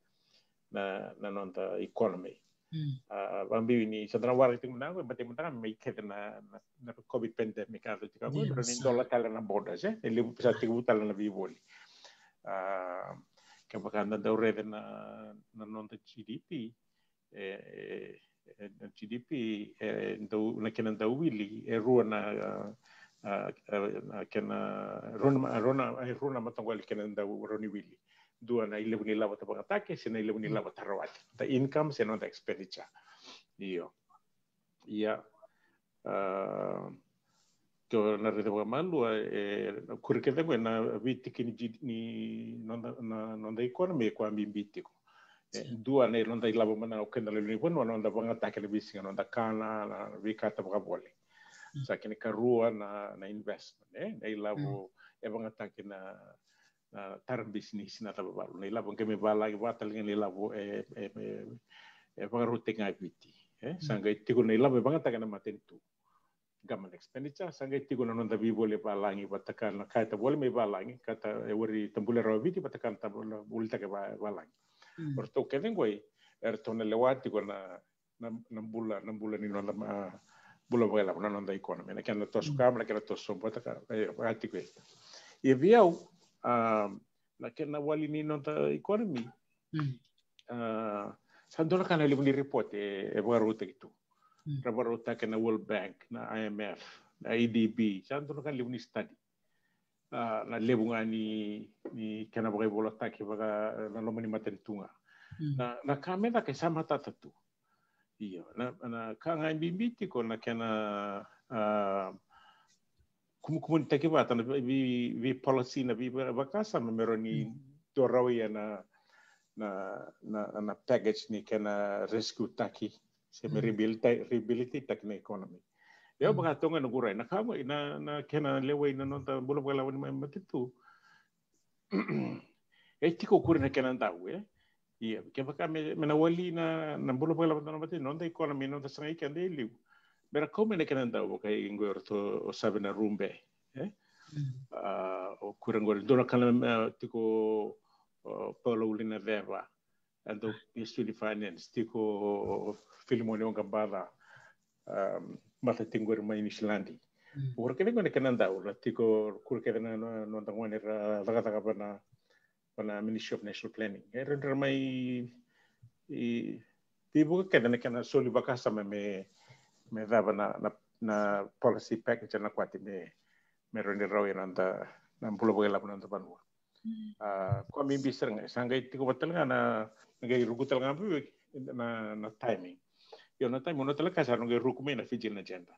na, na noda economy. Mm. A, vakabibi ni sa dua na waraki tiko mada ga, e, baleta mada ga mai kece na, na, na COVID pandemic, a, tiko qo, yes, ni dola tale na borders, e, e levu sa tiko tale na veivoli. A, kevaka da dau raica na, na noda G D P, e, e, e, na G D P, e, dau, na kena dau wili, e rua na, a, a, a, na kena, rua na, rua na, e, rua na mataqali kena dau rawa ni wili. Dua na ilevu ni ilavo ta vagataki, se na ilevu ni ilavo ta rawati. The income, se na noda expenditure. Io. Ia, a, ke o na raica vakamalua, e, na kuri kece qo, e, na veitiki ni G-, ni noda, na noda economy e koya bibi tiko. E, dua na noda ilavo mana o keda lewe ni vanua, na noda vagataki na veisiga, na noda kana, na veika ta vakavole. Mm. Sa kena karua na, na investment, e, na ilavo, mm, e vagataki na, na tara bisinisi, na cava valu. Na ilavo qai mai valagi vata tale ga na ilavo e, e, e, e vakarautaki ga e Viti. E, sa qai tiko na ilavo e vagataki na matanitu. Government expenditure, sa qai tiko na noda veivoli e valagi, vata kaya na ka e ta voli mai valagi, ka ta, e wari ta buli rawa Viti, vata kaya na ta voli, volitaki e va-, valagi. Mm. O ratou kece qoi, e ratou na lewa tiko na, na, na bula, na bula ni noda, a, bula vakailavo, na noda economy. Na kena toso, mm, kama, na kena toso, vata ka, e, vaka tiko e. Ia vei au, a, na kena wali ni noda economy, mm, a, sa dua na ka na levu ni report e, e vakarautaki tu. Mm. Ra vakarautaki na World Bank, na I M F, na A D B, sa dua na ka na levu ni study. A, na levu ga ni, ni kena vakaivolataki vaka, na loma ni matanitu ga. Mm. Na, na ka me caka e sa matata tu. Io, na, na ka ga e bibi tiko na kena, a, kumukumunitaki vata na vei, vei, vei policy, na vei va-, vakasama me rawa ni, mm, dua rawa ia na, na, na, na package ni kena rescue taki, se me, mm, rehabilita-, rehabilitate taki na economy. Ia, mm, vaka toka ga na kurai, na ka qo, na, na kena lewai na noda bula vakailavo ni ma-, matanitu. E tiko kuri na kena dau, e? Ia, kevaka me, me na wali na, na bula vakailavo na noda matanitu, noda economy, noda sagai keda e liu. Me ra kau mai na kena dau, vaka e qo e ratou o Save na Rube, e? Mm. A, o kura qo, dua na ka na, a, tiko, o, Paula Ulinaceva, e dau P S G ni finance, tiko o Filimoni Waqabaca, a, mata tiko qori mai Niusiladi. Mm. Kura kece qo na kena dau, ra tiko, kura kece na, na, noda gone ra cakacaka va na, va na Ministry of National Planning. E ra, ra mai, i, veivuke kece na kena soli vakasama me, me cava na, na, na policy package na kwati me, me rawa ni rawa ia na noda, na bula vakailavo na noda vanua. Mm. A, koya me bibi sara ga, sa qai tiko vata tale ga na, na qai ruku tale ga vei, na, na timing. Io, na timing, na tale ka sa na qai ruku mai na Fijian Agenda.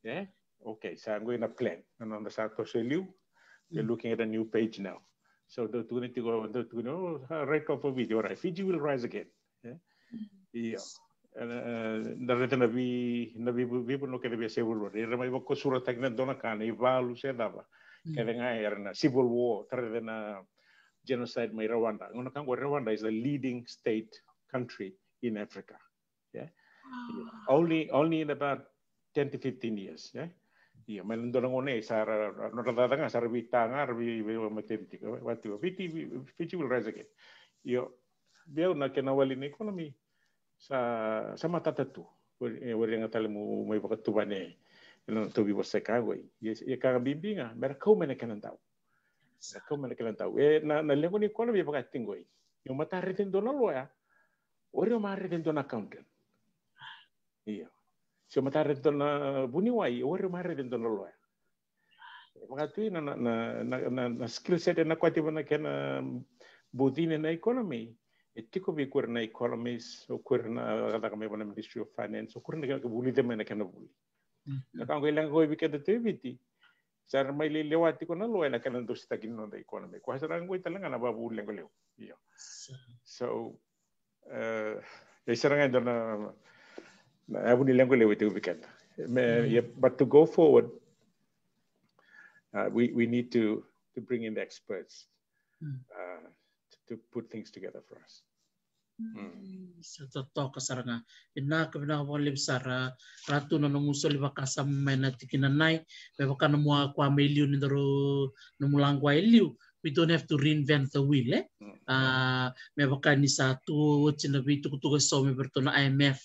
E? Okay, sa qai na plan. Na noda sa toso e liu. We're, mm, looking at a new page now. So, dau tukuni tiko, dau tukuni, oh, right off of Fiji, all right, Fiji will rise again. E? Mm. Io. E, e, da raica na vei, na vei, veivanua kece via se vanua. Era mai vakakosurataki na dua na ka, na ivalu se cava. Mm. Kece ga era na civil war, da raica na genocide mai Rwanda. Gauna ka qo, Rwanda is the leading state country in Africa. Yeah? Wow. Only, only in about ten to fifteen years, yeah? Io, mai na dua na gauna sa ra, ra, nodra cakacaka ga sa ra veitaga, ra vei, vei, vei, Viti, Viti, Viti will rise again. Io, vei au na kena wali na economy, sa, sa matata tu. Wari, e, wari ga tale mo mai vakatuvani ena nodatou veivosaki qo. Ia, ia ka ga bibi ga, me ra kau mai na kena dau. Sa kau mai na kena tau. E, na, na leqa ni economy e vaka tiko qoi. Io, mata raica e dua na lawyer, o ira mata raica e dua na accountant. Io. Se mata raica e dua na vuniwai, o ira mata raica e dua na lawyer. E vaka tu na, na, na, na, na, na skill set e na kwati vana kena bucini na economy. E tiko vei kura na economist, o kura na cakacaka mai vana Ministry of Finance, o kura na kena vulica mai na kena vuli. Na ka qo e leqa qoi vei keda tu e Viti. Sa ra mai lelewa tiko na lawyer na kena dositaki ni noda economy. Koya sara qoi tale ga na vavuli leqa levu. Io. So, e, e sara ga e dua na, na yavu ni leqa levu e tiko vei keda. Me, yeah, but to go forward, uh, we, we need to, to bring in the experts, uh, to, to put things together for us. Sa totoka sara ga. Vinaka, vinaka vakalevu sara. Ra tu na nomu soli vakasama mai na tikina nai. Me vaka na mua koya mai liu ni daru nomu laqua e liu. We don't have to reinvent the wheel, e? A, me vaka ni sa tu oti na veitukutuku eso me vei ratou na I M F,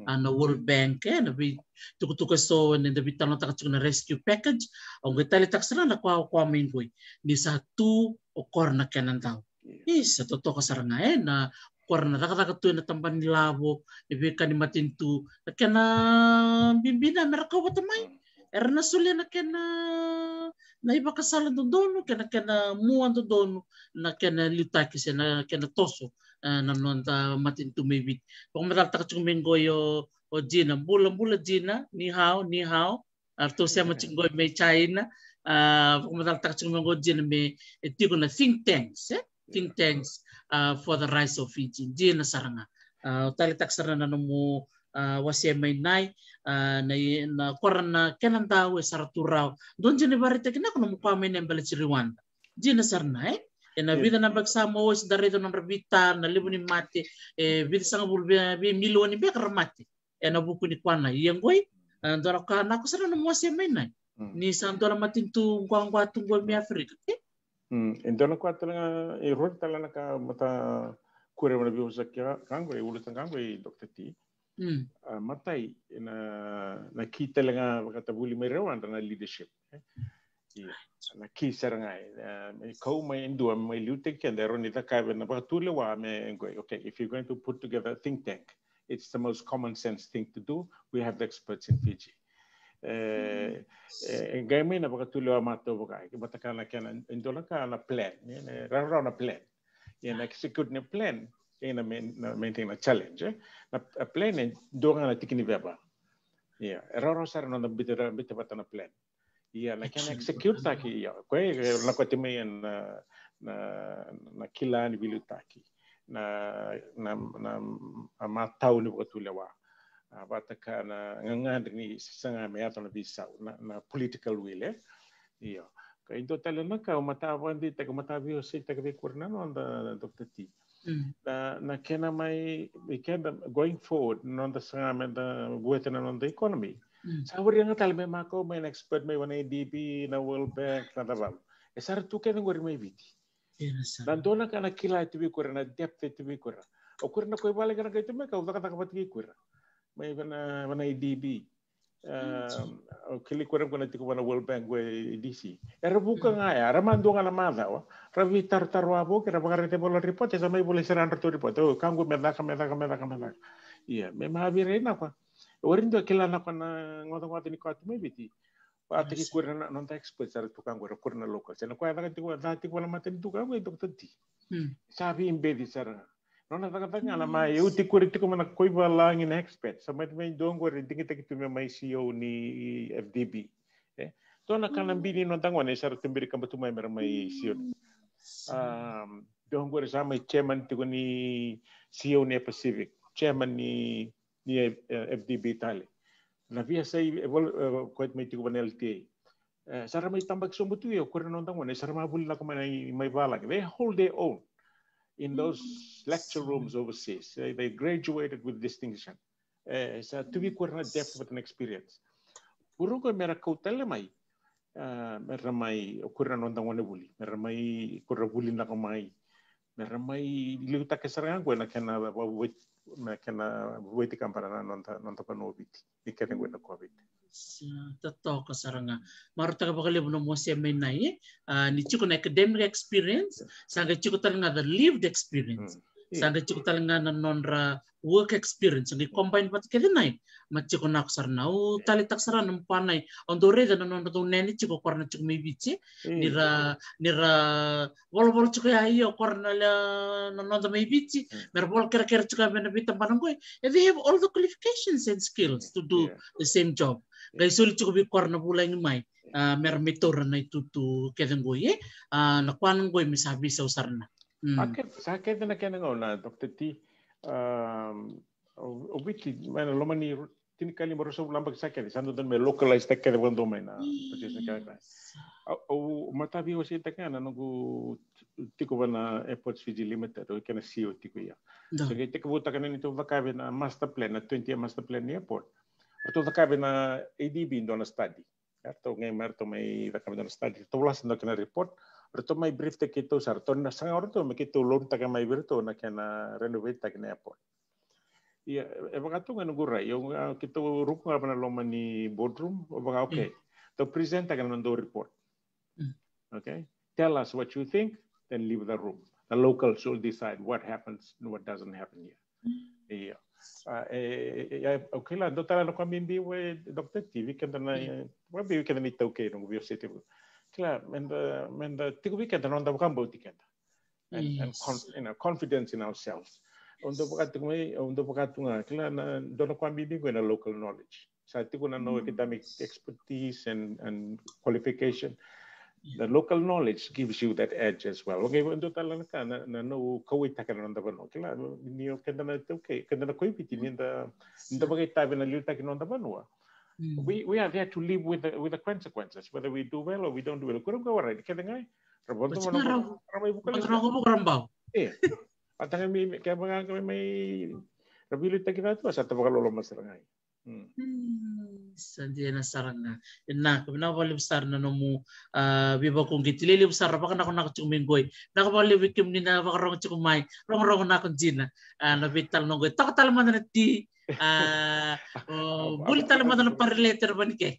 a, na World Bank, e, na veitukutuku eso ni da veitalanoataka tiko na rescue package. Au qai taleitaka sara na koya, koya mai qoi. Ni sa tu o kora na kena dau. Isa, totoka sara ga, e, na kora na cakacaka tu ena tabana ni lavo, ni veika ni matanitu, na kena bibi na mera kau vata mai. Era na solia na kena, na ivakasala dodonu, kena, kena mua dodonu, na kena liutaki se na kena toso, e, na noda matanitu mai Viti. Vakamacalataka tiko mai qoi o, o Gina, bula, bula Gina, ni hao, ni hao. A, ratou sema tiko qoi mai China. A, vakamacalataka tiko mai qo Gina me, e tiko na think tanks, e? Think tanks, a, for the rise of Fiji. Gina sara ga. A, taleitaka sara na nomu, a, wasea mai nai, a, na, na kora na kena dau e sara tu rawa. Dua Gina e varaitaki na ko nomu koya mai na Embassy Rwanda. Gina sara na, e? Ena vica na baki sa mo osi da raica nodra vita, na levu ni mate, e vica sagavulu vei, vei milioni beka ra mate. Ena vuku ni koya na ia qoi, e, dua na ka na ko sara na nomu wasea mai nai. Ni sa dua na matanitu quaqua tu qoi mai Africa, e? E dua na koya tale ga, e rua tale na ka mata kure vana veiwasaki ka qoi, e ulutaga qoi Doctor T. A, matai, na, na ki tale ga vakatavuli mai Rwanda na leadership, e? Ia, na ki sara ga, e, me kau mai e dua, mai liutaki keda, e rawa ni cakava na vakatulewa me qoi, okay, if you're going to put together a think tank, it's the most common sense thing to do. We have the experts in Fiji. E, e, e qai mai na vakatulewa matau vaka, e, vata kaya na kena, e dua na ka na plan, e, e rawarawa na plan. Ia na execute na plan, e na main, na main thing na challenge, e. Na, a plan e dua ga na tiki ni veva. Ia, e rawarawa sara na noda bita, bita vata na plan. Ia, na kena execute taki, ia, koya e na koti mai na, na, na kila ni veiliutaki. Na, na, na, a matau ni vakatulewa. A, vata kaya na gagadre ni sasaga me yaco na veisau, na, na political will, e? Io. Ka e dua tale na ka, au mata vakadeitaka, au mata veiwaseitaka vei kura na noda Doctor T. Na, na kena mai, i keda, going forward, noda saga me da vueta na noda economy. Sa vuriaga tale me makau mai na expert mai vana A D B, na World Bank, na cava. E sa ra tu kece qori mai Viti. Na dua na ka na kila e tu vei kura, na depth e tu vei kura. O kura na koi vale kena kai tu me kau cakacaka vata kei kura. Mai vana, vana A D B. O kili kura ko na tiko vana World Bank qo e D C. Era vuka ga ya, era madua ga na macawa. Ra veitarotaro a vo, kera vakarete vola report, e sa mai vola sera andratou report. O, ka qo me caka, me caka, me caka, me caka. Ia, me ma vira ina kwa. Wari dua kila na kwa na ngoca ngoca ni kwa tu mai Viti. Vata kei kura na noda experts era tu ka qo, era kura na locals. Ena koya e caka tiko, caka tiko na matanitu ka qo e Doctor T. Sa veibeci sara ga. Nona cakacaka ga na mai, e uti kura tiko mai na koi valagi na experts. Sa mai, mai dua qori digitaki tu me mai C E O ni F D B. E? Dua na ka na bini noda gone, sa ra tuberi kaba tu mai mera mai C E O. Dua qori sa mai chairman tiko ni C E O ni Pacific. Chairman ni ni, e, F D B tale. Na veiyasai e, e, koya mai tiko vana L T A. E, sa ra mai tabaki sobu tu, ia o kura na noda gone, sa ra mai vuli na ko mai, mai valagi. They hold their own in those lecture rooms overseas. They, they graduated with distinction. E, sa tu vei kura na depth of an experience. Kura ko mera kau tale mai. E, mera mai, o kura na noda gone vuli. Mera mai, kura vuli na ko mai. me ra mai liutaka sara ga qo na kena vavoi-, na kena vakatikaba na noda, noda vanua o Viti ni kece qo na COVID. Sa totoka sara ga. Marautaka vakalevu na nomu wasea mai Nai, e? A, ni tiko na academic experience, sa qai tiko tale ga the lived experience. Sa qai tiko tale ga na nodra work experience, sa qai combine vata kece Nai. Ma tiko na ko sara na, au taleitaka sara na nomu pa Nai. Au dau raica na nodra dau nene tiko o koya na tiko mai Viti, e? Ni ra, ni ra volavola tiko ya, io, o koya na, na noda mai Viti, me ra vola kerekere tiko ya vei na veitabana qoi. And they have all the qualifications and skills to do the same job. Qai soli tiko vei koya na vulagi mai, a, me ra mai taura na itutu kece qoi, e? A, na koya na qoi me sa veisau sara na. Mm. Sa kece, sa kece na kena gauna, Doctor T. Um, o, o Viti, mai na loma ni ru-, tinikalima, ruasagavulu na yabaki sa kece, sa dodonu me localize-taka kece vakadua mai na position kece. Au, au matavi, au wasea tiko ga na noqu tiko va na Airports Fiji Limited, o kena C E O tiko ya. Sa qai tekivutaka na neitou cakava na master plan, na twenty year master plan ni airport. Ratou cakava na A D B dua na study. Ratou qai mai, ratou mai cakava dua na study. Ratou lasa dua kena report. Ratou mai brief-taki keitou sara. Ratou na saga o ratou me keitou loan-taka mai vei ratou na kena renovate-taki na airport. Ia, e vaka tu ga noqu rai, au, a, keitou ruku ga va na loma ni boardroom, au vaka, okay. Tou present-taka na noda report. Okay? Tell us what you think, then leave the room. The locals will decide what happens and what doesn't happen here. Ia. A, e, e, e, okay, la, dua tale na ka bibi, Doctor T, vei keda na, vakabibi vei keda na iTaukei, noqu veiwasei tiko. Kila, meda, meda tiko vei keda na noda vakabauti keda. And, and conf-, you know, confidence in ourselves. Au dau vaka tiko mai, au dau vaka tu ga, kila, na dua na ka bibi qo na local knowledge. Sa tiko na nomu academic expertise and, and qualification. The local knowledge gives you that edge as well. Okay, dua tale na ka, na, na nomu kauwaitaka na noda vanua. Kila, ni o keda na iTaukei, keda na kai Viti, ni da, ni da vakaitavi na liutaki na noda vanua. We, we are there to live with the, with the consequences, whether we do well or we don't do well. Kura qo warai, keda qai, ra vodo, ra mai vuka, ra bau. E. Ata ga me, me, kevaka ga me mai, ra veiliutaki na tu, sa ta vakaloloma sara ga. Mm. Mm, sa dina sara ga. Vinaka, vinaka vakalevu sara na nomu, a, veivakauqeti. Lelevu sara, vakanakonako tiko mai qoi. Vinaka vakalevu vei kemuni na vakarogo tiko mai. Rogorogo nako dina. A, na veitalanoa qoi. Toka tale mada na ti. A, o, buli tale mada na paralete, ra vanikeke.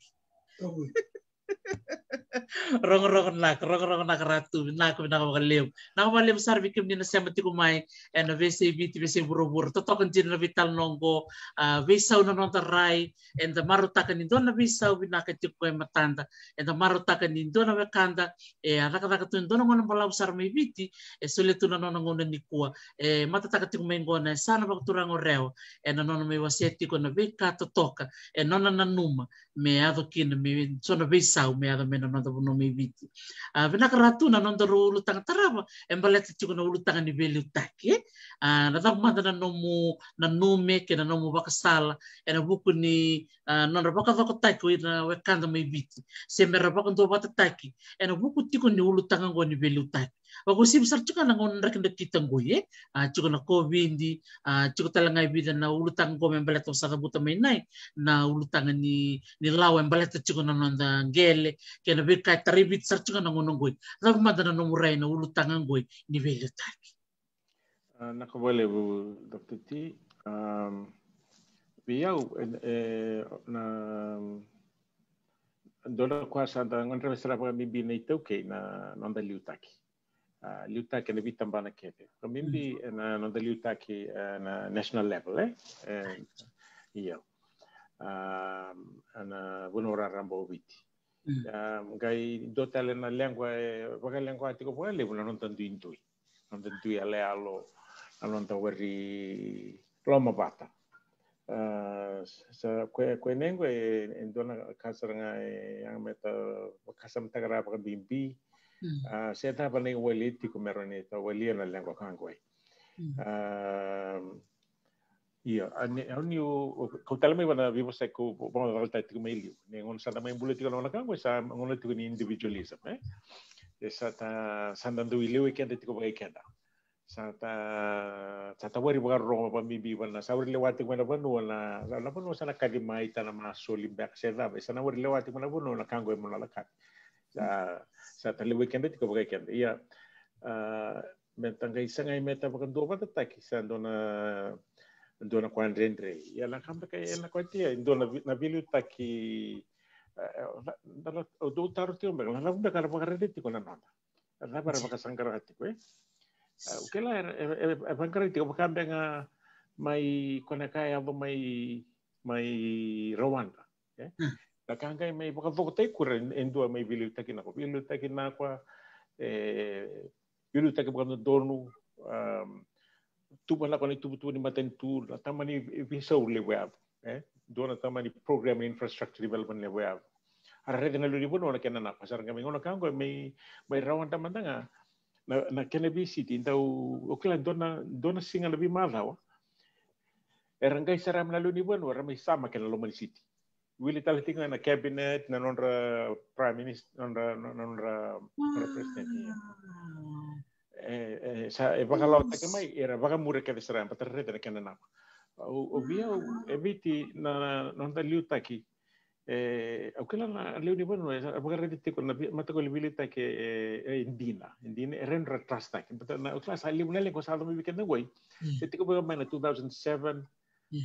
Rogorogo naka, rogorogo naka Ratu, vinaka, vinaka vakalevu. Vinaka vakalevu sara vei kemuni na sema tiko mai ena veiyasai Viti, veiyasai vuravura. Totoka dina na veitalanoa qo, a, veisau na noda rai, eda marautaka ni dua na veisau vinaka e tiko e matada, eda marautaka ni dua na wekada, e a cakacaka tu e dua na gauna balavu sara mai Viti, e solia tu na nona gauna nikua, e matataka tiko mai qo na yasana vakaturaga o Rewa, ena nona mai wasea tiko na veika totoka, e nona nanuma, me yaco kina, me so na veisau me yaco mai na noda vanua mai Viti. A, vinaka Ratu, na nodaru ulutaga tarava e baleta tiko na ulutaga ni veiliutaki, e? A, na cava mada na nomu, na nomu, kei na nomu vakasala ena vuku ni, a, nodra vakacokotaki o ira na wekada mai Viti, se mera vakaduavatataki ena vuku tiko ni ulutaga oqo ni veiliutaki? Vakauasivi sara tiko ga na gauna drakidrakita qoi, e? A, tiko na COVID, a, tiko tale ga e vica na ulutaga qo me baleta, au sa cavuta mai Nai, na ulutaga ni, ni lawa e baleta tiko na noda qele, kei na veika e tarai Viti sara tiko ga na gauna qoi. Cava mada na nomu rai na ulutaga qoi ni veiliutaki? A, vinaka vakalevu, Doctor T. Am, vei au, e, e, na, dua na ka sa da gadreva sara vakabibi na iTaukei na noda liutaki. A, liutaki ena veitabana kece. Vakabibi ena noda liutaki, e, na national level, e? E, io. A, ena vanua raraba o Viti. Mm. A, qai dua tale na leqa e vakaleqa tiko vakalevu na noda duidui. Noda dui yaloyalo, na noda wari lomavata. A, sa, koya, koya na qo e, e dua na ka sara ga e yaga me ta vakasamataka rawa vakabibi. Mm. A, se cava na iwali e tiko me rawa ni ta walia na leqa ka qo. Mm. A, io, a, ni, au niu, kau tale mai vua na veivosaki kau vakavaletaka tiko mai liu. Ni gauna sa da mai bula tiko na gauna ka qo, sa gauna tiko ni individualism, e? E sa ta, sa da dau lewe keda tiko vakai keda. Sa ta, sa ta wari vakarorogo vakabibi vua na, sa wari lewa tiko mai na vanua na, na, na vanua sa na kaci mai, ta na ma soli beka se cava, sa na wari lewa tiko mai na vanua na ka qo e mo na lakavi. Sa, sa ta lewe keda tiko vakai keda. Ia, a, me ta qai sagai me ta vakaduavatataki sa dua na, dua na koya dredre. Ia na ka beka e na koya tia e dua na vi-, na veiliutaki, e, e, na, na, na, au dau taro tiko beka, na cava beka era vakaraica tiko na noda. Na cava era vakasaqara tiko, e? A, o kila e, e, e, e vaqarai tiko vaka beka mai ko na ka e yaco mai, mai Rwanda, e? Na ka qai mai vakacokotaki kura e dua mai veiliutaki na koya, veiliutaki na koya, e, veiliutaki vakadodonu, um, tuva na koya na ituvatuva ni matanitu, na tamani veisau levu yavu, e? Dua na tamani program ni infrastructure development levu yavu. A ra raica na lewe ni vanua na kena napa, sa ra qai mai gauna ka oqo mai, mai Rwanda mada ga, na, na kena veisiti, dau, o kila dua na, dua na siga na veimacawa. Era qai sara mai na lewe ni vanua, era mai sama kena loma ni siti. Wili tale tiko ga na cabinet, na nodra prime minister, nodra, nodra, nodra president, ia. E, e, sa, e vakalawataki mai, era vakamuri kece sara, baleta ra raica na kena napa. O, o vei au, e Viti na, na noda liutaki, e, au kila na lewe ni vanua, e, sa vakaraica tiko na vi-, mataqali veiliutaki, e, e, e dina, e dina, e rairai trust taki. Baleta na, au kila sa levu na leqa sa yaco mai vei keda qoi. E tiko beka mai na two thousand seven,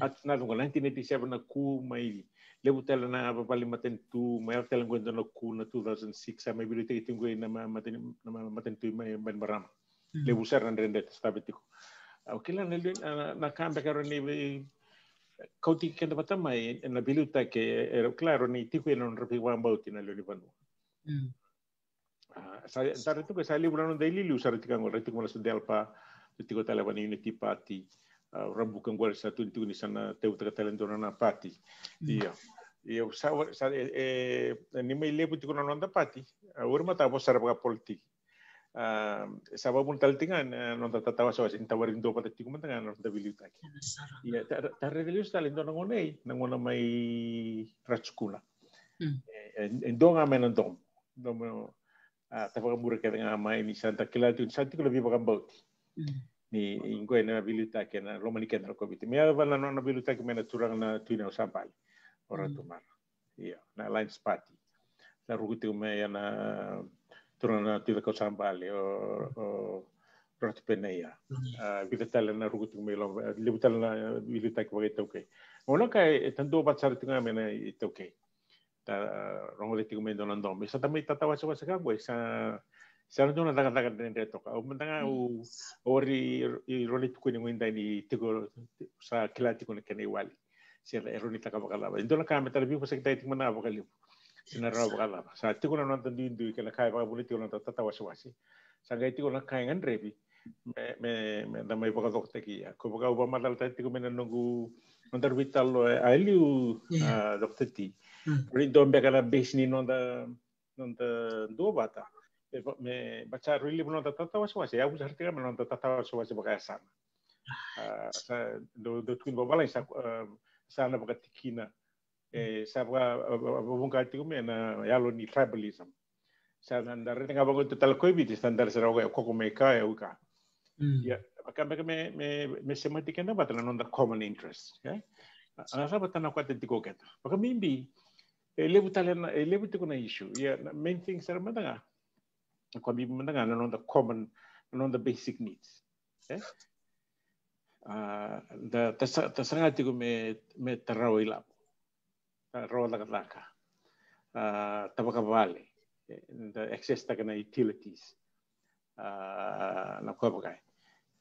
a tu na qo nineteen eighty-seven na ku mai, levu tale na vavale matanitu, mai yaco tale qo e dua na ku na two thousand six, sa mai veiliutaki tiko qoi na ma-, matani-, na ma-, matanitu mai Bainimarama. Levu sara na dredre sa tava tiko. Au kila na lewe, na, na ka beka e rawa ni vei-, kauti keda vata mai, e, na veiliutaki, e, e, au kila e rawa ni tiko e na nodra veivakabauti na lewe ni vanua. A, sa, sa ra tiko, sa levu na noda iliuliu, sa ra tiko qo, ra tiko mai na SODELPA, ra tiko tale vaka na Unity Party, a, ra buka qori sa tu ni tiko ni sa na tautaka tale dua na party. Ia. Ia, sa, sa, e, e, ni mai levu tiko na noda party, a, ori mata vo sara vakapolitiki. A, sa vakavuna tale tiko ga na noda tatawasewase, ni tavari duavata tiko mada ga na noda veiliutaki. Ia, ta, ta raica lesu tale dua na gauna, na gauna mai Ratsukuna. E, e, e dua ga mai na domo. Domo, a, ta vakamuri kece ga mai ni sa da kila tiko, ni sa tiko na veivakabauti. Ni, ni qo e na veiliutaki e na loma ni keda na koviti. Me yaco vata na nona veiliutaki mai na turaga na Tui Nausabale. O Ratu Mara. Ia, na Alliance Party. Na ruku tiko mai e na turaga na Tui Cakausabale, o, o Ratu Penaia. A, vica tale na ruku tiko mai loma, levu tale na veiliutaki vakaitaukei. Gauna ka e, e ta duavata sara tiko ga mai na iTaukei. Ta rogoca tiko mai dua na domo. Sa ta mai tatawasewase ka qo, sa, sa na dua na cakacaka dredre toka. Au mada ga au, au ori, i rawa ni tukuni qo e dua ni tiko, sa kila tiko na kena iwali. Se e rawa ni caka vakacava. E dua na ka me ta na veivosakitaki tiko mada ga vakalevu. Se na rawa vakacava. Sa tiko na noda duidui kei na ka e vakavuna tiko na noda tatawasewase. Sa qai tiko na ka e gadrevi me, me, me da mai vakacokotaki. Ia, ko vaka au vakamacalataka tiko mai na noqu, nodaru veitalanoa e liu, a, Doctor T. Ni dua beka na base ni noda, noda duavata. Me va-, me vaka sa rui levu noda tatawasewase, e yavu sara tiko ga mai noda tatawasewase vakayasana. A, sa dau, dau tukuni vavalagi sa, a, sa na vakatikina. E, sa vaka, a, a, a, vuqa tiko mai na yalo ni tribalism. Sa na da raica ga vaka tu tale ko i Viti, sa da raica sara vaka e koko mai ka, e au ka. Ia, vaka beka me, me, me semati keda vata na noda common interest, e? A, a, sa vata na kota tiko keda. Vakabibi, e levu tale na, e levu tiko na issue. Ia, na main thing sara mada ga. Vakabibi mada ga na noda common, na noda basic needs. E? A, da, ta sa-, ta saga tiko me, me ta rawa ilavo. Ta rawa cakacaka. A, ta vakavale. E, da access taka na utilities. A, na ka vaka.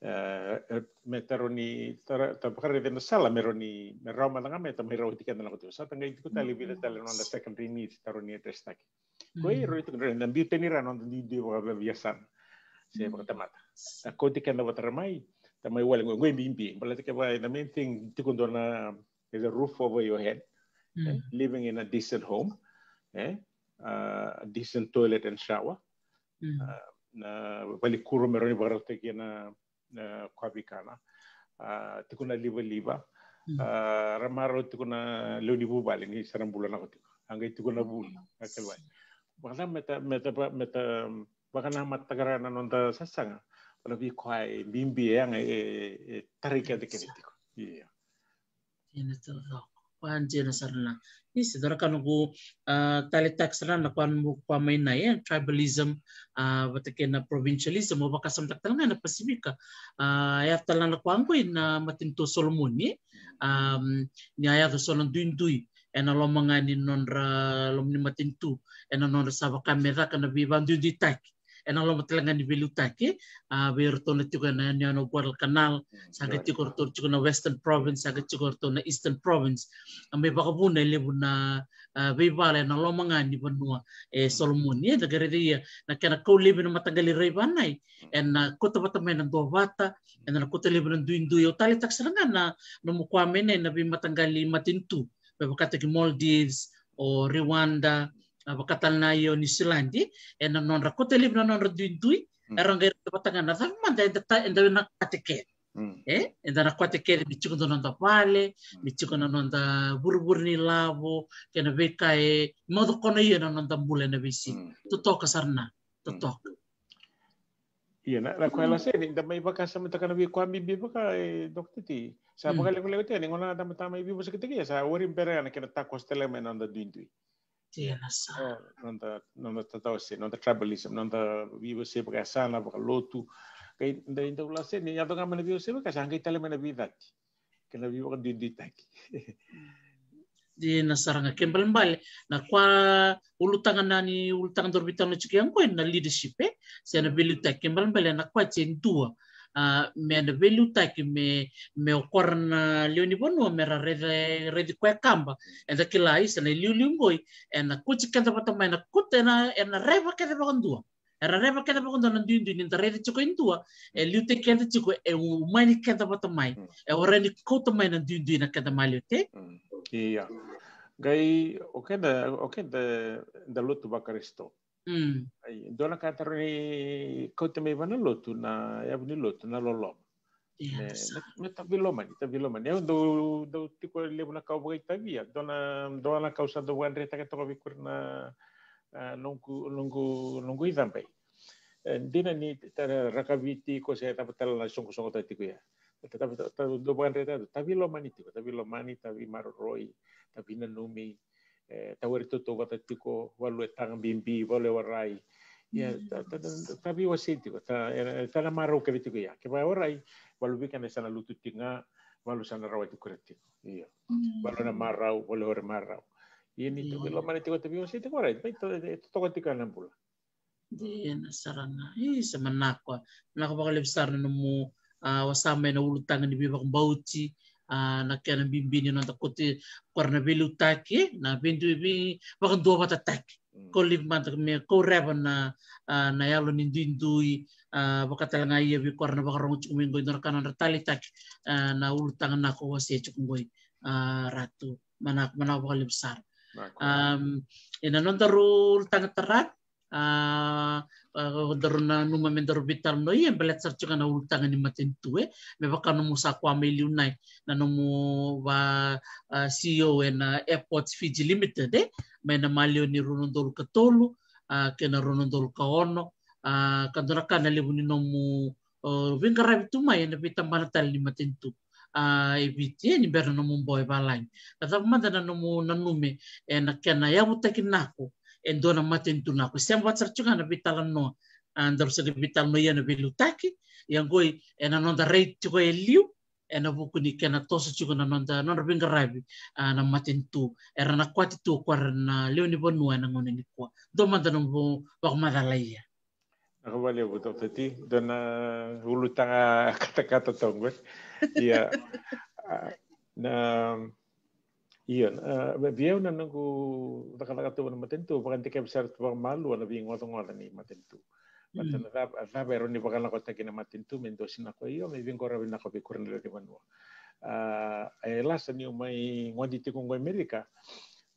E, e, me ta rawa ni, ta ra-, ta vakaraica na sala me rawa ni, me rawa mada ga me ta mai rawati keda na ka tiko. Sa ta qai tiko tale vica tale na noda secondary needs ta rawa ni address taki. Ko i rawa ni tiko na biu tani ra noda duidui vakaveiwasana. Se vakatamata. A kauti keda vata ra mai, ta mai wale qo, qo e bibi. Baleta kevaka na main thing tiko dua na, there's a roof over your head. E, living in a decent home. E, a decent toilet and shower. A, na valenikuro me rawa ni vakarautaki na na koya veikana. A, tiko na livaliva. A, ra marau tiko na lewe ni vuvale ni sa na bula nako tiko. A qai tiko na vuli, na kaiwai. Vakacava me ta, me ta, me ta, um, vakanamataka ra na noda sasaga. Vaka vei koya e bibi e yaga e, e tarai keda kece tiko. Ia. Ena taucoko. Kua dina sara na. Isi, dua na ka noqu, ah, taleitaka sara na kua nomu kua mai na, eh, tribalism, ah, vata kei na provincialism, au vakasamataka tale ga na Pasifika. Ah, yaco tale ga na kua qo ina matanitu o Solomoni, eh. Um, ni a yaco so na duidui ena loma ga ni nodra loma ni matanitu, ena nodra sa vaka me caka na veivaduiduitaki ena loma tale ga ni veiliutaki, ah, vei iratou na tiko ena, ena, ena Guadalcanal, sa qai tiko iratou tiko na Western Province, sa qai tiko iratou na Eastern Province. A mai vakavuna e levu na, ah, veivala ena loma ga ni vanua e Solomoni. Eda qai raica ia na kena kau laivi na mataqali raivanai, ena kauta vata mai na duavata, ena na kauta laivi na duidui. Au taleitaka sara ga na nomu kua mai na, na veimataqali matanitu, me vakataki Maldives, o Rwanda, a, vaka tale na io New Zealand, ena nodra kauta laivi na nodra duidui, era qai raica vata ga na cava mada eda ta-, eda na kwate kece. E, eda na kwate kece me tiko na noda vale, me tiko na noda vurevure ni lavo, kei na veika e maucokona ia na noda bula ena veisiga. Totoka sara na, totoka. Ia, na, na koya la seni, da mai vakasamataka na veikua bibi vaka, e, Doctor T. Sa vakalekoleko tiko, ni gauna da mata mai veivosakitaki, sa wari bera na kena takoso tale mai na noda duidui. Dina sara. O, noda, noda tatawase, noda tribalism, noda veivosaki vakayasana, vakalotu. Kai, da, da la seni, yaco ga mai na veivosaki vaka, sa qai tale mai na veicati. Kena veivakaduiduitaki. Dina sara ga, kena ibalebale na kua ulutaga na ni ulutaga daru veitalanoa tiko ya qo na leadership, e? Se na veiliutaki, kena ibalebale na kua e dua. A, me na veiliutaki me, me o koya na lewe ni vanua me ra raici, raici koya e kaba. Eda kila isa na iliuliu qoi, ena kauti keda vata mai, na kauta, ena, ena reva kece vakadua. Era reva keda vakadua na duidui, ni da raica tiko e dua, e liutaki keda tiko, e umani keda vata mai, e warai ni kauta mai na duidui na keda maliwa, e? Ia. Qai, o keda, o keda da lotu vaKarisito. Ai, dua na ka taro ni kauta mai vana lotu, na yavu ni lotu, na loloma. Me, me tavilomani, tavilomani. Au dau, dau tiko levu na ka au vakaitavia. Dua na, dua na ka au sa dau vakadretaka toka vei kura na, a, noqu, noqu, noqu icabai. E, dina ni ta rakavi tiko se cava tale na soqosoqo ta tiko ya. Ta, ta, ta, ta, dau vakadretaka, tavilomani tiko, tavilomani, tavimaroroi, tavinanumi, e, tawari tautauvata tiko, valu e taga bibi, valu e warai. Ia, ta, ta, ta, ta veiwasei tiko, ta, e, ta na marau kece tiko ia. Kevaka e warai, valu vei keda sa na lutu tiko ga, valu sa na rawati kura tiko. Ia. Valu na marau, valu e warai marau. Ia ni tavilomani tiko, ta veiwasei tiko, warai, mai to, e, totoka tiko na bula. Dina sara ga. Isa, manako. Manako vakalevu sara na nomu, a, wasa mai na ulutaga ni veivakabauti, a, na kena bibi ni noda kauti koya na veiliutaki, na veidui, veivakaduavatataki. Kau laivi mada me kau reva na, a, na yalo ni duidui, a, vaka tale ga ia vei koya na vakarogo tiko mai qoi, dua na ka nodra taleitaki, a, na ulutaga na kau wasea tiko qoi, a, Ratu. Manako, manako vakalevu sara. Ena nodaru ulutaga tara, a, a, daru nanuma me daru veitalanoa, e baleta sara tiko ga na ulutaga ni matanitu, e. Me vaka nomu sa kua mai liu nai, na nomu va, a, C E O ena Airports Fiji Limited, e. Mai na maliwa ni rua na udolu ka tolu, a, kei na rua na udolu ka ono, a, ka dua na ka na levu ni nomu o veiqaravi tu mai ena veitabana tale ni matanitu, a, e Viti, e, ni bera na nomu bau e valagi. Na cava mada na nomu nanumi ena kena yavutaki nako e dua na matanitu nako? E sema vata sara tiko ga na veitalanoa, a, daru sa veitalanoa ia na veiliutaki, ia qoi ena noda rai tiko e liu, ena vuku ni kena toso tiko na noda, nodra veiqaravi, a, na matanitu. Era na kwati tu o koya na lewe ni vanua ena gauna nikua. Dua mada nomu vakamacala ia. Vinaka vakalevu, Doctor T. Dua na ulutaga katakata toka qo. Ia, a, na, io, a, vei au na noqu cakacaka tu ena matanitu, vakadikevi sara tu vakamalua na veigocogoco ni matanitu. Baleta na cava, cava e rawa ni vakalakotaki na matanitu me dosi nako, io, me veiqaravi nako vei kura na lewe ni vanua. A, e lasa niu mai gone tiko qo Amerika,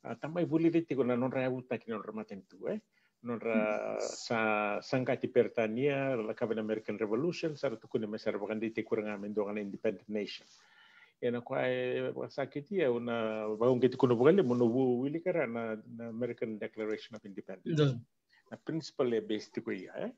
a, tamai vulica tiko na nodra yavutaki na nodra matanitu, e? Nodra sa, sa qati Peritania, ra cakava na American Revolution, sa ra tukuna me sa ra vakadeitaki ira ga me dua ga na independent nation. Ia na koya e vakasakiti au na vakauqeti kina vakalevu, na vu-, wilika rawa na, na American Declaration of Independence. Na principle e base tiko ia, e?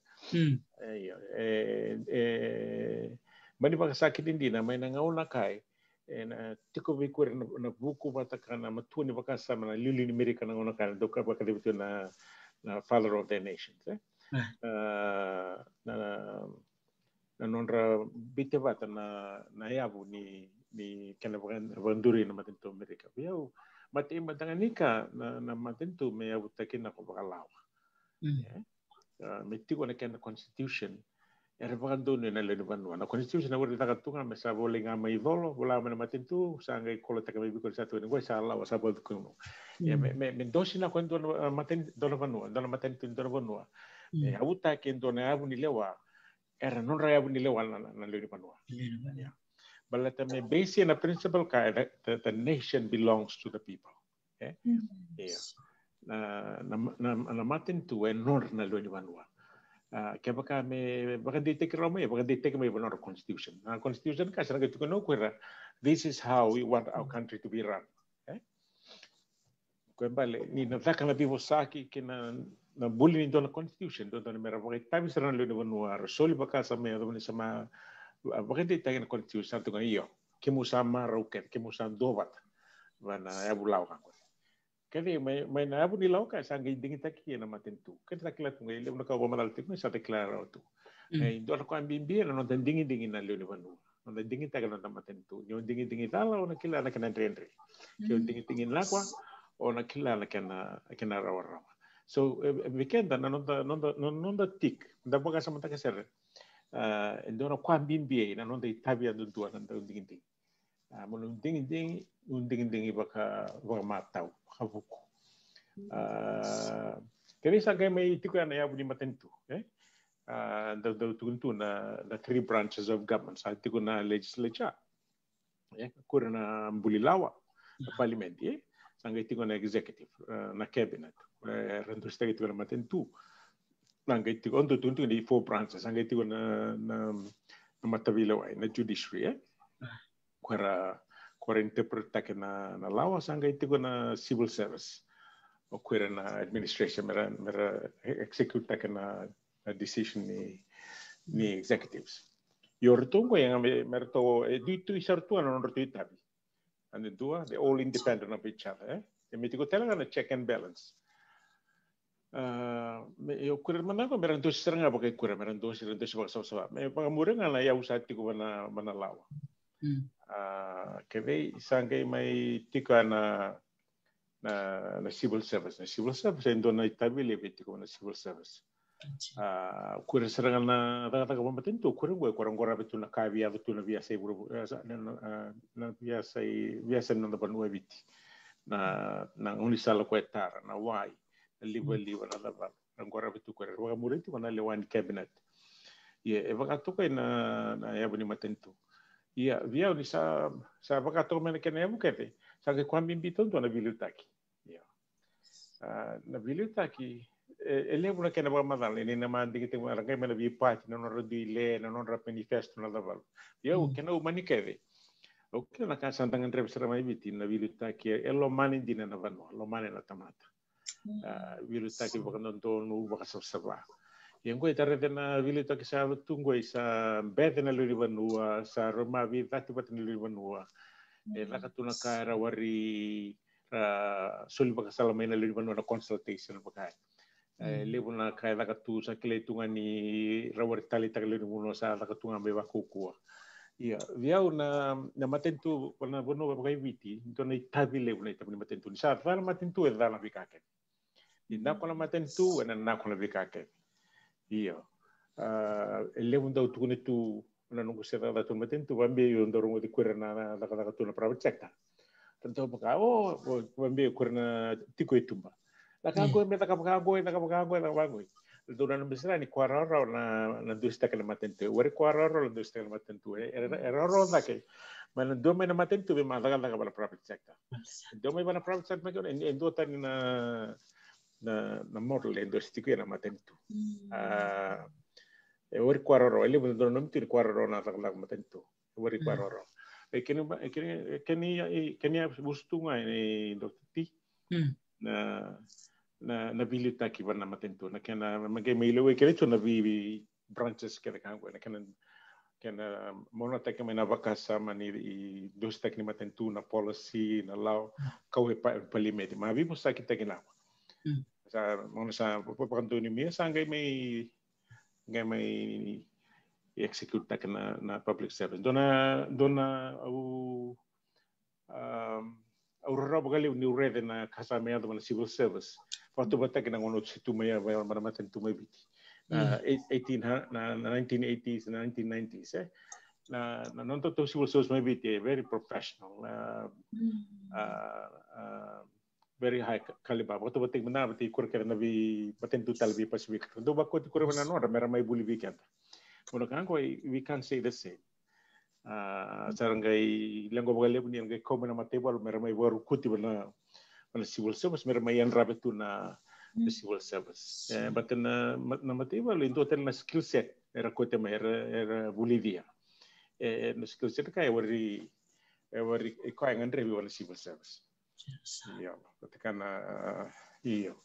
E, io, e, e, mani vakasakiti dina, mai na gauna kai, E na tiko vei kura na, na vuku vata ka na matua ni vakasama na liuliu ni Merika na gauna ka na dau ka vakadevi tu na, na father of their nations, e? Na, na, na nodra bite vata na, na yavu ni, ni kena vaka, vakaduri na matanitu Amerika. Vei au, mate, mate ga ni ka na, na matanitu me yavutaki na ko vakalawa. E? A, me tiko na kena constitution, era vakadonui na lewe ni vanua. Na constitution na uri caka tu ga me sa volai ga mai colo, vola mai na matanitu, sa qai kolotaka mai viko ni sa tu ni qoi sa lawa sa vatu kunu. E, me, me, me dosi na ko dua na, a, matani, dua na vanua, dua na matanitu, dua na vanua. E, yavutaki dua na yavu ni lewa, era nodra yavu ni lewa na, na, na lewe ni vanua. Baleta me base na principle ka, the, the, the nation belongs to the people. E? Io. Na, na, na, na matanitu e nodra na lewe ni vanua. A, kevaka me vakadeitaki rawa mai, vakadeitaki mai va nodra constitution. Na constitution ka sa na qai tukuna o kura, this is how we want our country to be run. E? Ko e bale, ni na caka na veivosaki kei na, na buli ni dua na constitution, dua, dua na mera vakaitavi sara na lewe ni vanua, ra soli vakasama, e yacova ni sa ma, a, vakadeitaki na constitution, sa tukuna io. Kemu sa marau kece, kemu sa dua vata. Va na yavu lawa ka qo. Kece mai, mai na yavu ni lawa ka sa qai digitaki e na matanitu. Kece sa kila tu qai levu na ka vakamacala tiko sa ta kila rawa tu. E, dua na ka bibi e na noda digidigi na lewe ni vanua. Noda digitaki na noda matanitu. Ni o digidigi cala o na kila na kena dredre. Ke o digidigi nakwa o na kila na kena, kena rawarawa. So, e, e, vei keda na noda, noda, noda, noda tik, da vakasamataka sara. A, e dua na ka bibi e na noda itavi yadudua na noda digidigi. A, mo na digidigi, mo digidigi vaka, vakamatau, vakavuku. A, kevei sa qai mai tiko ya na yavu ni matanitu, e? A, dau, dau tukuni tu na, na three branches of government, sa tiko na legislature. E, kura na buli lawa, na parliament, e? Sa qai tiko na executive, e, na cabinet, e, ra dusitaki tiko na matanitu. Sa qai tiko, o dau tukuni tiko ni four branches, sa qai tiko na, na, na mataveilewai, na judiciary, e? Ko era, ko era interpret-taki na, na lawa, sa qai tiko na civil service. O ko era na administration, mera, mera execute-taki na, na decision ni, ni executives. Io ratou qo, e ga me, me ratou, e duidui sara tu ga na nodratou itavi. And the dua, they all independent of each other, e? E me tiko tale ga na check and balance. A, me, io, kura mada qo, mera dosi sara ga vakaikura, mera dosi, mera dosi vakasavasava. Me vakamuri ga na yavu sa tiko va na, va na lawa. A, kevei, sa qai mai tiko na, na, na civil service. Na civil service, e dua na itavi levu e tiko na civil service. A, kura sara ga na cakacaka vamatanitu, kura qo, kura qo rawa tu na ka via yaco tu na veiyasai vuravura, e, sa, na, na, a, na veiyasai, veiyasai ni noda vanua e Viti. Na, na gaunisala ko e tara, na wai, na livaliva, na cavalo. Ra qo rawa tu ko era vakamuri tiko na lewa ni cabinet. Ia, e vakatokai na, na yavu ni matanitu. Ia, vei au ni sa, sa vakatoka mai na kena yavu kece, sa qai koya bibi taudua na veiliutaki. Ia. A, na veiliutaki, e, e levu na kena vakamacala, ni na ma digitaki mai, ra qai mai na veipati, na nodra dui le, na nodra manifesto, na cavalo. Ia, au kena umani kece. Au kila na ka sa da gadreva sara mai Viti, na veiliutaki, e, e lomani dina na vanua, lomani na tamata. A, veiliutaki vakadodonu, vakasavasava. Ia qo e tara na veiliutaki sa yaco tu qo, sa bete na lewe ni vanua, sa roma veicati vata na lewe ni vanua. E caka tu na ka era wari, ra soli vakasala mai na lewe ni vanua na consultation vaka. E levu na ka e caka tu, sa kilai tu ga ni ra wari taleitaka lewe ni vanua, sa caka tu ga mai vakaukauwa. Ia, vei au na, na matanitu, na vanua vakaiviti, dua na itavi levu na itavi ni matanitu. Ni sa ca na matanitu, e ca na veika kece. Ni nako na matanitu, ena nako na veika kece. Io. A, e levu dau tukuni tu na noqu se cakacaka tu na matanitu, vakabibi au dau rogoci kura na, na cakacaka tu na private sector. Ra dau vaka, o, o, vakabibi kura na tiko e tuba. Caka qo, me caka vaka qo, caka vaka qo, caka vaka qo. Dau na, na bisira ni koya rawarawa na, na dusitaka na matanitu. Wari koya rawarawa na dusitaka na matanitu. E, e, e rawarawa cake. Mai na dua mai na matanitu, me ma cakacaka va na private sector. Dua mai va na private sector, me ke, e, e dua tani na, na, na model e dua sa tiko ia na matanitu. A, e wari koya rawarawa, e levu na dua na nomi tu ni koya rawarawa na cakacaka matanitu. E wari koya rawarawa. E kena, e kena, e kena, e kena vusu tu ga ni Doctor T. Na, na, na veiliutaki va na matanitu. Na kena, me qai mai lewe kece tu na vei, vei branches kece ka qo, na kena kena maunataki mai na vakasama ni i dositaki ni matanitu, na policy, na law, kau e pa-, palimedi. Ma veivosakitaki na. Mm. Sa, mauna sa, vakadonumia sa qai mai, qai mai execute taki na, na public service. Dua na, dua na, au, um, au rarawa vakalevu niu raica na ka sa mai yaco mai na civil service. Vakatauvataki na gauna oti tu mai ya, mai na matanitu mai Viti. Na eight-, eighteen, na, na nineteen eighties, na nineteen nineties, eh. Na, na noda tou civil service mai Viti, eh, very professional. Na, ah, ah, very high ca-, caliber. Vakatauvataki mada vata kei ira kece na vei matanitu tale vei Pasifika. Dau vakoti ira na nodra, mera mai vuli vei keda. Gauna ka qo, we can't say the same. Ah, sa ra qai leqa vakalevu ni ra qai kau mai na mataivalu, mera mai vakarukuti vei na, vei na civil service, mera mai yadrava tu na, na civil service. Eh, but na, na mataivalu, e dua tale na skill set era kauta mai, era, era vulica. Eh, na skill set ka e warai, e warai, e koya e gadrevi vei na civil service. Io, vata kei na, io.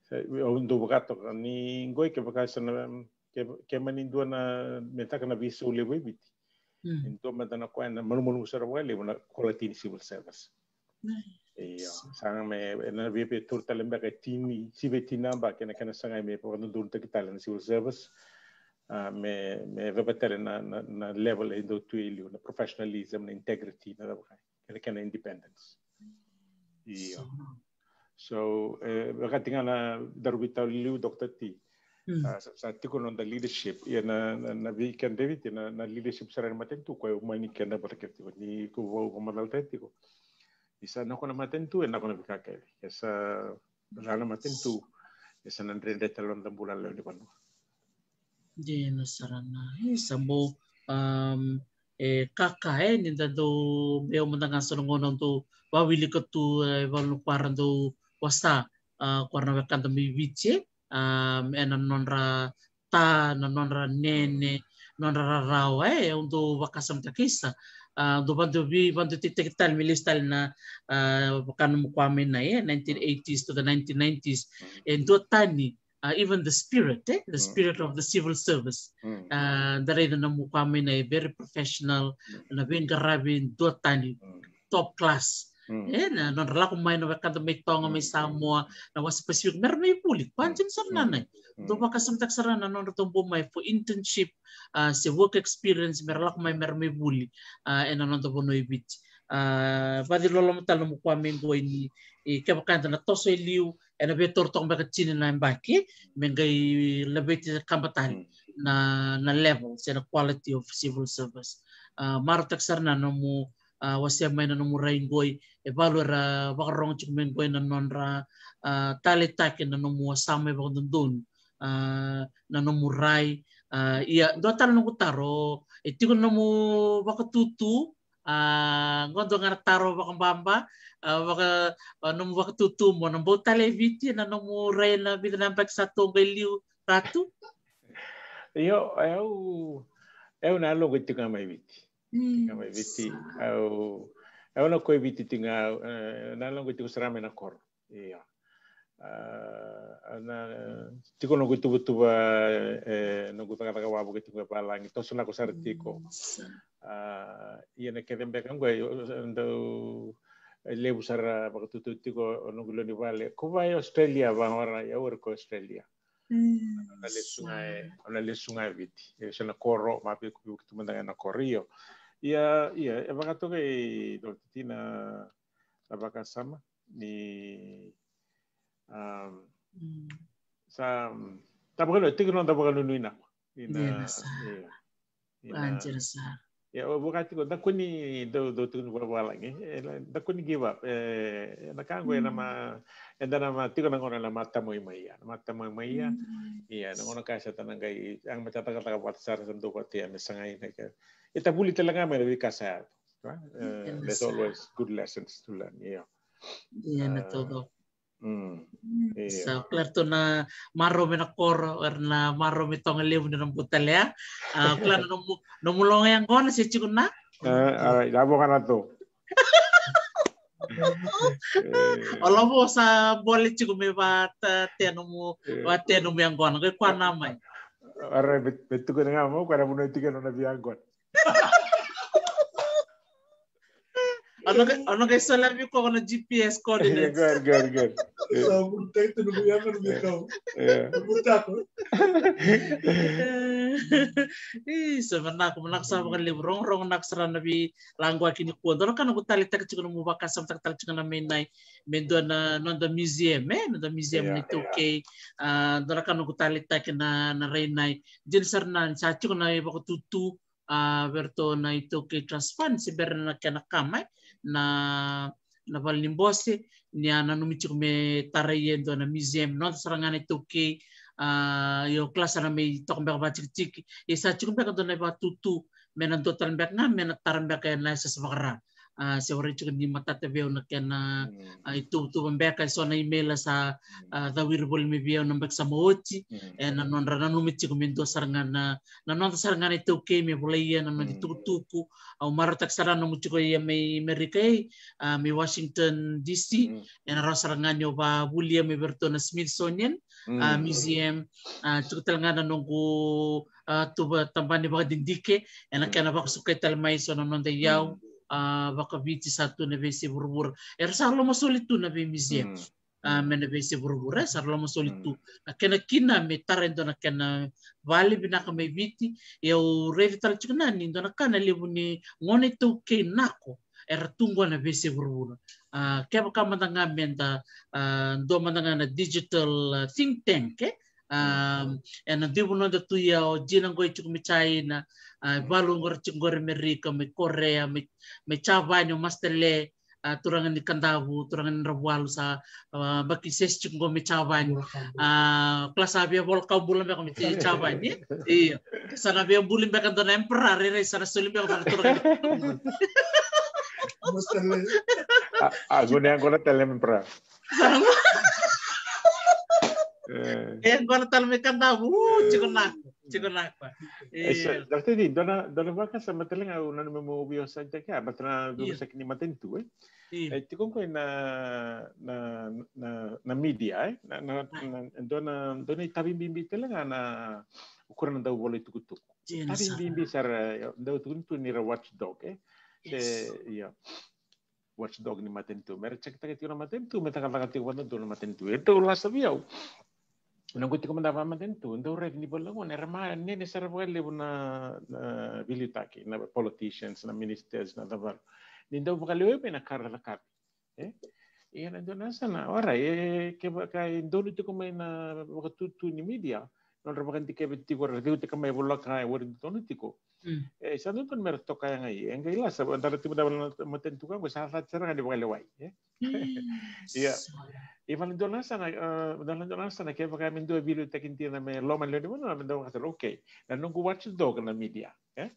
Sa, au dau vakatoka ni qoi kevaka sa na, ke, ke mani dua na, me taka na veisau levu e Viti. Mm. E dua mada na koya na malumalumu sara vakalevu na quality ni civil service. Io, sa me, ena via via taura tale beka e tini, sivi e tini na yabaki na kena sagai me vakadodonutaki tale na civil service. Ah, me, me yacova tale na, na, na level e dau tu e liu, na professionalism, na integrity, na cava kai. Kena, kena independence. Io. So, eh, vakati ga na daru veitalia liu, Doctor T. Mm. Ah, sa, sa tiko noda leadership. Ia na, na, na vei keda e Viti, na, na leadership sara ni matanitu, koya e umani keda vata kece tiko. Ni ko vau ko macala tiko. Ni sa nako na matanitu, e nako na veika kece. E sa la na matanitu, e sa na dredre tale noda bula lewe ni vanua. Dina sara ga, e sa bau, um, e kaka, e, ni da dau, beu mada ga so na gauna dau vawilika tu, e, valu na kuara dau wasa, ah, kuara na wekada mai Viti, e, um, ena nodra ta, na nodra nene, nodra rarawa, e, au dau vakasamataka isa. Ah, dau vadu vi, vadu titaki tale me lesu tale na, ah, vaka nomu kua mai na, e, nineteen eighties to the nineteen nineties. E dua tani, ah, even the spirit, e, the spirit of the civil service. Ah, da raica nomu kua mai na e very professional, na veiqaravi dua tani, top class. E, na nodra lako mai na wekada mai Toga, mai Samoa, na wasa Pacific, mera mai vuli. Koya dina sara na nai. Dau vakasamataka sara na nodra dau bau mai for internship, ah, se work experience, mera lako mai, mera mai vuli, ah, ena noda vanua e Viti. Ah, vaciloloma tale nomu kua mai qoi ni, e, kevaka eda na toso e liu, ena via taura toka beka tini na yabaki me qai laveti kaba tale na, na level se na quality of civil service. Ah, marautaka sara na nomu, ah, wasea mai na nomu rai qoi, e valu era vakarogo tiko mai qoi na nodra, ah, taleitaki na nomu wasa mai vakadodonu, ah, na nomu rai. Ah, ia, dua tale noqu taro, e tiko na nomu vakatutu, ah, qo dua ga na taro vakababa, ah, vaka, ah, nomu vakatutu mo na bau tale e Viti na nomu rai na vica na yabaki sa toqo e liu, Ratu? Io, au, au na loqo tiko ga mai Viti. Tiko ga mai Viti, au, au na koi Viti tiko ga, eh, na loqo tiko sara mai na koro. Io. Ah, na, tiko noqu tuvatuva, eh, noqu cakacaka wavoki tiko e valagi, toso nako sara tiko. Ah, ia na kece beka qo, e, e dau, e levu sara vakatutu tiko o noqu lewe ni vale. Ko vaka e Australia, vaka ora, ia ori ko Australia. Au na lesu ga e, au na lesu ga e Viti. E se na koro, ma vei, vei tu mada ga na koro, io. Ia, ia, e vakatoka e dau titi na, na vakasama. Ni, um, sa, um, ta vakanu, tiko noda vakanunui na. Ina, ina sa. Ia, ina, sa. Ia, o vakati ko, da kua ni dau, dau tiko ni vavalagi, e, da kua ni give up. E, na ka qo, e na ma, eda na ma tiko na gauna na matamoi mai ia, na matamoi mai ia. Ia, na gauna ka sa ta na qai, ang matataka taka vata sara sa dau vata ia, me sagai na ka. E ta vuli tale ga mai na veika sa yaco. There's always good lessons to learn, io. Ia na taucoko. Sa kila ratou na marau mai na koro, era na marau mai Toga Levu ni na bau talea. A, kila na nomu, nomu loga yaqona se tiko na. Alright, a voka na to. O Lovo sa bole tiko me vata te nomu, vata te nomu yaqona, ko i koya na mai. Ora me, me tukuna ga mo, koya na vanua e tiko na nona veiyaqona. Au na qai, au na qai solia vei koya na G P S coordinates. Good, good, good. Sa vurutaki tu na veiyaqona me kau. Vurutako. Ii, sa manako, manako sara vakalevu, rogorogo nako sara na veilaqaki nikua. Dua na ka noqu taleitaki tiko na nomu vakasamataka tale tiko na Rainai me dua na noda museum, e, noda museum ni iTaukei. A, dua na ka noqu taleitaki na, na Rainai. Dina sara na sa tiko na ivakatutu, a, vei iratou na iTaukei Trust Fund, se bera na kena kama, e, na, na vale ni bose, ni a nanumi tiko me tarai e dua na museum, noda sara ga na iTaukei, a, io, kila sa na mai toka beka vakatikitiki, ia sa tiko beka dua na ivakatutu, me na dua tale beka ga, me na tara beka ena yasayasa vakara. A, se warai tiko ni matata vei au na kena, a, ituvatuva beka, e so na email sa, a, cawiri voli mai vei au na baki sa mai oti, ena nodra nanumi tiko me dua sara ga na, na noda sara ga na iTaukei me volai ia na noda itukutuku. Au marautaka sara nomu tiko ia mai Merika, e, a, mai Washington D C, ena rawa sara ga ni o vakavulica mai vei iratou na Smithsonian, a, Museum, a, tiko tale ga na noqu, a, tuva tabana ni vakadidike, ena kena vakasukai tale mai so na noda iyau, a, vakaviti sa tu na veiyasai vuravura. Era sa lomasoli tu na vei museum. A, me na veiyasai vuravura, e, sa ra lomasoli tu. Na kena kina me tara e dua na kena vale vinaka mai Viti, e au raica tale tiko na ni dua na ka na levu ni gone iTaukei nako, era tu qo na veiyasai vuravura. A, kevaka mada ga me da, a, dua mada ga na digital, a, think tank, e? A, ena divu noda tu ia o Jina qo e tiko mai China, a, valu qo ra tiko qo ra Amerika, mai Korea, mai, mai Japani, o Master Le, a, turaga ni Kadavu, turaga ni Dravualu sa, a, baki sesi tiko qo mai Japani. A, kila sa via vola kau bula beka mai Japani, e? Io. Sa na via buli beka dua na emperor, rairai sa na soli beka vaka turaga ni Master Le. A, a, gone yaqona tale na emperor. E, qo na tale mai Kadavu, u, tiko nako, tiko nako. E, sa, Doctor Di, dua na, dua na vakasama tale ga au nanuma meu veiwasei tiko kina, baleta na veivosaki ni matanitu, e. E, tiko qo na, na, na, na media, e. Na, na, na, dua na, dua na itavi bibi tale ga na, o ira na dau vola itukutuku. Itavi bibi sara, e, dau tukuni tu ni ra watchdog, e. Se, io. Watchdog ni matanitu. Me ra cekitaka tiko na matanitu, me cakacaka tiko vakadodonu na matanitu. E dau lasa vei au. Noqu tiko mada vakamatanitu, dau raici ni vale gona, era manene sara vakalevu na, na veiliutaki, na politicians, na ministers, na cavalo. Ni dau vakalewe mai na ka ra cakavi. E? Ia na dua na yasana, orait, e, kevaka e donu tiko mai na vakatutu ni media, nodra vakadikevi tiko, ra ceuta ka mai voleka e warai dodonu tiko. E, sa dodonu me ra toka yaga i, e qai lasa, da ra tiko mada vakamatanitu ka qo, sa cati sara ga ni vakalewai, e? Ia. Ia vale dua na yasana, e, vale dua na yasana, kevaka me dua veiliutaki dina me loma ni lewe ni vanua, me dua vakasala, okay. Na noqu watchdog na media, e?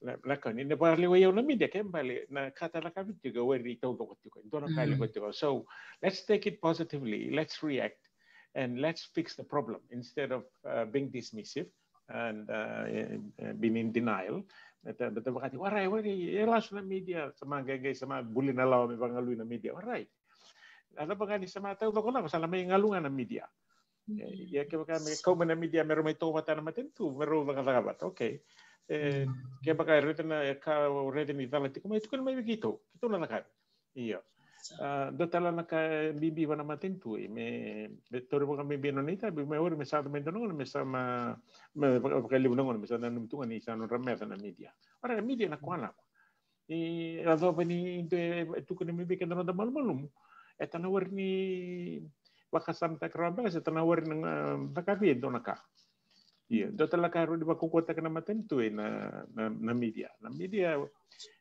Na, na ka ni, na vakalewai au na media, ke bale, na ka ta cakavi tiko, e warai taucoko tiko, dua na ka e leqa tiko. So, let's take it positively, let's react, and let's fix the problem instead of, uh, being dismissive and, uh, uh, being in denial. Baleta, baleta vakati, warai, warai, e lasu na media, sa mai qai, qai, sa mai buli na lawa me vakagalui na media, warai. A cava ga ni sa mai taucoko lako, sa na mai galu ga na media. E, ia kevaka me kau mai na media, me rau mai toka vata na matanitu, me rau cakacaka vata, okay. E, kevaka e raica na, e ka, raica ni cala tiko mai, tukuna mai vei keitou, keitou na cakava. Io. A, dua tale na ka bibi vua na matanitu, e, me, me tauri vakabibi na nona itavi, me warai me sa yaco mai dua na gauna, me sa ma, me vaka, vakalevu na gauna, me sa nanumi tu ga ni sa nodra meca na media. Ora na media na koya nako. E yacova ni dua e tukuna mai vei keda na noda malumalumu. E ta na warai ni vakasamataki rawa beka se ta na warai ni, a, cakavi e dua na ka. Ia, dua tale na ka e rawa ni vakaukauwataki na matanitu e na, na, na media. Na media,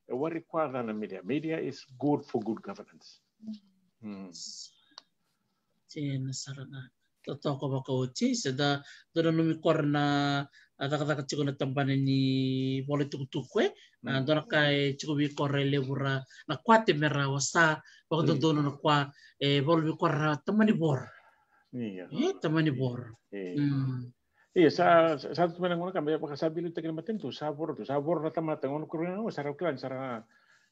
e warai koya na media. Media is good for good governance. Mm. Dina sara ga. Totoka vakaoti, se da, dua na nomu ikoro na, a, cakacaka tiko na tabana ni vola itukutuku, e? Na, dua na ka e tiko vei koro e levu ra, na kwate me ra wasa vakadodonu na kwa, e, vola vei koro na tamani voro. Ia. E, tamani voro. E. Mm. Ia, sa, sa, sa tu mai na gauna ka, me vaka sa veiliutaki na matanitu, sa voro tu, sa voro na tamata, gauna koro ga, sa ra kila ni sa ra,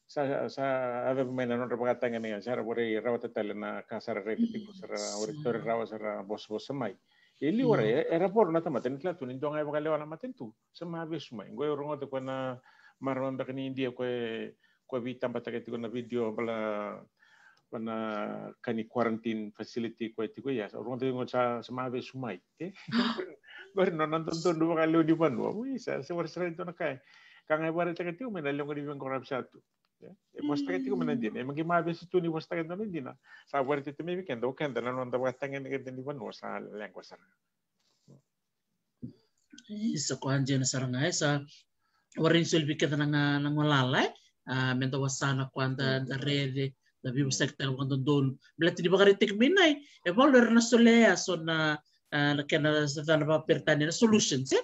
sa, sa yacovi mai na nodra vakatagedegede, sa ra warai rawata tale na ka sa ra raica tiko, sa ra warai tauri rawa, sa ra vosavosa mai. E liu, ora, e, era voro na tamata ni kila tu ni dua ga e vakalewa na matanitu, sa mavesu mai. Qo e rogoca ko na marama beka ni Idia ko e, ko e veitabataka tiko na video bala, bala na ka ni quarantine facility ko e tiko ia. Sa rogoca qo sa, sa mavesu mai. E? Qori na, na dodonu vakalewa ni vanua. Ui, sa, sa wara sara i dua na ka. Ka ga e vakaraitaka tiko mai na leqa ni veiqaravi sa tu. E, e vosataki tiko mai na dina. E maqi mavesu tu ni vosataki dua na dina. Sa vakaraitaki tu mai vei keda, o keda na noda vakatagedegede ni vanua sa leqa sara. Isa, ko a dina sara ga, e sa warai ni soli vei keda na ga, na galala, e. A, meda wasana ko a da, da rere, da veivosakitaka vakadodonu. Baleta ni vakaraitaki mai nai, e valo era na solia so na a, na kena sa cana vakaperitania na solutions, e?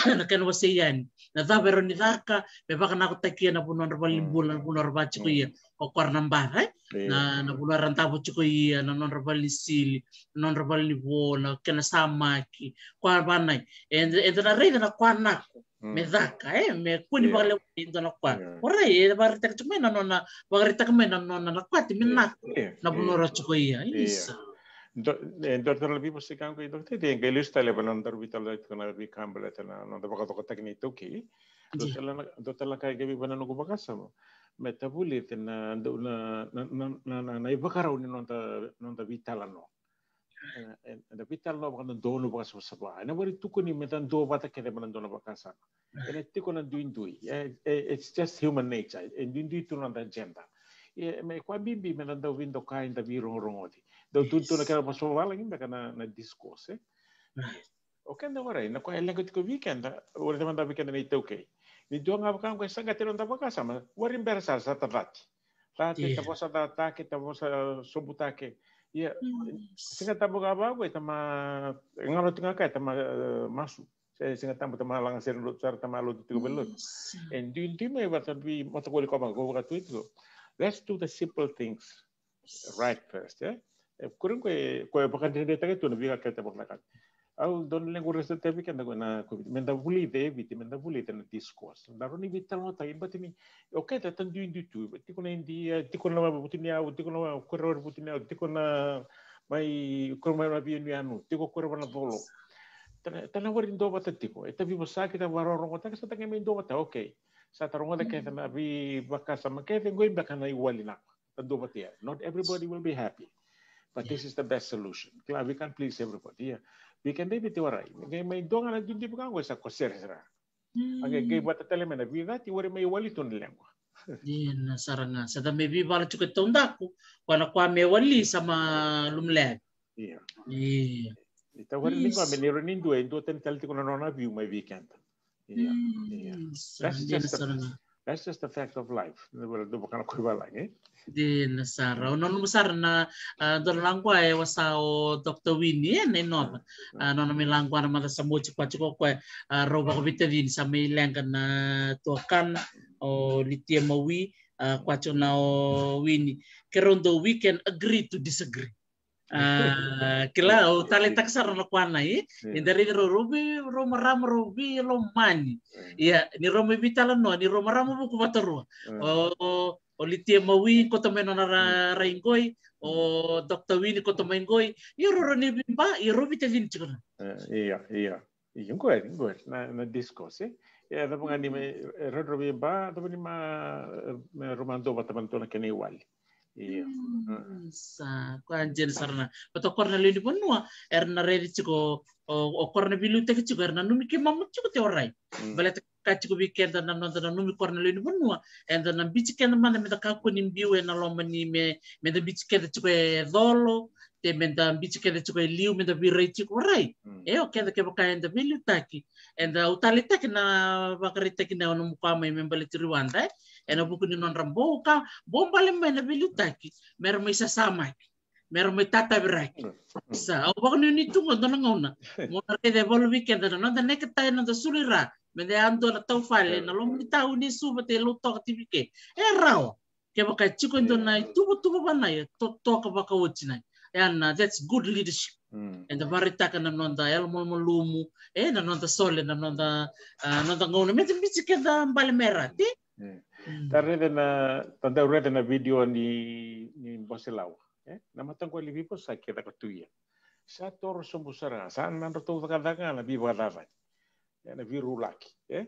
Na kena wasei yani. Na cava e rawa ni caka me vakanakotaki na vanua nodra valenibula, na vanua ra va tiko ia. Ko koya na bara, e? Na, na vanua ra davo tiko ia, na nodra valenisili, na nodra valenivo, na kena samaki. Koya vanai. Eda, eda na raica na koya nako. Me caka, e, me kua ni vakalewa e dua na koya. Orai, e vakaraitaka tiko mai na nona, vakaraitaka mai na nona na koya ti me nako na vanua ra tiko ia. Isa. E dua tale na veivosaki qo i Doctor, e qai lesu tale va na nodaru veitalanoa tiko na veika baleta na noda vakacokotaki na iTaukei. Dua tale na, dua tale na ka e qai vei va na noqu vakasama. Me tavulica na, na, na ivakarau ni noda, noda veitalanoa. E, e, eda veitalanoa vakadodonu, vakasavasava. Ena vari tukuni meda duavata kece mai na dua na vakasama. Ena tiko na duidui. E, e, it's just human nature. E duidui tu na noda agenda. E, me koya bibi meda dau veidokai, da veirogorogoci. Dau tu tu na kena vakasavavalagi beka na, na discourse, e? O keda warai, na koya e leqa tiko vei keda, warai mada vei keda na iTaukei. Ni dua ga vaka qo e saqati na noda vakasama, warai bera sara sa ta cati. Cati, ta vosa cataki, ta vosa sobutaki. Ia, Siga Tabu ga vaqo, e ta ma, e galo tiko ga ka, e ta ma, e, masu. Se, Siga Tabu ta ma laga sere lotu sara, ta ma lotu tiko vei lotu. E duidui mai vata vei, vata ko liko vaqo, vaka tu tiko. Let's do the simple things right first, e? E, kuri ko e, ko e vakadredretaka tu na veika kece vakavinaka. Au dau na lequ resta tevi keda ko na COVID. Meda vulica e Viti, meda vulica na discourse. Da rawa ni veitalanoataki, baleta ni, o keda ta duidui tu. Tiko na Idia, tiko na Vutuniyau, tiko na Kuirau Vutuniyau, tiko na mai, ko mai na Veiyanuyanu, tiko Kuirau Vanacolo. Ta na, ta na wari duavata tiko. E ta veivosaki, ta vakarorogotaki, sa ta qai mai duavata, okay. Sa ta rogoca kece na veivakasama kece, qoi beka na iwali nako. Ta duavata ia. Not everybody will be happy. But this is the best solution. Kila, we can't please everybody. Ia. Vei keda e Viti warai. Qai mai dua ga na duidui vaka qo sa ko sere sara. A qai, qai vata tale mai na veicati, warai mai wali tu na lequa. Dina sara ga. Sa ta me veivala tiko e taudaku. Ko na koya me wali sa ma lumu levu. Ia. Ia. Ita warai ni koya me ni rawa ni dua, e duatani tale tiko na nona view mai vei keda. Ia, ia. That's just a, that's just a fact of life. Ni vale dua vaka na koya valagi, e? Dina sara. O nanuma sara na, a, dua na laqua e wasa o Doctor Winnie, e, na inova. A, nona mai laqua na maca sa oti, koya tiko koya, a, rau vakaveitacini sa mai leqa na tuakana, o Litia Mawi, a, koya tiko na o Winnie. Ke rau dau, we can agree to disagree. A, kila, au taleitaka sara na koya na, e? Eda raici rau, rau vei, rau marama, rau veilomani. Ia, ni rau mai veitalanoa, ni rau marama vuku vata rua. O, o, o Litia Mawi, koto mai nona ra, rai qoi. O Doctor Winnie, koto mai qoi. Ia rau, rau ni veiba, ia rau veitacini tiko na. Ia, ia. Io, qori, qori, na, na discourse, e? E, cava ga ni me, e, rau, rau veiba, cava ni ma, e, me rau ma duavata vata tu na kena iwali. Io. Sa, koya dina sara na. Vata o kora na lewe ni vanua, era na raici tiko, o, o kora na veiliutaki tiko, era nanumi keimami tiko te warai. Baleta ka tiko vei keda na noda nanumi kora na lewe ni vanua, eda na biuti keda mada meda kakua ni biu ena loma ni me, meda biuti keda tiko e colo, te meda biuti keda tiko e liu, meda veirai tiko, warai. E, o keda kevaka eda veiliutaki, eda, au taleitaki na vakaraitaki na nomu koya mai me baleti Riwada, e? Ena vuku ni nodra bau ka, bau bale mai na veiliutaki, mera mai sasamaki, mera mai tataviraki. Sa, au vakanuinui tu qo dua na gauna. Mo na raica e valu vei keda na noda neketai, noda sulu i ra, meda yadua na taufale, na loma ni tauni e Suva, te Lautoka, T V K. E rawa. Kevaka e tiko e dua na ituvatuva vana, e totoka vakaoti na. E na, that's good leadership. Eda vakaraitaka na noda yalomalumalumu, e, na noda sole, na noda, a, noda gauna. Meda biuti keda bale me ra, te? Ta raica na, ta dau raica na video ni, ni Bose Lawa, e? Na mataqali veivosaki e caka tu ia. Sa toro sobu sara ga, sa na nodratou cakacaka ga na veivakacacani, e, na veirulaki, e.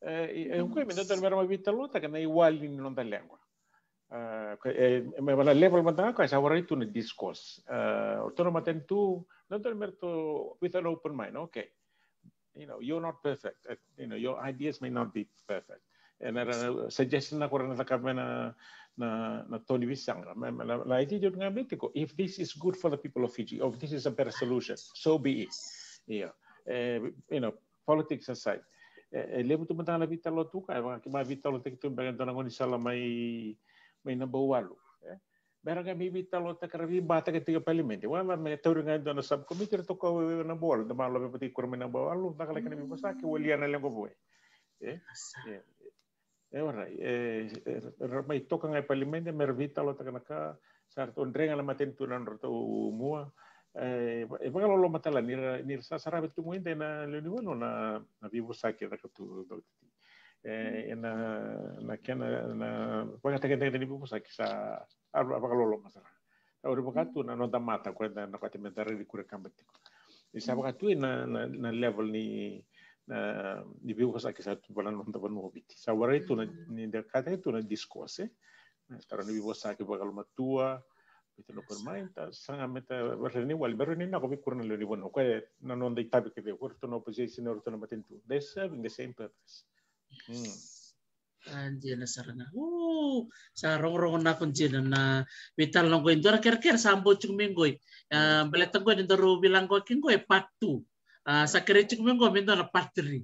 E, e, e, o koya me dodonu me ra mai veitalanoataka na iwali ni noda leqa. A, ko, e, me va na level mada ga koya sa warai tu na discourse. A, o ratou na matanitu, dodonu me ratou with an open mind, okay. You know, you're not perfect. Uh, you know, your ideas may not be perfect. And era suggestion na ko ra na cakava na, na, na toni visaga. Me, me, na, na idea ga me tiko, if this is good for the people of Fiji, or if this is a better solution, so be it. Yeah. E, you know, politics aside. E, e levu tu mada ga na veitalanoa tu ka, e vaka, kei ma veitalanoataki tu beka e dua na gaunisala mai, mai Nabouwalu, e. Me ra qai mai veitalanoataka, ra veibataka tiko e palimedi. Wa, me tauri ga e dua na subcommittee, ra toka e Nabouwalu, da malo vei vata i kura mai Nabouwalu, caka laki na veivosaki, walia na leqa vou. E? E. E, warai, e, e, ra mai toka ga e palimedi, me ra veitalanoataka na ka, sa ratou dre ga na matanitu na nodratou mua. E, e vakaloloma tale ni ra, ni ra sa sarava tu mai ena lewe ni vanua na, na veivosaki e caka tu. E, e na, na kena, na vakataketake ni veivosaki sa, a, a vakaloloma sara. Au rai vaka tu na noda mata, koya da na kati me da raici kure kaba tiko. Ni sa vaka tu na, na, na level ni, na, ni veivosaki sa tu vaka na noda vanua o Viti. Sa warai tu na, ni da kata tu na discourse, e. Tara ni veivosaki vakalomatua, Viti no por mai, ta, sa ga me ta, vare ni wali, me rai ni nako vei kura na lewe ni vanua. Koya na noda itavi kece, kura tu na opposition, kura tu na matanitu. They're serving the same purpose. Mm. A, dina sara ga. U, sa rogorogo na ko dina na veitalanoa qo. E dua na kerekere sa bau tiko mai qo. A, baleta qo ni daru veilakoyaki qo e part two. A, sa kerei tiko mai qo me dua na part three.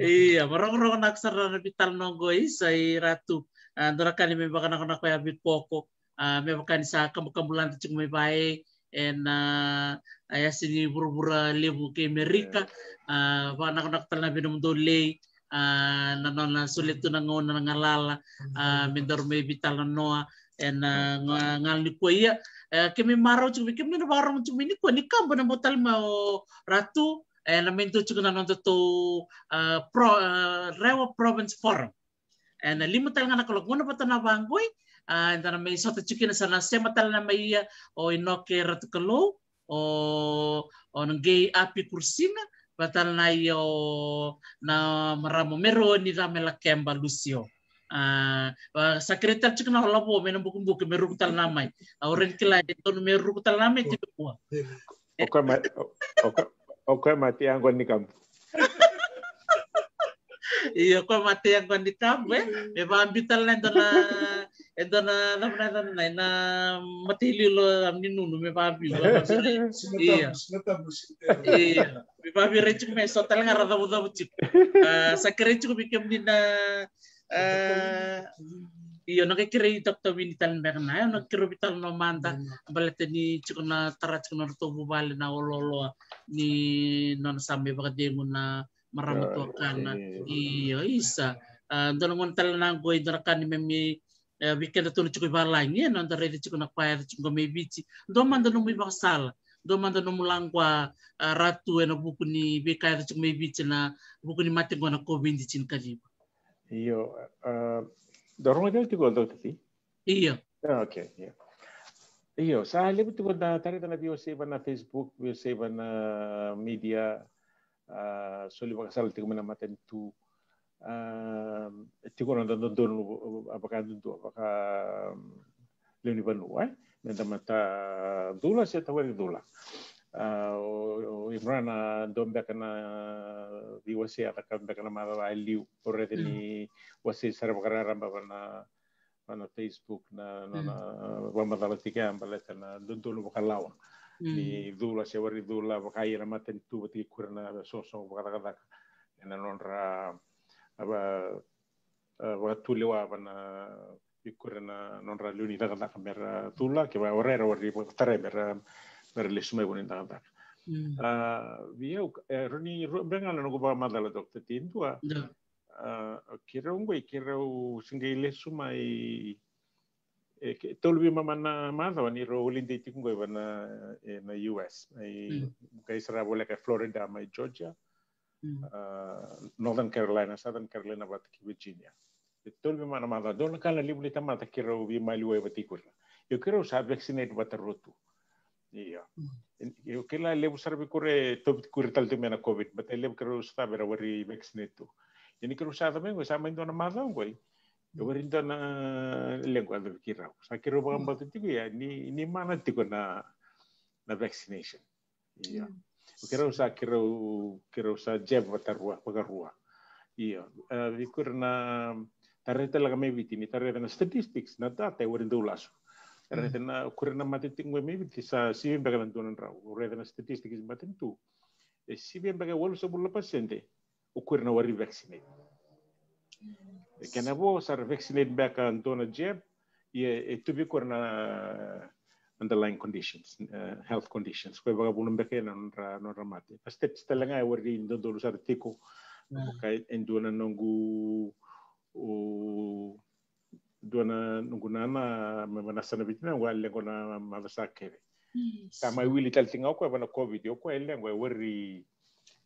Ia, ma rogorogo na ko sara na veitalanoa qo, Isa, i Ratu. A, dua na ka ni me vakanakonako ya vei koko. A, me vaka ni sa kabukabulada tiko mai vei ena, a, yasa ni vuravura levu kei Amerika. A, vakanakonako tale na vei nomudou lei, a, na nona solia tu na gauna na galala, a, me daru mai veitalanoa ena, a, ga, gauna nikua. Ia, e, keimami marau tiko vei kemuni na vakarorogo tiko mai nikua, ni kaba na bau tale mai o Ratu, e, na mai dua tiko na nodatou, a, pro, a, Rewa Province Forum. E, na lima tale ga na kaloko, gauna vata na vaqo, a, eda na mai sota tiko kina, sa na sema tale na mai ia o Inoke Ratukalou, o, o na qai Api Kurusiga, vata na ia o na marama o Meroni Ramelakeba Lusio. A, a, sa kerei tale tiko na olavo me na bukubuku me ruku tale na mai. A, o rai ni kila e donu me ruku tale na mai tiko kua. O koya ma, o, o koya, o koya ma te yaqona ni kabu. Io, o koya ma te yaqona ni kabu, e. Me vabiu tale na e dua na, e dua na, na, na, na, na, na mataililo ni nunu, me vabiu. Io. Io. Me vabiu rai tiko me so tale ga ra cavucavu tiko. A, sa kerei tiko vei kemuni na, a, io, na qai kerei Doctor Winnie tale beka na, io, na kerei veitalanoa mada, baleta ni tiko na tara tiko na nodratou vuvale na olooloa ni nona sa mai vakacegu na marama tuakana. Io, Isa. A, dua na gauna tale na qo, dua na ka ni me, me, e, vei keda tou na tiko i valagi, e, noda raica tiko na ka e yaco tiko qo mai Viti. Dua mada nomu ivakasala, dua mada nomu laqua, a, Ratu, ena vuku ni veika e yaco tiko mai Viti, na vuku ni mate qo na COVID tinikaciwa. Io, a, dou rogoca tiko, Doctor T? Io. A, okay, io. Io, sa levu tiko na tara na viewers ena Facebook, viewers ena media, a, soli vakasala tiko mai na matanitu. A, e tiko na dodonu, a, vakadudua, vaka, lewe ni vanua, e? Me da mata cula se ta wari cula. A, o, o Imran a dua beka na veiwasei a caka beka na macawa e liu. O raica ni wasei sara vakararaba va na, va na Facebook na, na, na vakamacala tiko ya baleta na dodonu vakalawa. Ni cula se wari cula, vaka ia na matanitu vata kei kura na soso vakacakacaka. Ena nodra, a, va, a, vakatulewa va na, vei kura na nodra lewe ni cakacaka me ra cula, kevaka o ira era wari vakatarai me ra, me ra lesu mai vua ni cakacaka. A, vei au, e, rau ni, rau, beka ga na noqu vakamacala, Doctor T, dua. A, keirau qoi, keirau se qai lesu mai, e, ke, tolu vei mama na macawa ni rau holiday tiko qoi va na, e, na U S. Mai, qai sara voleka e Florida mai Georgia. A, Northern Carolina, Southern Carolina vata kei Virginia. E tolu vei mana macawa, dua na ka na levu ni tamata keirau veimaliwai vata kei ira. Io, keirau sa vaccinate vata rua tu. Io. Io, kila levu sara vei ira e tauvi ira tale tu mai na COVID, but e levu keirau sa vei ira wari vaccinate tu. Ia ni keirau sa yaco mai qo, sa mai dua na macawa qo, e wari dua na lequ yaco vei keirau. Sa keirau vakabauta tiko ia ni, ni mana tiko na, na vaccination. Ia. Keirau sa, keirau, keirau sa jab vata rua, vakarua. Ia, e, vei ira na, tara tale ga mai Viti, ni tara na statistics, na data e wari dau lasu. Tara na, ira na mate tiko mai Viti sa sivi beka na dua na drau. Tara na statistics matanitu. E sivi beka walusagavulu na pasede o ira na wari vaccinate. E kena vo sa ra vaccinate beka dua na jab, ia e tu vei ira na underlying conditions, e, health conditions. Koya e vakavuna beka na nodra, nodra mate. Na stats tale ga e wari dodonu sara tiko. Vaka e dua na noqu, o, dua na noqu nana, me, me na sa na Viti na, qo a lequ na macawa sa kece. Sa mai wili tale tiko ga o koya va na COVID, o koya e lequ, e wari,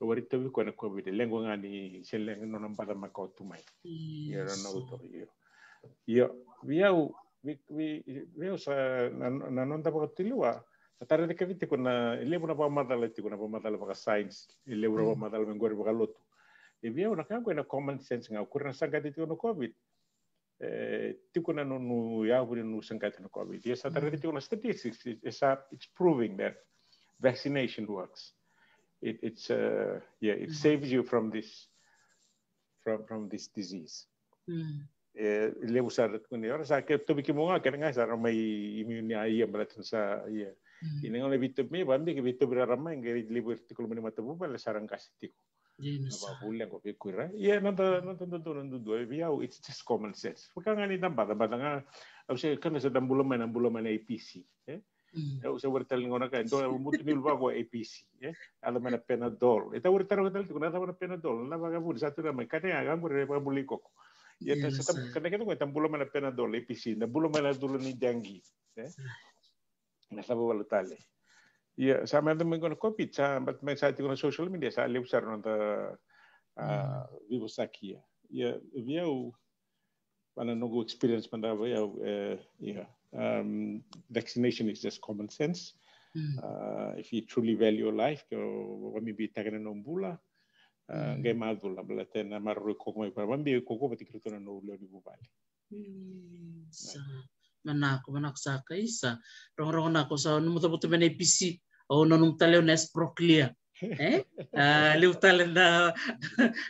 e wari tauvi koya na COVID, e lequ ga ni se lequ nona baca makawa tu mai. Io, na uto, io. Io, vei au, vei, vei, vei au sa, na, na noda vakatulewa, na tara ni kavi tiko na, e levu na vakamacala tiko, na vakamacala vaka science, e levu na vakamacala me qori vakalotu. E vei au na ka qo e na common sense ga, o ira na saqati tiko na COVID, e, tiko na nonu yavu ni nonu saqati na COVID. Ia sa tara tiko na statistics, it, it's, uh, it's proving that vaccination works. It, it's, uh, yeah, it saves you from this, from, from this disease. E, levu sara tiko ni, ora sa ke tauvi kemuni ga, kena ga sa ra mai immune, a, ia, baleta sa, ia. Ia ni gauna veitauvi mai, vabika veitauvi rara mai, qai levu tiko loma ni matavuvale sa ra qase tiko. Na vakavuvuli qo vei ira. Ia, noda, noda dodonu, noda dodonu. Vei au, it's just common sense. Vaka ga ni da baca, baca ga. Au se kena sa da bula mai, na bula mai na A P C, e? Au se wari tale ni gauna ka, dua mutu ni uluvako A P C, e? Yaco mai na Panadol. E ta wari taro tale tiko, na cava na Panadol, na vakavuna, sa tu na mai, kena ya, ga qori, vakabulai koko. Ia, ta sa ta, kena kena qo, ta bula mai na Panadol, A P C, na bula mai na cula ni dengue, e? Na cava wale tale. Ia, sa mai yaco mai qo na COVID, sa, but mai sa tiko na social media, sa levu sara noda, a, veivosaki ia. Ia, vei au, va na noqu experience mada vei au, e, ia, um, vaccination is just common sense. Uh, if you truly value your life, ke o vakabibitaka na nomu bula, a, qai macula, baleta na maroroi koko mai, vakabibi koko vata kei iratou na nomu lewe ni vuvale. Sa manako, manako saka. Isa, rogorogo na ko sa nomu cavuta mai na A P C, o nomu taleu na S Proclear. E? A, levu tale na,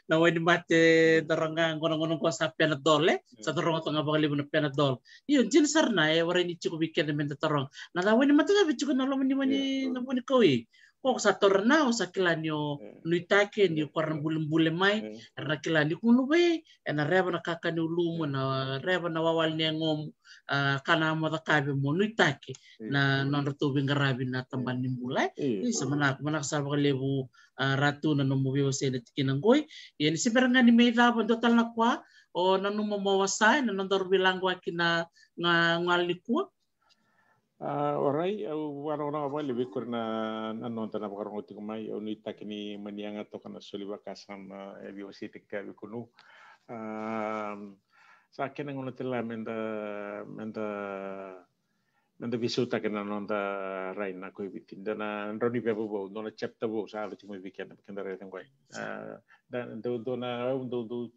na wainimate, da rogoca qo na gauna qo sa Panadol, e? Sa da rogoca ga vakalevu na Panadol. Io, dina sara na, e warai ni tiko vei keda me da taroga. Na cava wainimate cava e tiko na loma ni wai ni, na vua ni kau i. Ko sa taura na, o sa kila ni o nuitaki ni o koya na bulebule mai, era na kila ni ko luvei, ena reva na kakana ni ulumu, na reva na wawale ni yagomu, a, ka na mo cakava mo nuitaki na nodratou veiqaravi na tabana ni bula, e. Isa, manako, manako sara vakalevu, a, Ratu, na nomu veiwasei ena tikina qoi. Ia ni se bera ga ni mai cava, dua tale na ka o nanuma mo wasea ena nodaru veilaqaki na ga, ga nikua. A, orait, au vakavinavinaka vakalevu vei ira na, na noda na vakarogo tiko mai, au nuitaki ni mani yaga toka na soli vakasama e veiwaseitaki tiko vei kemuni. A, sa kena gauna tale me da, me da, me da veisautaka na noda rai na ko i Viti. Da na drau ni veva vou, dua na chapter vou sa yaco tiko mai vei keda, me keda raica qo. A, da, dau, dau na, au dau, dau,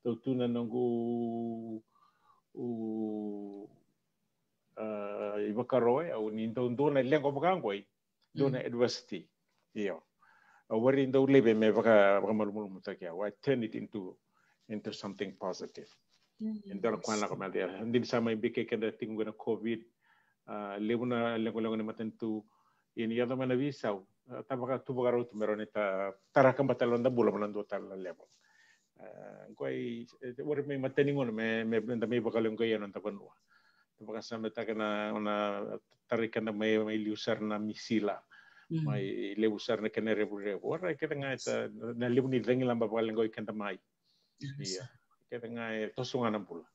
dau tu na noqu, u, a, ivakaro, e, au ni dau dua na leqa vaka qoi, dua na adversity. Io. Au warai dau laiva me vaka, vakamalumalumutaki au. I turn it into, into something positive. E dua na ka na ka mada ya. Dina sa mai bika keda tiko qo na COVID. A, levu na leqoleqo ni matanitu. Ia ni yaco mai na veisau. A, ta vaka, tu vakarau tu me rawa ni ta, tara ka bata na noda bula mai na dua tale na level. A, qoi, e, warai mai matani gauna me, me, me da mai vakaleqai ena noda vanua. Da vakasamataka na, na tarai keda mai, mai liu sara na misila. Mai levu sara na kena revurevu. Warai keda ga e ta, na levu ni cagilaba vakaleqai keda mai. Ia. Keda ga e toso ga na bula.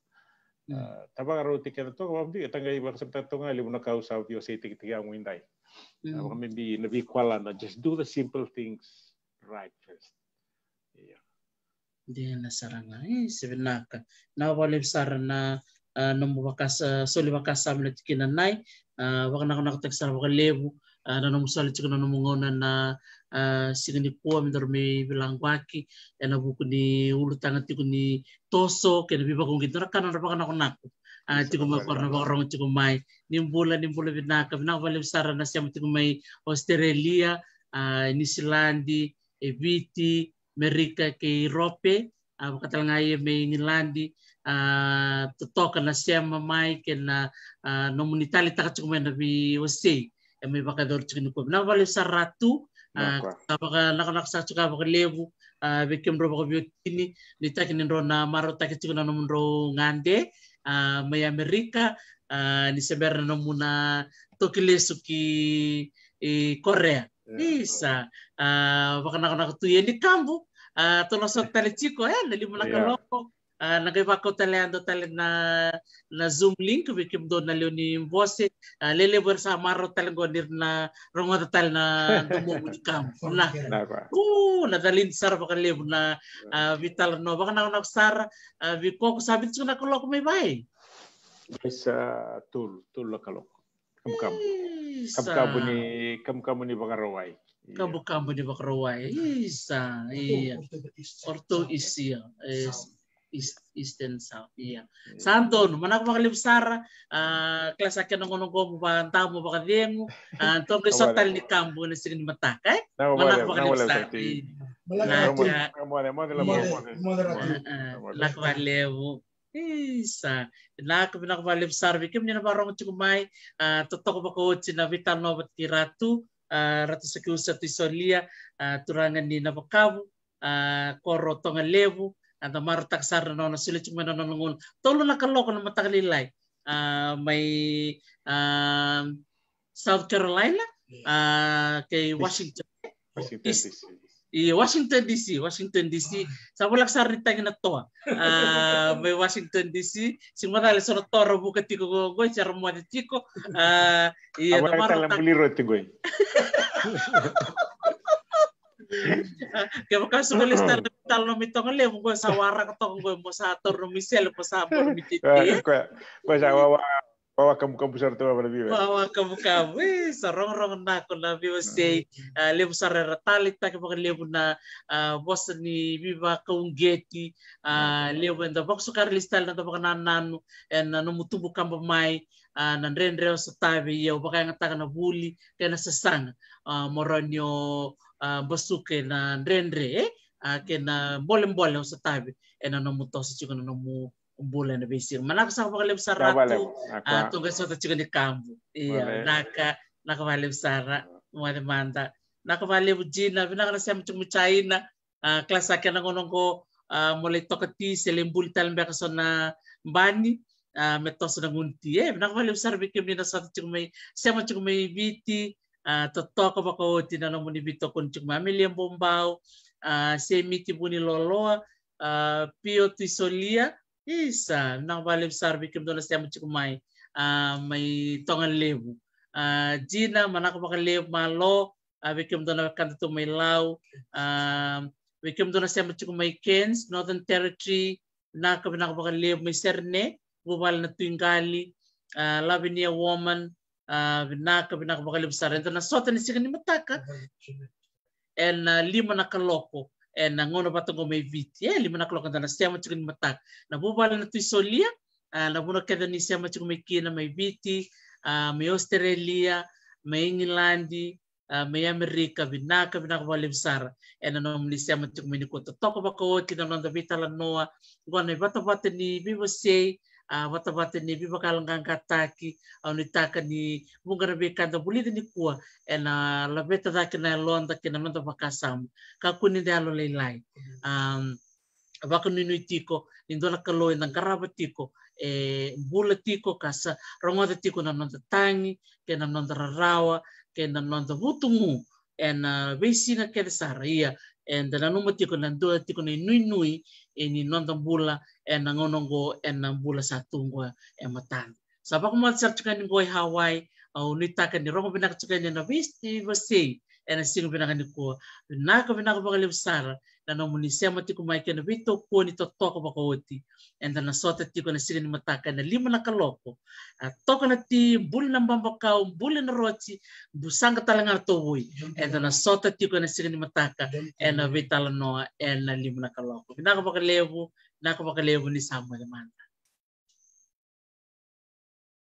A, ta vakarauti keda toka, vakabibi, ta qai vakasamataka toka ga levu na ka au sa veiwaseitaki tiko au qo edai. A, vakabibi na veikwalana, just do the simple things right first. Ia. Dina sara ga, e, se vinaka. Na vakalevu sara na, a, nomu vakasa, soli vakasama na tikina nai, a, vakanakonakotaki sara vakalevu, a, na nomu soli tiko na nomu gauna na, a, siga nikua me daru mai vilaqaki, ena vuku ni ulutaga tiko ni toso, kei na veivakauqeti, dua na ka na nodra vakanakonako. A, tiko mai o ira na vakarogo tiko mai. Ni bula, ni bula vinaka, vinaka vakalevu sara na sema tiko mai Australia, a, Niusiladi, e Viti, Merika kei Iurope, a, vakatalega ia mai Igiladi, a, totoka na sema mai kei na, a, nomuni taleitaka tiko mai na veiwasei. E mai vakayacori tiko nikua. Vinaka vakalevu sara Ratu, a, sa vakanakonako sara tiko vakalevu, a, vei kemudrau vakaveiwatini, nuitaki ni drau na marautaki tiko na nomudrau gade, a, mai Amerika, a, ni se bera na nomuna toki lesu ki, e, Korea. Isa, a, vakanakonako tu ia ni kabu, a, tou na sota tale tiko, e, na lima na kaloko. A, na qai vakau tale yadua tale na, na Zoom link, vei kemudou na lewe ni bose, a, lelevu era sa marau tale qo ni ra na rogoca tale na domomu ni kabu. Na, u, na calini sara vakalevu na, a, veitalanoa, vakanakonako sara, a, vei koya ko sa biu tiko na kaloko mai vei. Isa, tolu, tolu na kaloko. Kabukabu. Isa. Kabukabu ni, kabukabu ni Vakarauwai. Ia. Kabukabu ni Vakarauwai. Isa, ia. Ortou East, ia. East, East, Eastern South, ia. Ia. Sa donu, manako vakalevu sara, a, kila sa kena gauna qo mo vadamu vakacegu, a, tou qai sota tale ni kabu ena siga ni mataka, e? Manako vakalevu sara. Ia. Manako vakalevu. Isa, vinaka, vinaka vakalevu sara vei kemuni na vakarogo tiko mai, a, totoka vakaoti na veitalanoa vata kei Ratu, a, Ratu Sakiusa Tuisolia, a, turaga ni Navakavu, a, koro Togalevu, a, da marautaka sara na nona solia tiko mai na nona gauna. Tolu na kaloko na mataka lailai, a, mai, a, South Carolina, a, kei Washington. Washington D C. Io, Washington D C, Washington D C. Sa voleka sara ni tagi na toa. A, mai Washington D C. Sega ni macala eso na toa ra vuka tiko qo, qo, se ra moce tiko. A, ia, na marautaka. Buli roti qo. Kevaka sa qai lesu tale na veitalanoa mai Togalevu qo, sa waraka toka qo, mo sa taura nomu isele, mo sa bau nomu ititi. Koya, koya sa wawa. Wawa kabukabu sara tu vava na veiwasei. Wawa kabukabu. E, sa rogorogo nako na veiwasei. A, levu sara era taleitaka vakalevu na, a, vosa ni veivakauqeti. A, levu eda vakasuka lesu tale na noda vakanananu ena nomu tubu kaba mai. A, na dredre o sotavi, ia o vakayagataka na vuli kei na sasaga. A, mo rawa ni o, a, basuka na dredre, e? A, kei na bolebole o sotavi ena nomu toso tiko na nomu bula ena veisiga. Manako sara vakalevu sara Ratu. A, tou qai sota tiko ni kabu. Ia, naka, naka vakalevu sara. Moce mada. Naka vakalevu Jina, vinaka na sema tiko mai China. A, kila sa kena gauna qo, a, mo lai toka ti se lai buli tale beka so na bani, a, me toso na gunu ti. E, vinaka vakalevu sara vei kemuni na sota tiko mai, sema tiko mai Viti, a, totoka vakaoti na nomuni veitokoni tiko mai. Amelia Bombao, a, Semiti Vuniloloa, a, Pio Tuisolia, Isa, vinaka vakalevu sara vei kemudou na sema tiko mai, a, mai Togalevu. A, Jina, manako vakalevu, malo, a, vei kemudou na wekada tu mai Lau, a, vei kemudou na sema tiko mai Cairns, Northern Territory, vinaka, vinaka vakalevu mai Sydney, vuvale na Tui Qali, a, Lavinia Woman, a, vinaka, vinaka vakalevu sara. Eda na sota ni siga ni mataka. Ena, a, lima na kaloko, ena, a, gauna vata qo mai Viti. E, lima na kaloko eda na sema tiko ni mataka. Na vuvale na Tui Solia, a, na vanua kece ni sema tiko mai kina, mai Viti, a, mai Australia, mai Igiladi, a, mai Amerika, vinaka, vinaka vakalevu sara. Ena nomuni sema tiko mai nikua, totoka vakaoti na noda veitalanoa, qo na ivatavata ni veivosei, a, vatavata ni veivakayaloqaqataki, au nuitaka ni vuqa na veika eda vulica nikua, ena laveta cake na yaloda kei na noda vakasama. Kakua ni da yalolailai. Am, vakanuinui tiko, ni dua na Kalou eda qarava tiko, e bula tiko, ka sa rogoca tiko na noda tagi, kei na noda rarawa, kei na noda vutugu, ena veisiga kece sara, ia, eda nanuma tiko na dua tiko na inuinui, e ni noda bula, ena gauna oqo, ena bula sa tu oqo, e matada. Sa vakamoce sara tiko yani oqo e Hawaii, au nuitaka ni rogo vinaka tiko yani ena veivosei, ena siga vinaka nikua. Vinaka, vinaka vakalevu sara na nomuni sema tiko mai kei na veitokoni totoka vakaoti. Eda na sota tiko ena siga ni mataka ena lima na kaloko. A toka na ti, buli na babakau, buli na roti, busaqa tale ga na tovoi. Eda na sota tiko ena siga ni mataka ena veitalanoa ena lima na kaloko. Vinaka vakalevu, vinaka vakalevu ni sa moce mada.